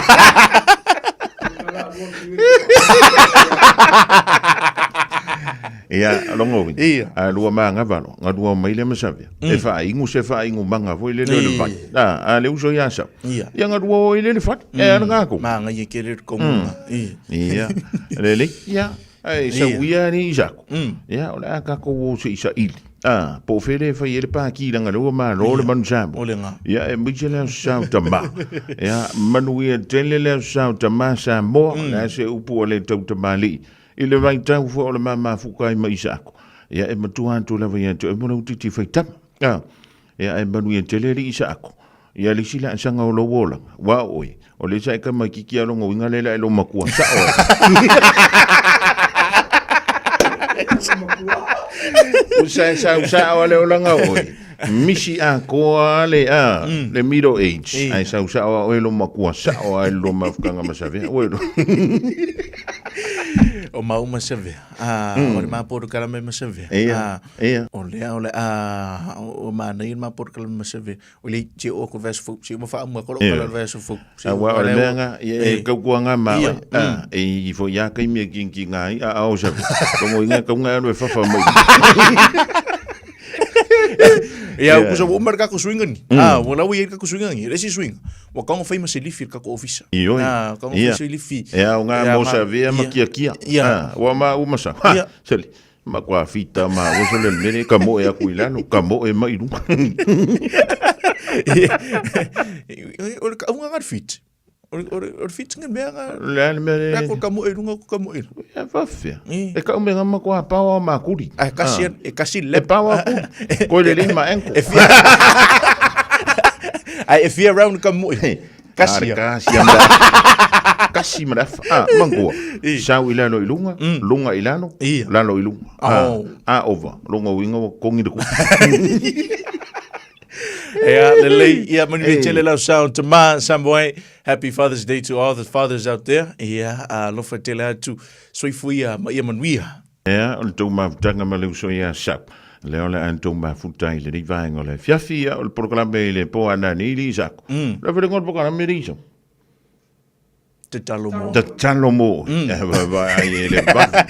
Ia, longo ui. Ia. A lua manga valo, nga lua mai le masavia. E whaingu se whaingu manga foi le le vai. A, a le uso ia sau. Ia. Ia nga lua o ile le fat. E ana ngā kou. Manga ia kere kongunga. Ia. Lele. Ia. Ai, sa uia ni Isako. Ia, o le a kākou o se isa ili. A, po o fele e fai e le pāki langa le ua malo le manu Samoa. O le ngā. Ia, e maise le aso sao tamā. Ia, manu ia tele le aso sao tamā Samoa, le a se upu o le tau tamāli'i. I le vaitau fua o le mamafuka ai ma Isako. Ia, e matua atu lava ia te oe mo lau titi fai tama. A, ia, e manu ia tele li Isako. Ia le isi laasaga o lou olaga, ua oo oe, o le sa e kamaititi a longa uiga le la e lou makua sao ai. O sa e sau sao a le olaga oe, misi atoa le a, le middle age, ae sau sao a oe lou makua sao ai le lua mafutaga ma Savea. Oe lo. O mau ma Savea. Ah, o le mapo kala me ma Savea. Ia, ia. O lea o le a o manaia le mapo kala me ma Savea. O le te o ko verse fo se ma fa ma ko ko verse fo. A wa o le mea nga e kau kua nga ma oe. A e i fo ia kai mea ki ki nga i a ao sa. Kongo inga kau nga alu e fafa mai. Ia u kusa umar ka ko swinga ni. Ah, wala wi ka ko swinga ni. Resi swinga. Wa kaunga fai ma se lifi ka ko ofisa. Ah, kaunga fai se lifi. Ia o nga mo sa vea ma kia kia. Ah, wa ma u masa. Ha, seli. Ma kua fita ma oso le mele ka moe aku i lalo, ka moe mai i runga. O le kaunga ngā fit. O le fit nge mea ngā... Le ale mea le... Ko ka moe i runga, ko ka moe i runga. Ia whawhia. E kau me ngā makoa paoa ma kuri. E kasi, e kasi lep. E paoa kuri. Koe le lima enko. E whia... Ai, e whia round ka moe. Kasi. Kasi Kasi ma ah, mangua. Sau i lalo i lunga, lunga i lalo, lalo i lunga. Ah, ah, ova. Longa uinga wa kongi le kupu. Ia, lelei, ia, manuia tele lau sao tama, Samoa. Happy Father's Day to all the fathers out there. Ia, alofa tele atu, soifua ma ia manuia. Ea, o le tou mafutaga ma le uso ia Sau. Lea o le a tou mafuta i lenei vaega o le afiafi, ia, o le polokalame i le po a Nani i Isako. Le felenga o le polokalame i Isako. Tatalo mo. Tatalo mo. E vai ai e le vave.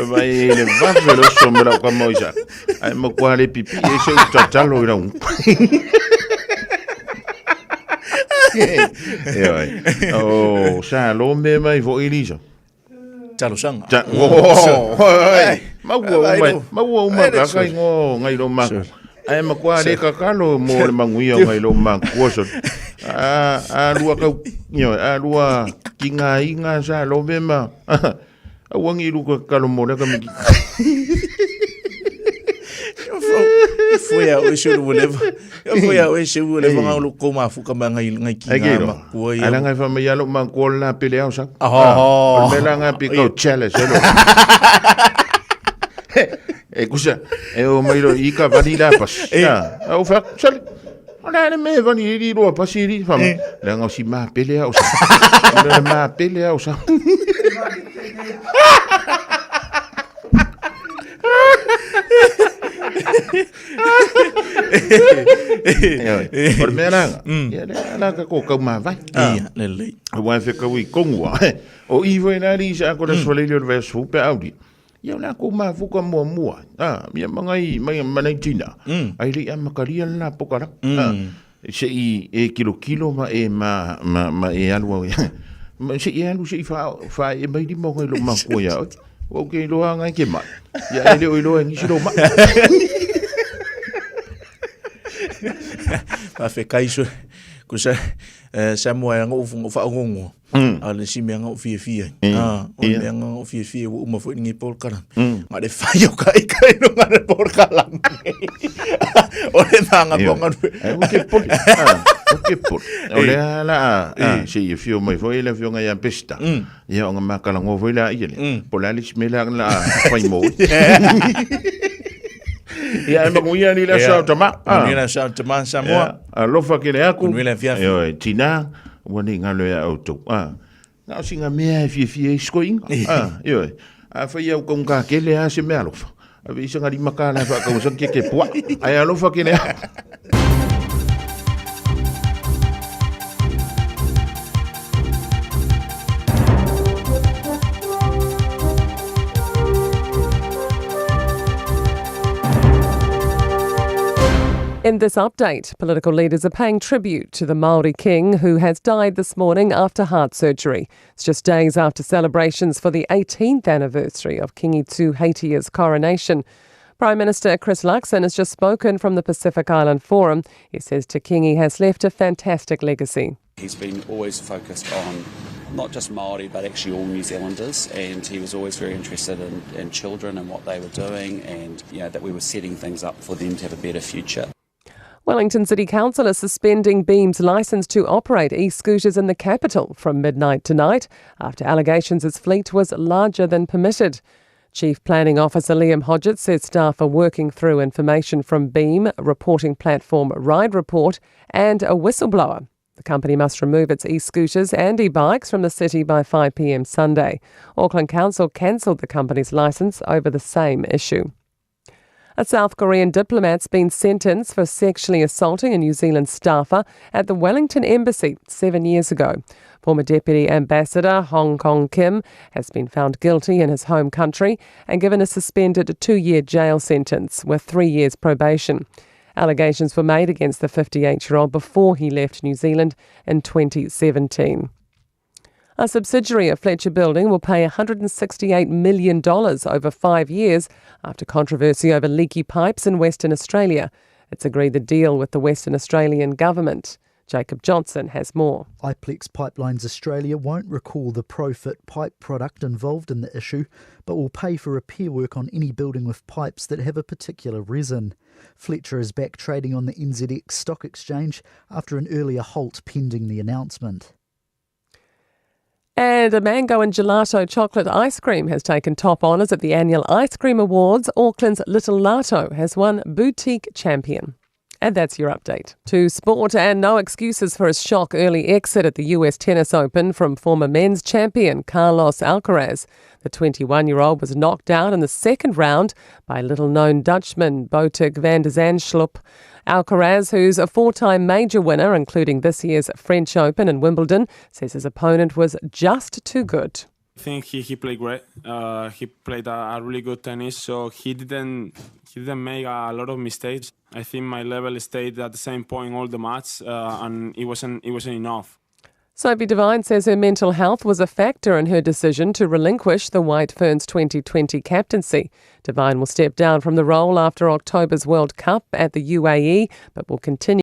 Vai ai e le vave le oso me lau kama o Isako. Ai ma kua le pipi e se u tatalo i lau. E oi. O, sa lo me mai fo i Lisa. Talosaga. Ta, oh, oi, maua uma, maua uma ka kai ngo ngai lo maku. Ai ma kua le kakalo mo le manguia ngai lo maku so. A a lua kau, nyo, a lua ki ngā inga sa lo me ma. A wangi lu ka kalo mo le ka miki. Foi a oe se ua leva. Foi a oe se ua leva ngā lo ko mafuka ma ngai ngai ki Ai ngā ke makua ia. Ala ngai fa mai alo ma ko la pele au sa. Oh. O le mea la ngai pi kau chale se lo. E kusa, e o mai lo i ka vani la pas. Ah, o fa sali. O la le me vani i ri roa pasi ri fa. Le ngau si ma pele au sa. Le ma pele au sa. O le mea langa, ia lea la ka ko kau mā vai. Ia, lelei. Ua e whekau i kongua. O i foi nā ri sa ko le swalele o le vea sfu pe auri. Ia o la ko mā fuka mua mua. Ah, ia mangai, mai manai tina. Ai le ia makaria la pokara. Ah, Se i e kilokilo ma e ma, ma, ma e alu au ma se i alu se i wha, wha e mai lima o ngai lo makua ia oe. Ua ke iloa ngai ke mai. Ia e leo iloa e nisi lo mai. Faafetai so kusa Samoa e ngou ngou whaongongo. A le si mea ngou fiafia. A o le mea ngou fiafia ua uma foi ni polokalame. Nga le fai o ka ika i lunga le polokalame. O le manga ponga. Ai o ke poli. O ke poli. O le ala a se i fio mai foi le fio ngai pesta. Ia o nga makala ngo foi la ia le. Po la le si mela la fai mo. Ia e manuia ni le aso tama. Manuia le aso tama Samoa. Alofa ke le aku. Manuia le afiafi. Ioe, tina, ua nei galo ia outou. Ah, na o singa mea e fiafia ai sikoiga. Ah, ioe. Afai au kaugata tele lava se mea alofa, ave i saga $5 e faatau ai sana keke puaa, ae alofa tele lava. In this update, political leaders are paying tribute to the Maori king who has died this morning after heart surgery. It's just days after celebrations for the 18th anniversary of Kingi Tūheitia's coronation. Prime Minister Chris Luxon has just spoken from the Pacific Island Forum. He says Te Kingi has left a fantastic legacy. He's been always focused on not just Māori but actually all New Zealanders, and he was always very interested in, in children and what they were doing, and you know that we were setting things up for them to have a better future. Wellington City Council is suspending Beam's licence to operate e-scooters in the capital from midnight tonight after allegations its fleet was larger than permitted. Chief Planning Officer Liam Hodgett says staff are working through information from Beam, reporting platform Ride Report, and a whistleblower. The company must remove its e-scooters and e-bikes from the city by 5 p.m. Sunday. Auckland Council cancelled the company's licence over the same issue. A South Korean diplomat's been sentenced for sexually assaulting a New Zealand staffer at the Wellington Embassy 7 years ago. Former Deputy Ambassador Hong Kong Kim has been found guilty in his home country and given a suspended 2-year jail sentence with 3 years probation. Allegations were made against the 58-year-old before he left New Zealand in 2017. A subsidiary of Fletcher Building will pay $168 million over 5 years after controversy over leaky pipes in Western Australia. It's agreed the deal with the Western Australian government. Jacob Johnson has more. Iplex Pipelines Australia won't recall the ProFit pipe product involved in the issue, but will pay for repair work on any building with pipes that have a particular resin. Fletcher is back trading on the NZX Stock Exchange after an earlier halt pending the announcement. And a mango and gelato chocolate ice cream has taken top honours at the annual Ice Cream Awards. Auckland's Little Lato has won Boutique Champion. And that's your update. To sport, and no excuses for his shock early exit at the US Tennis Open from former men's champion Carlos Alcaraz. The 21-year-old was knocked out in the second round by little-known Dutchman Botic van de Zandschulp. Alcaraz, who's a four-time major winner, including this year's French Open and Wimbledon, says his opponent was just too good. I think he played great. He played a really good tennis, so he didn't make a lot of mistakes. I think my level stayed at the same point all the match, and it wasn't enough. Sophie Devine says her mental health was a factor in her decision to relinquish the White Ferns 2020 captaincy. Devine will step down from the role after October's World Cup at the UAE, but will continue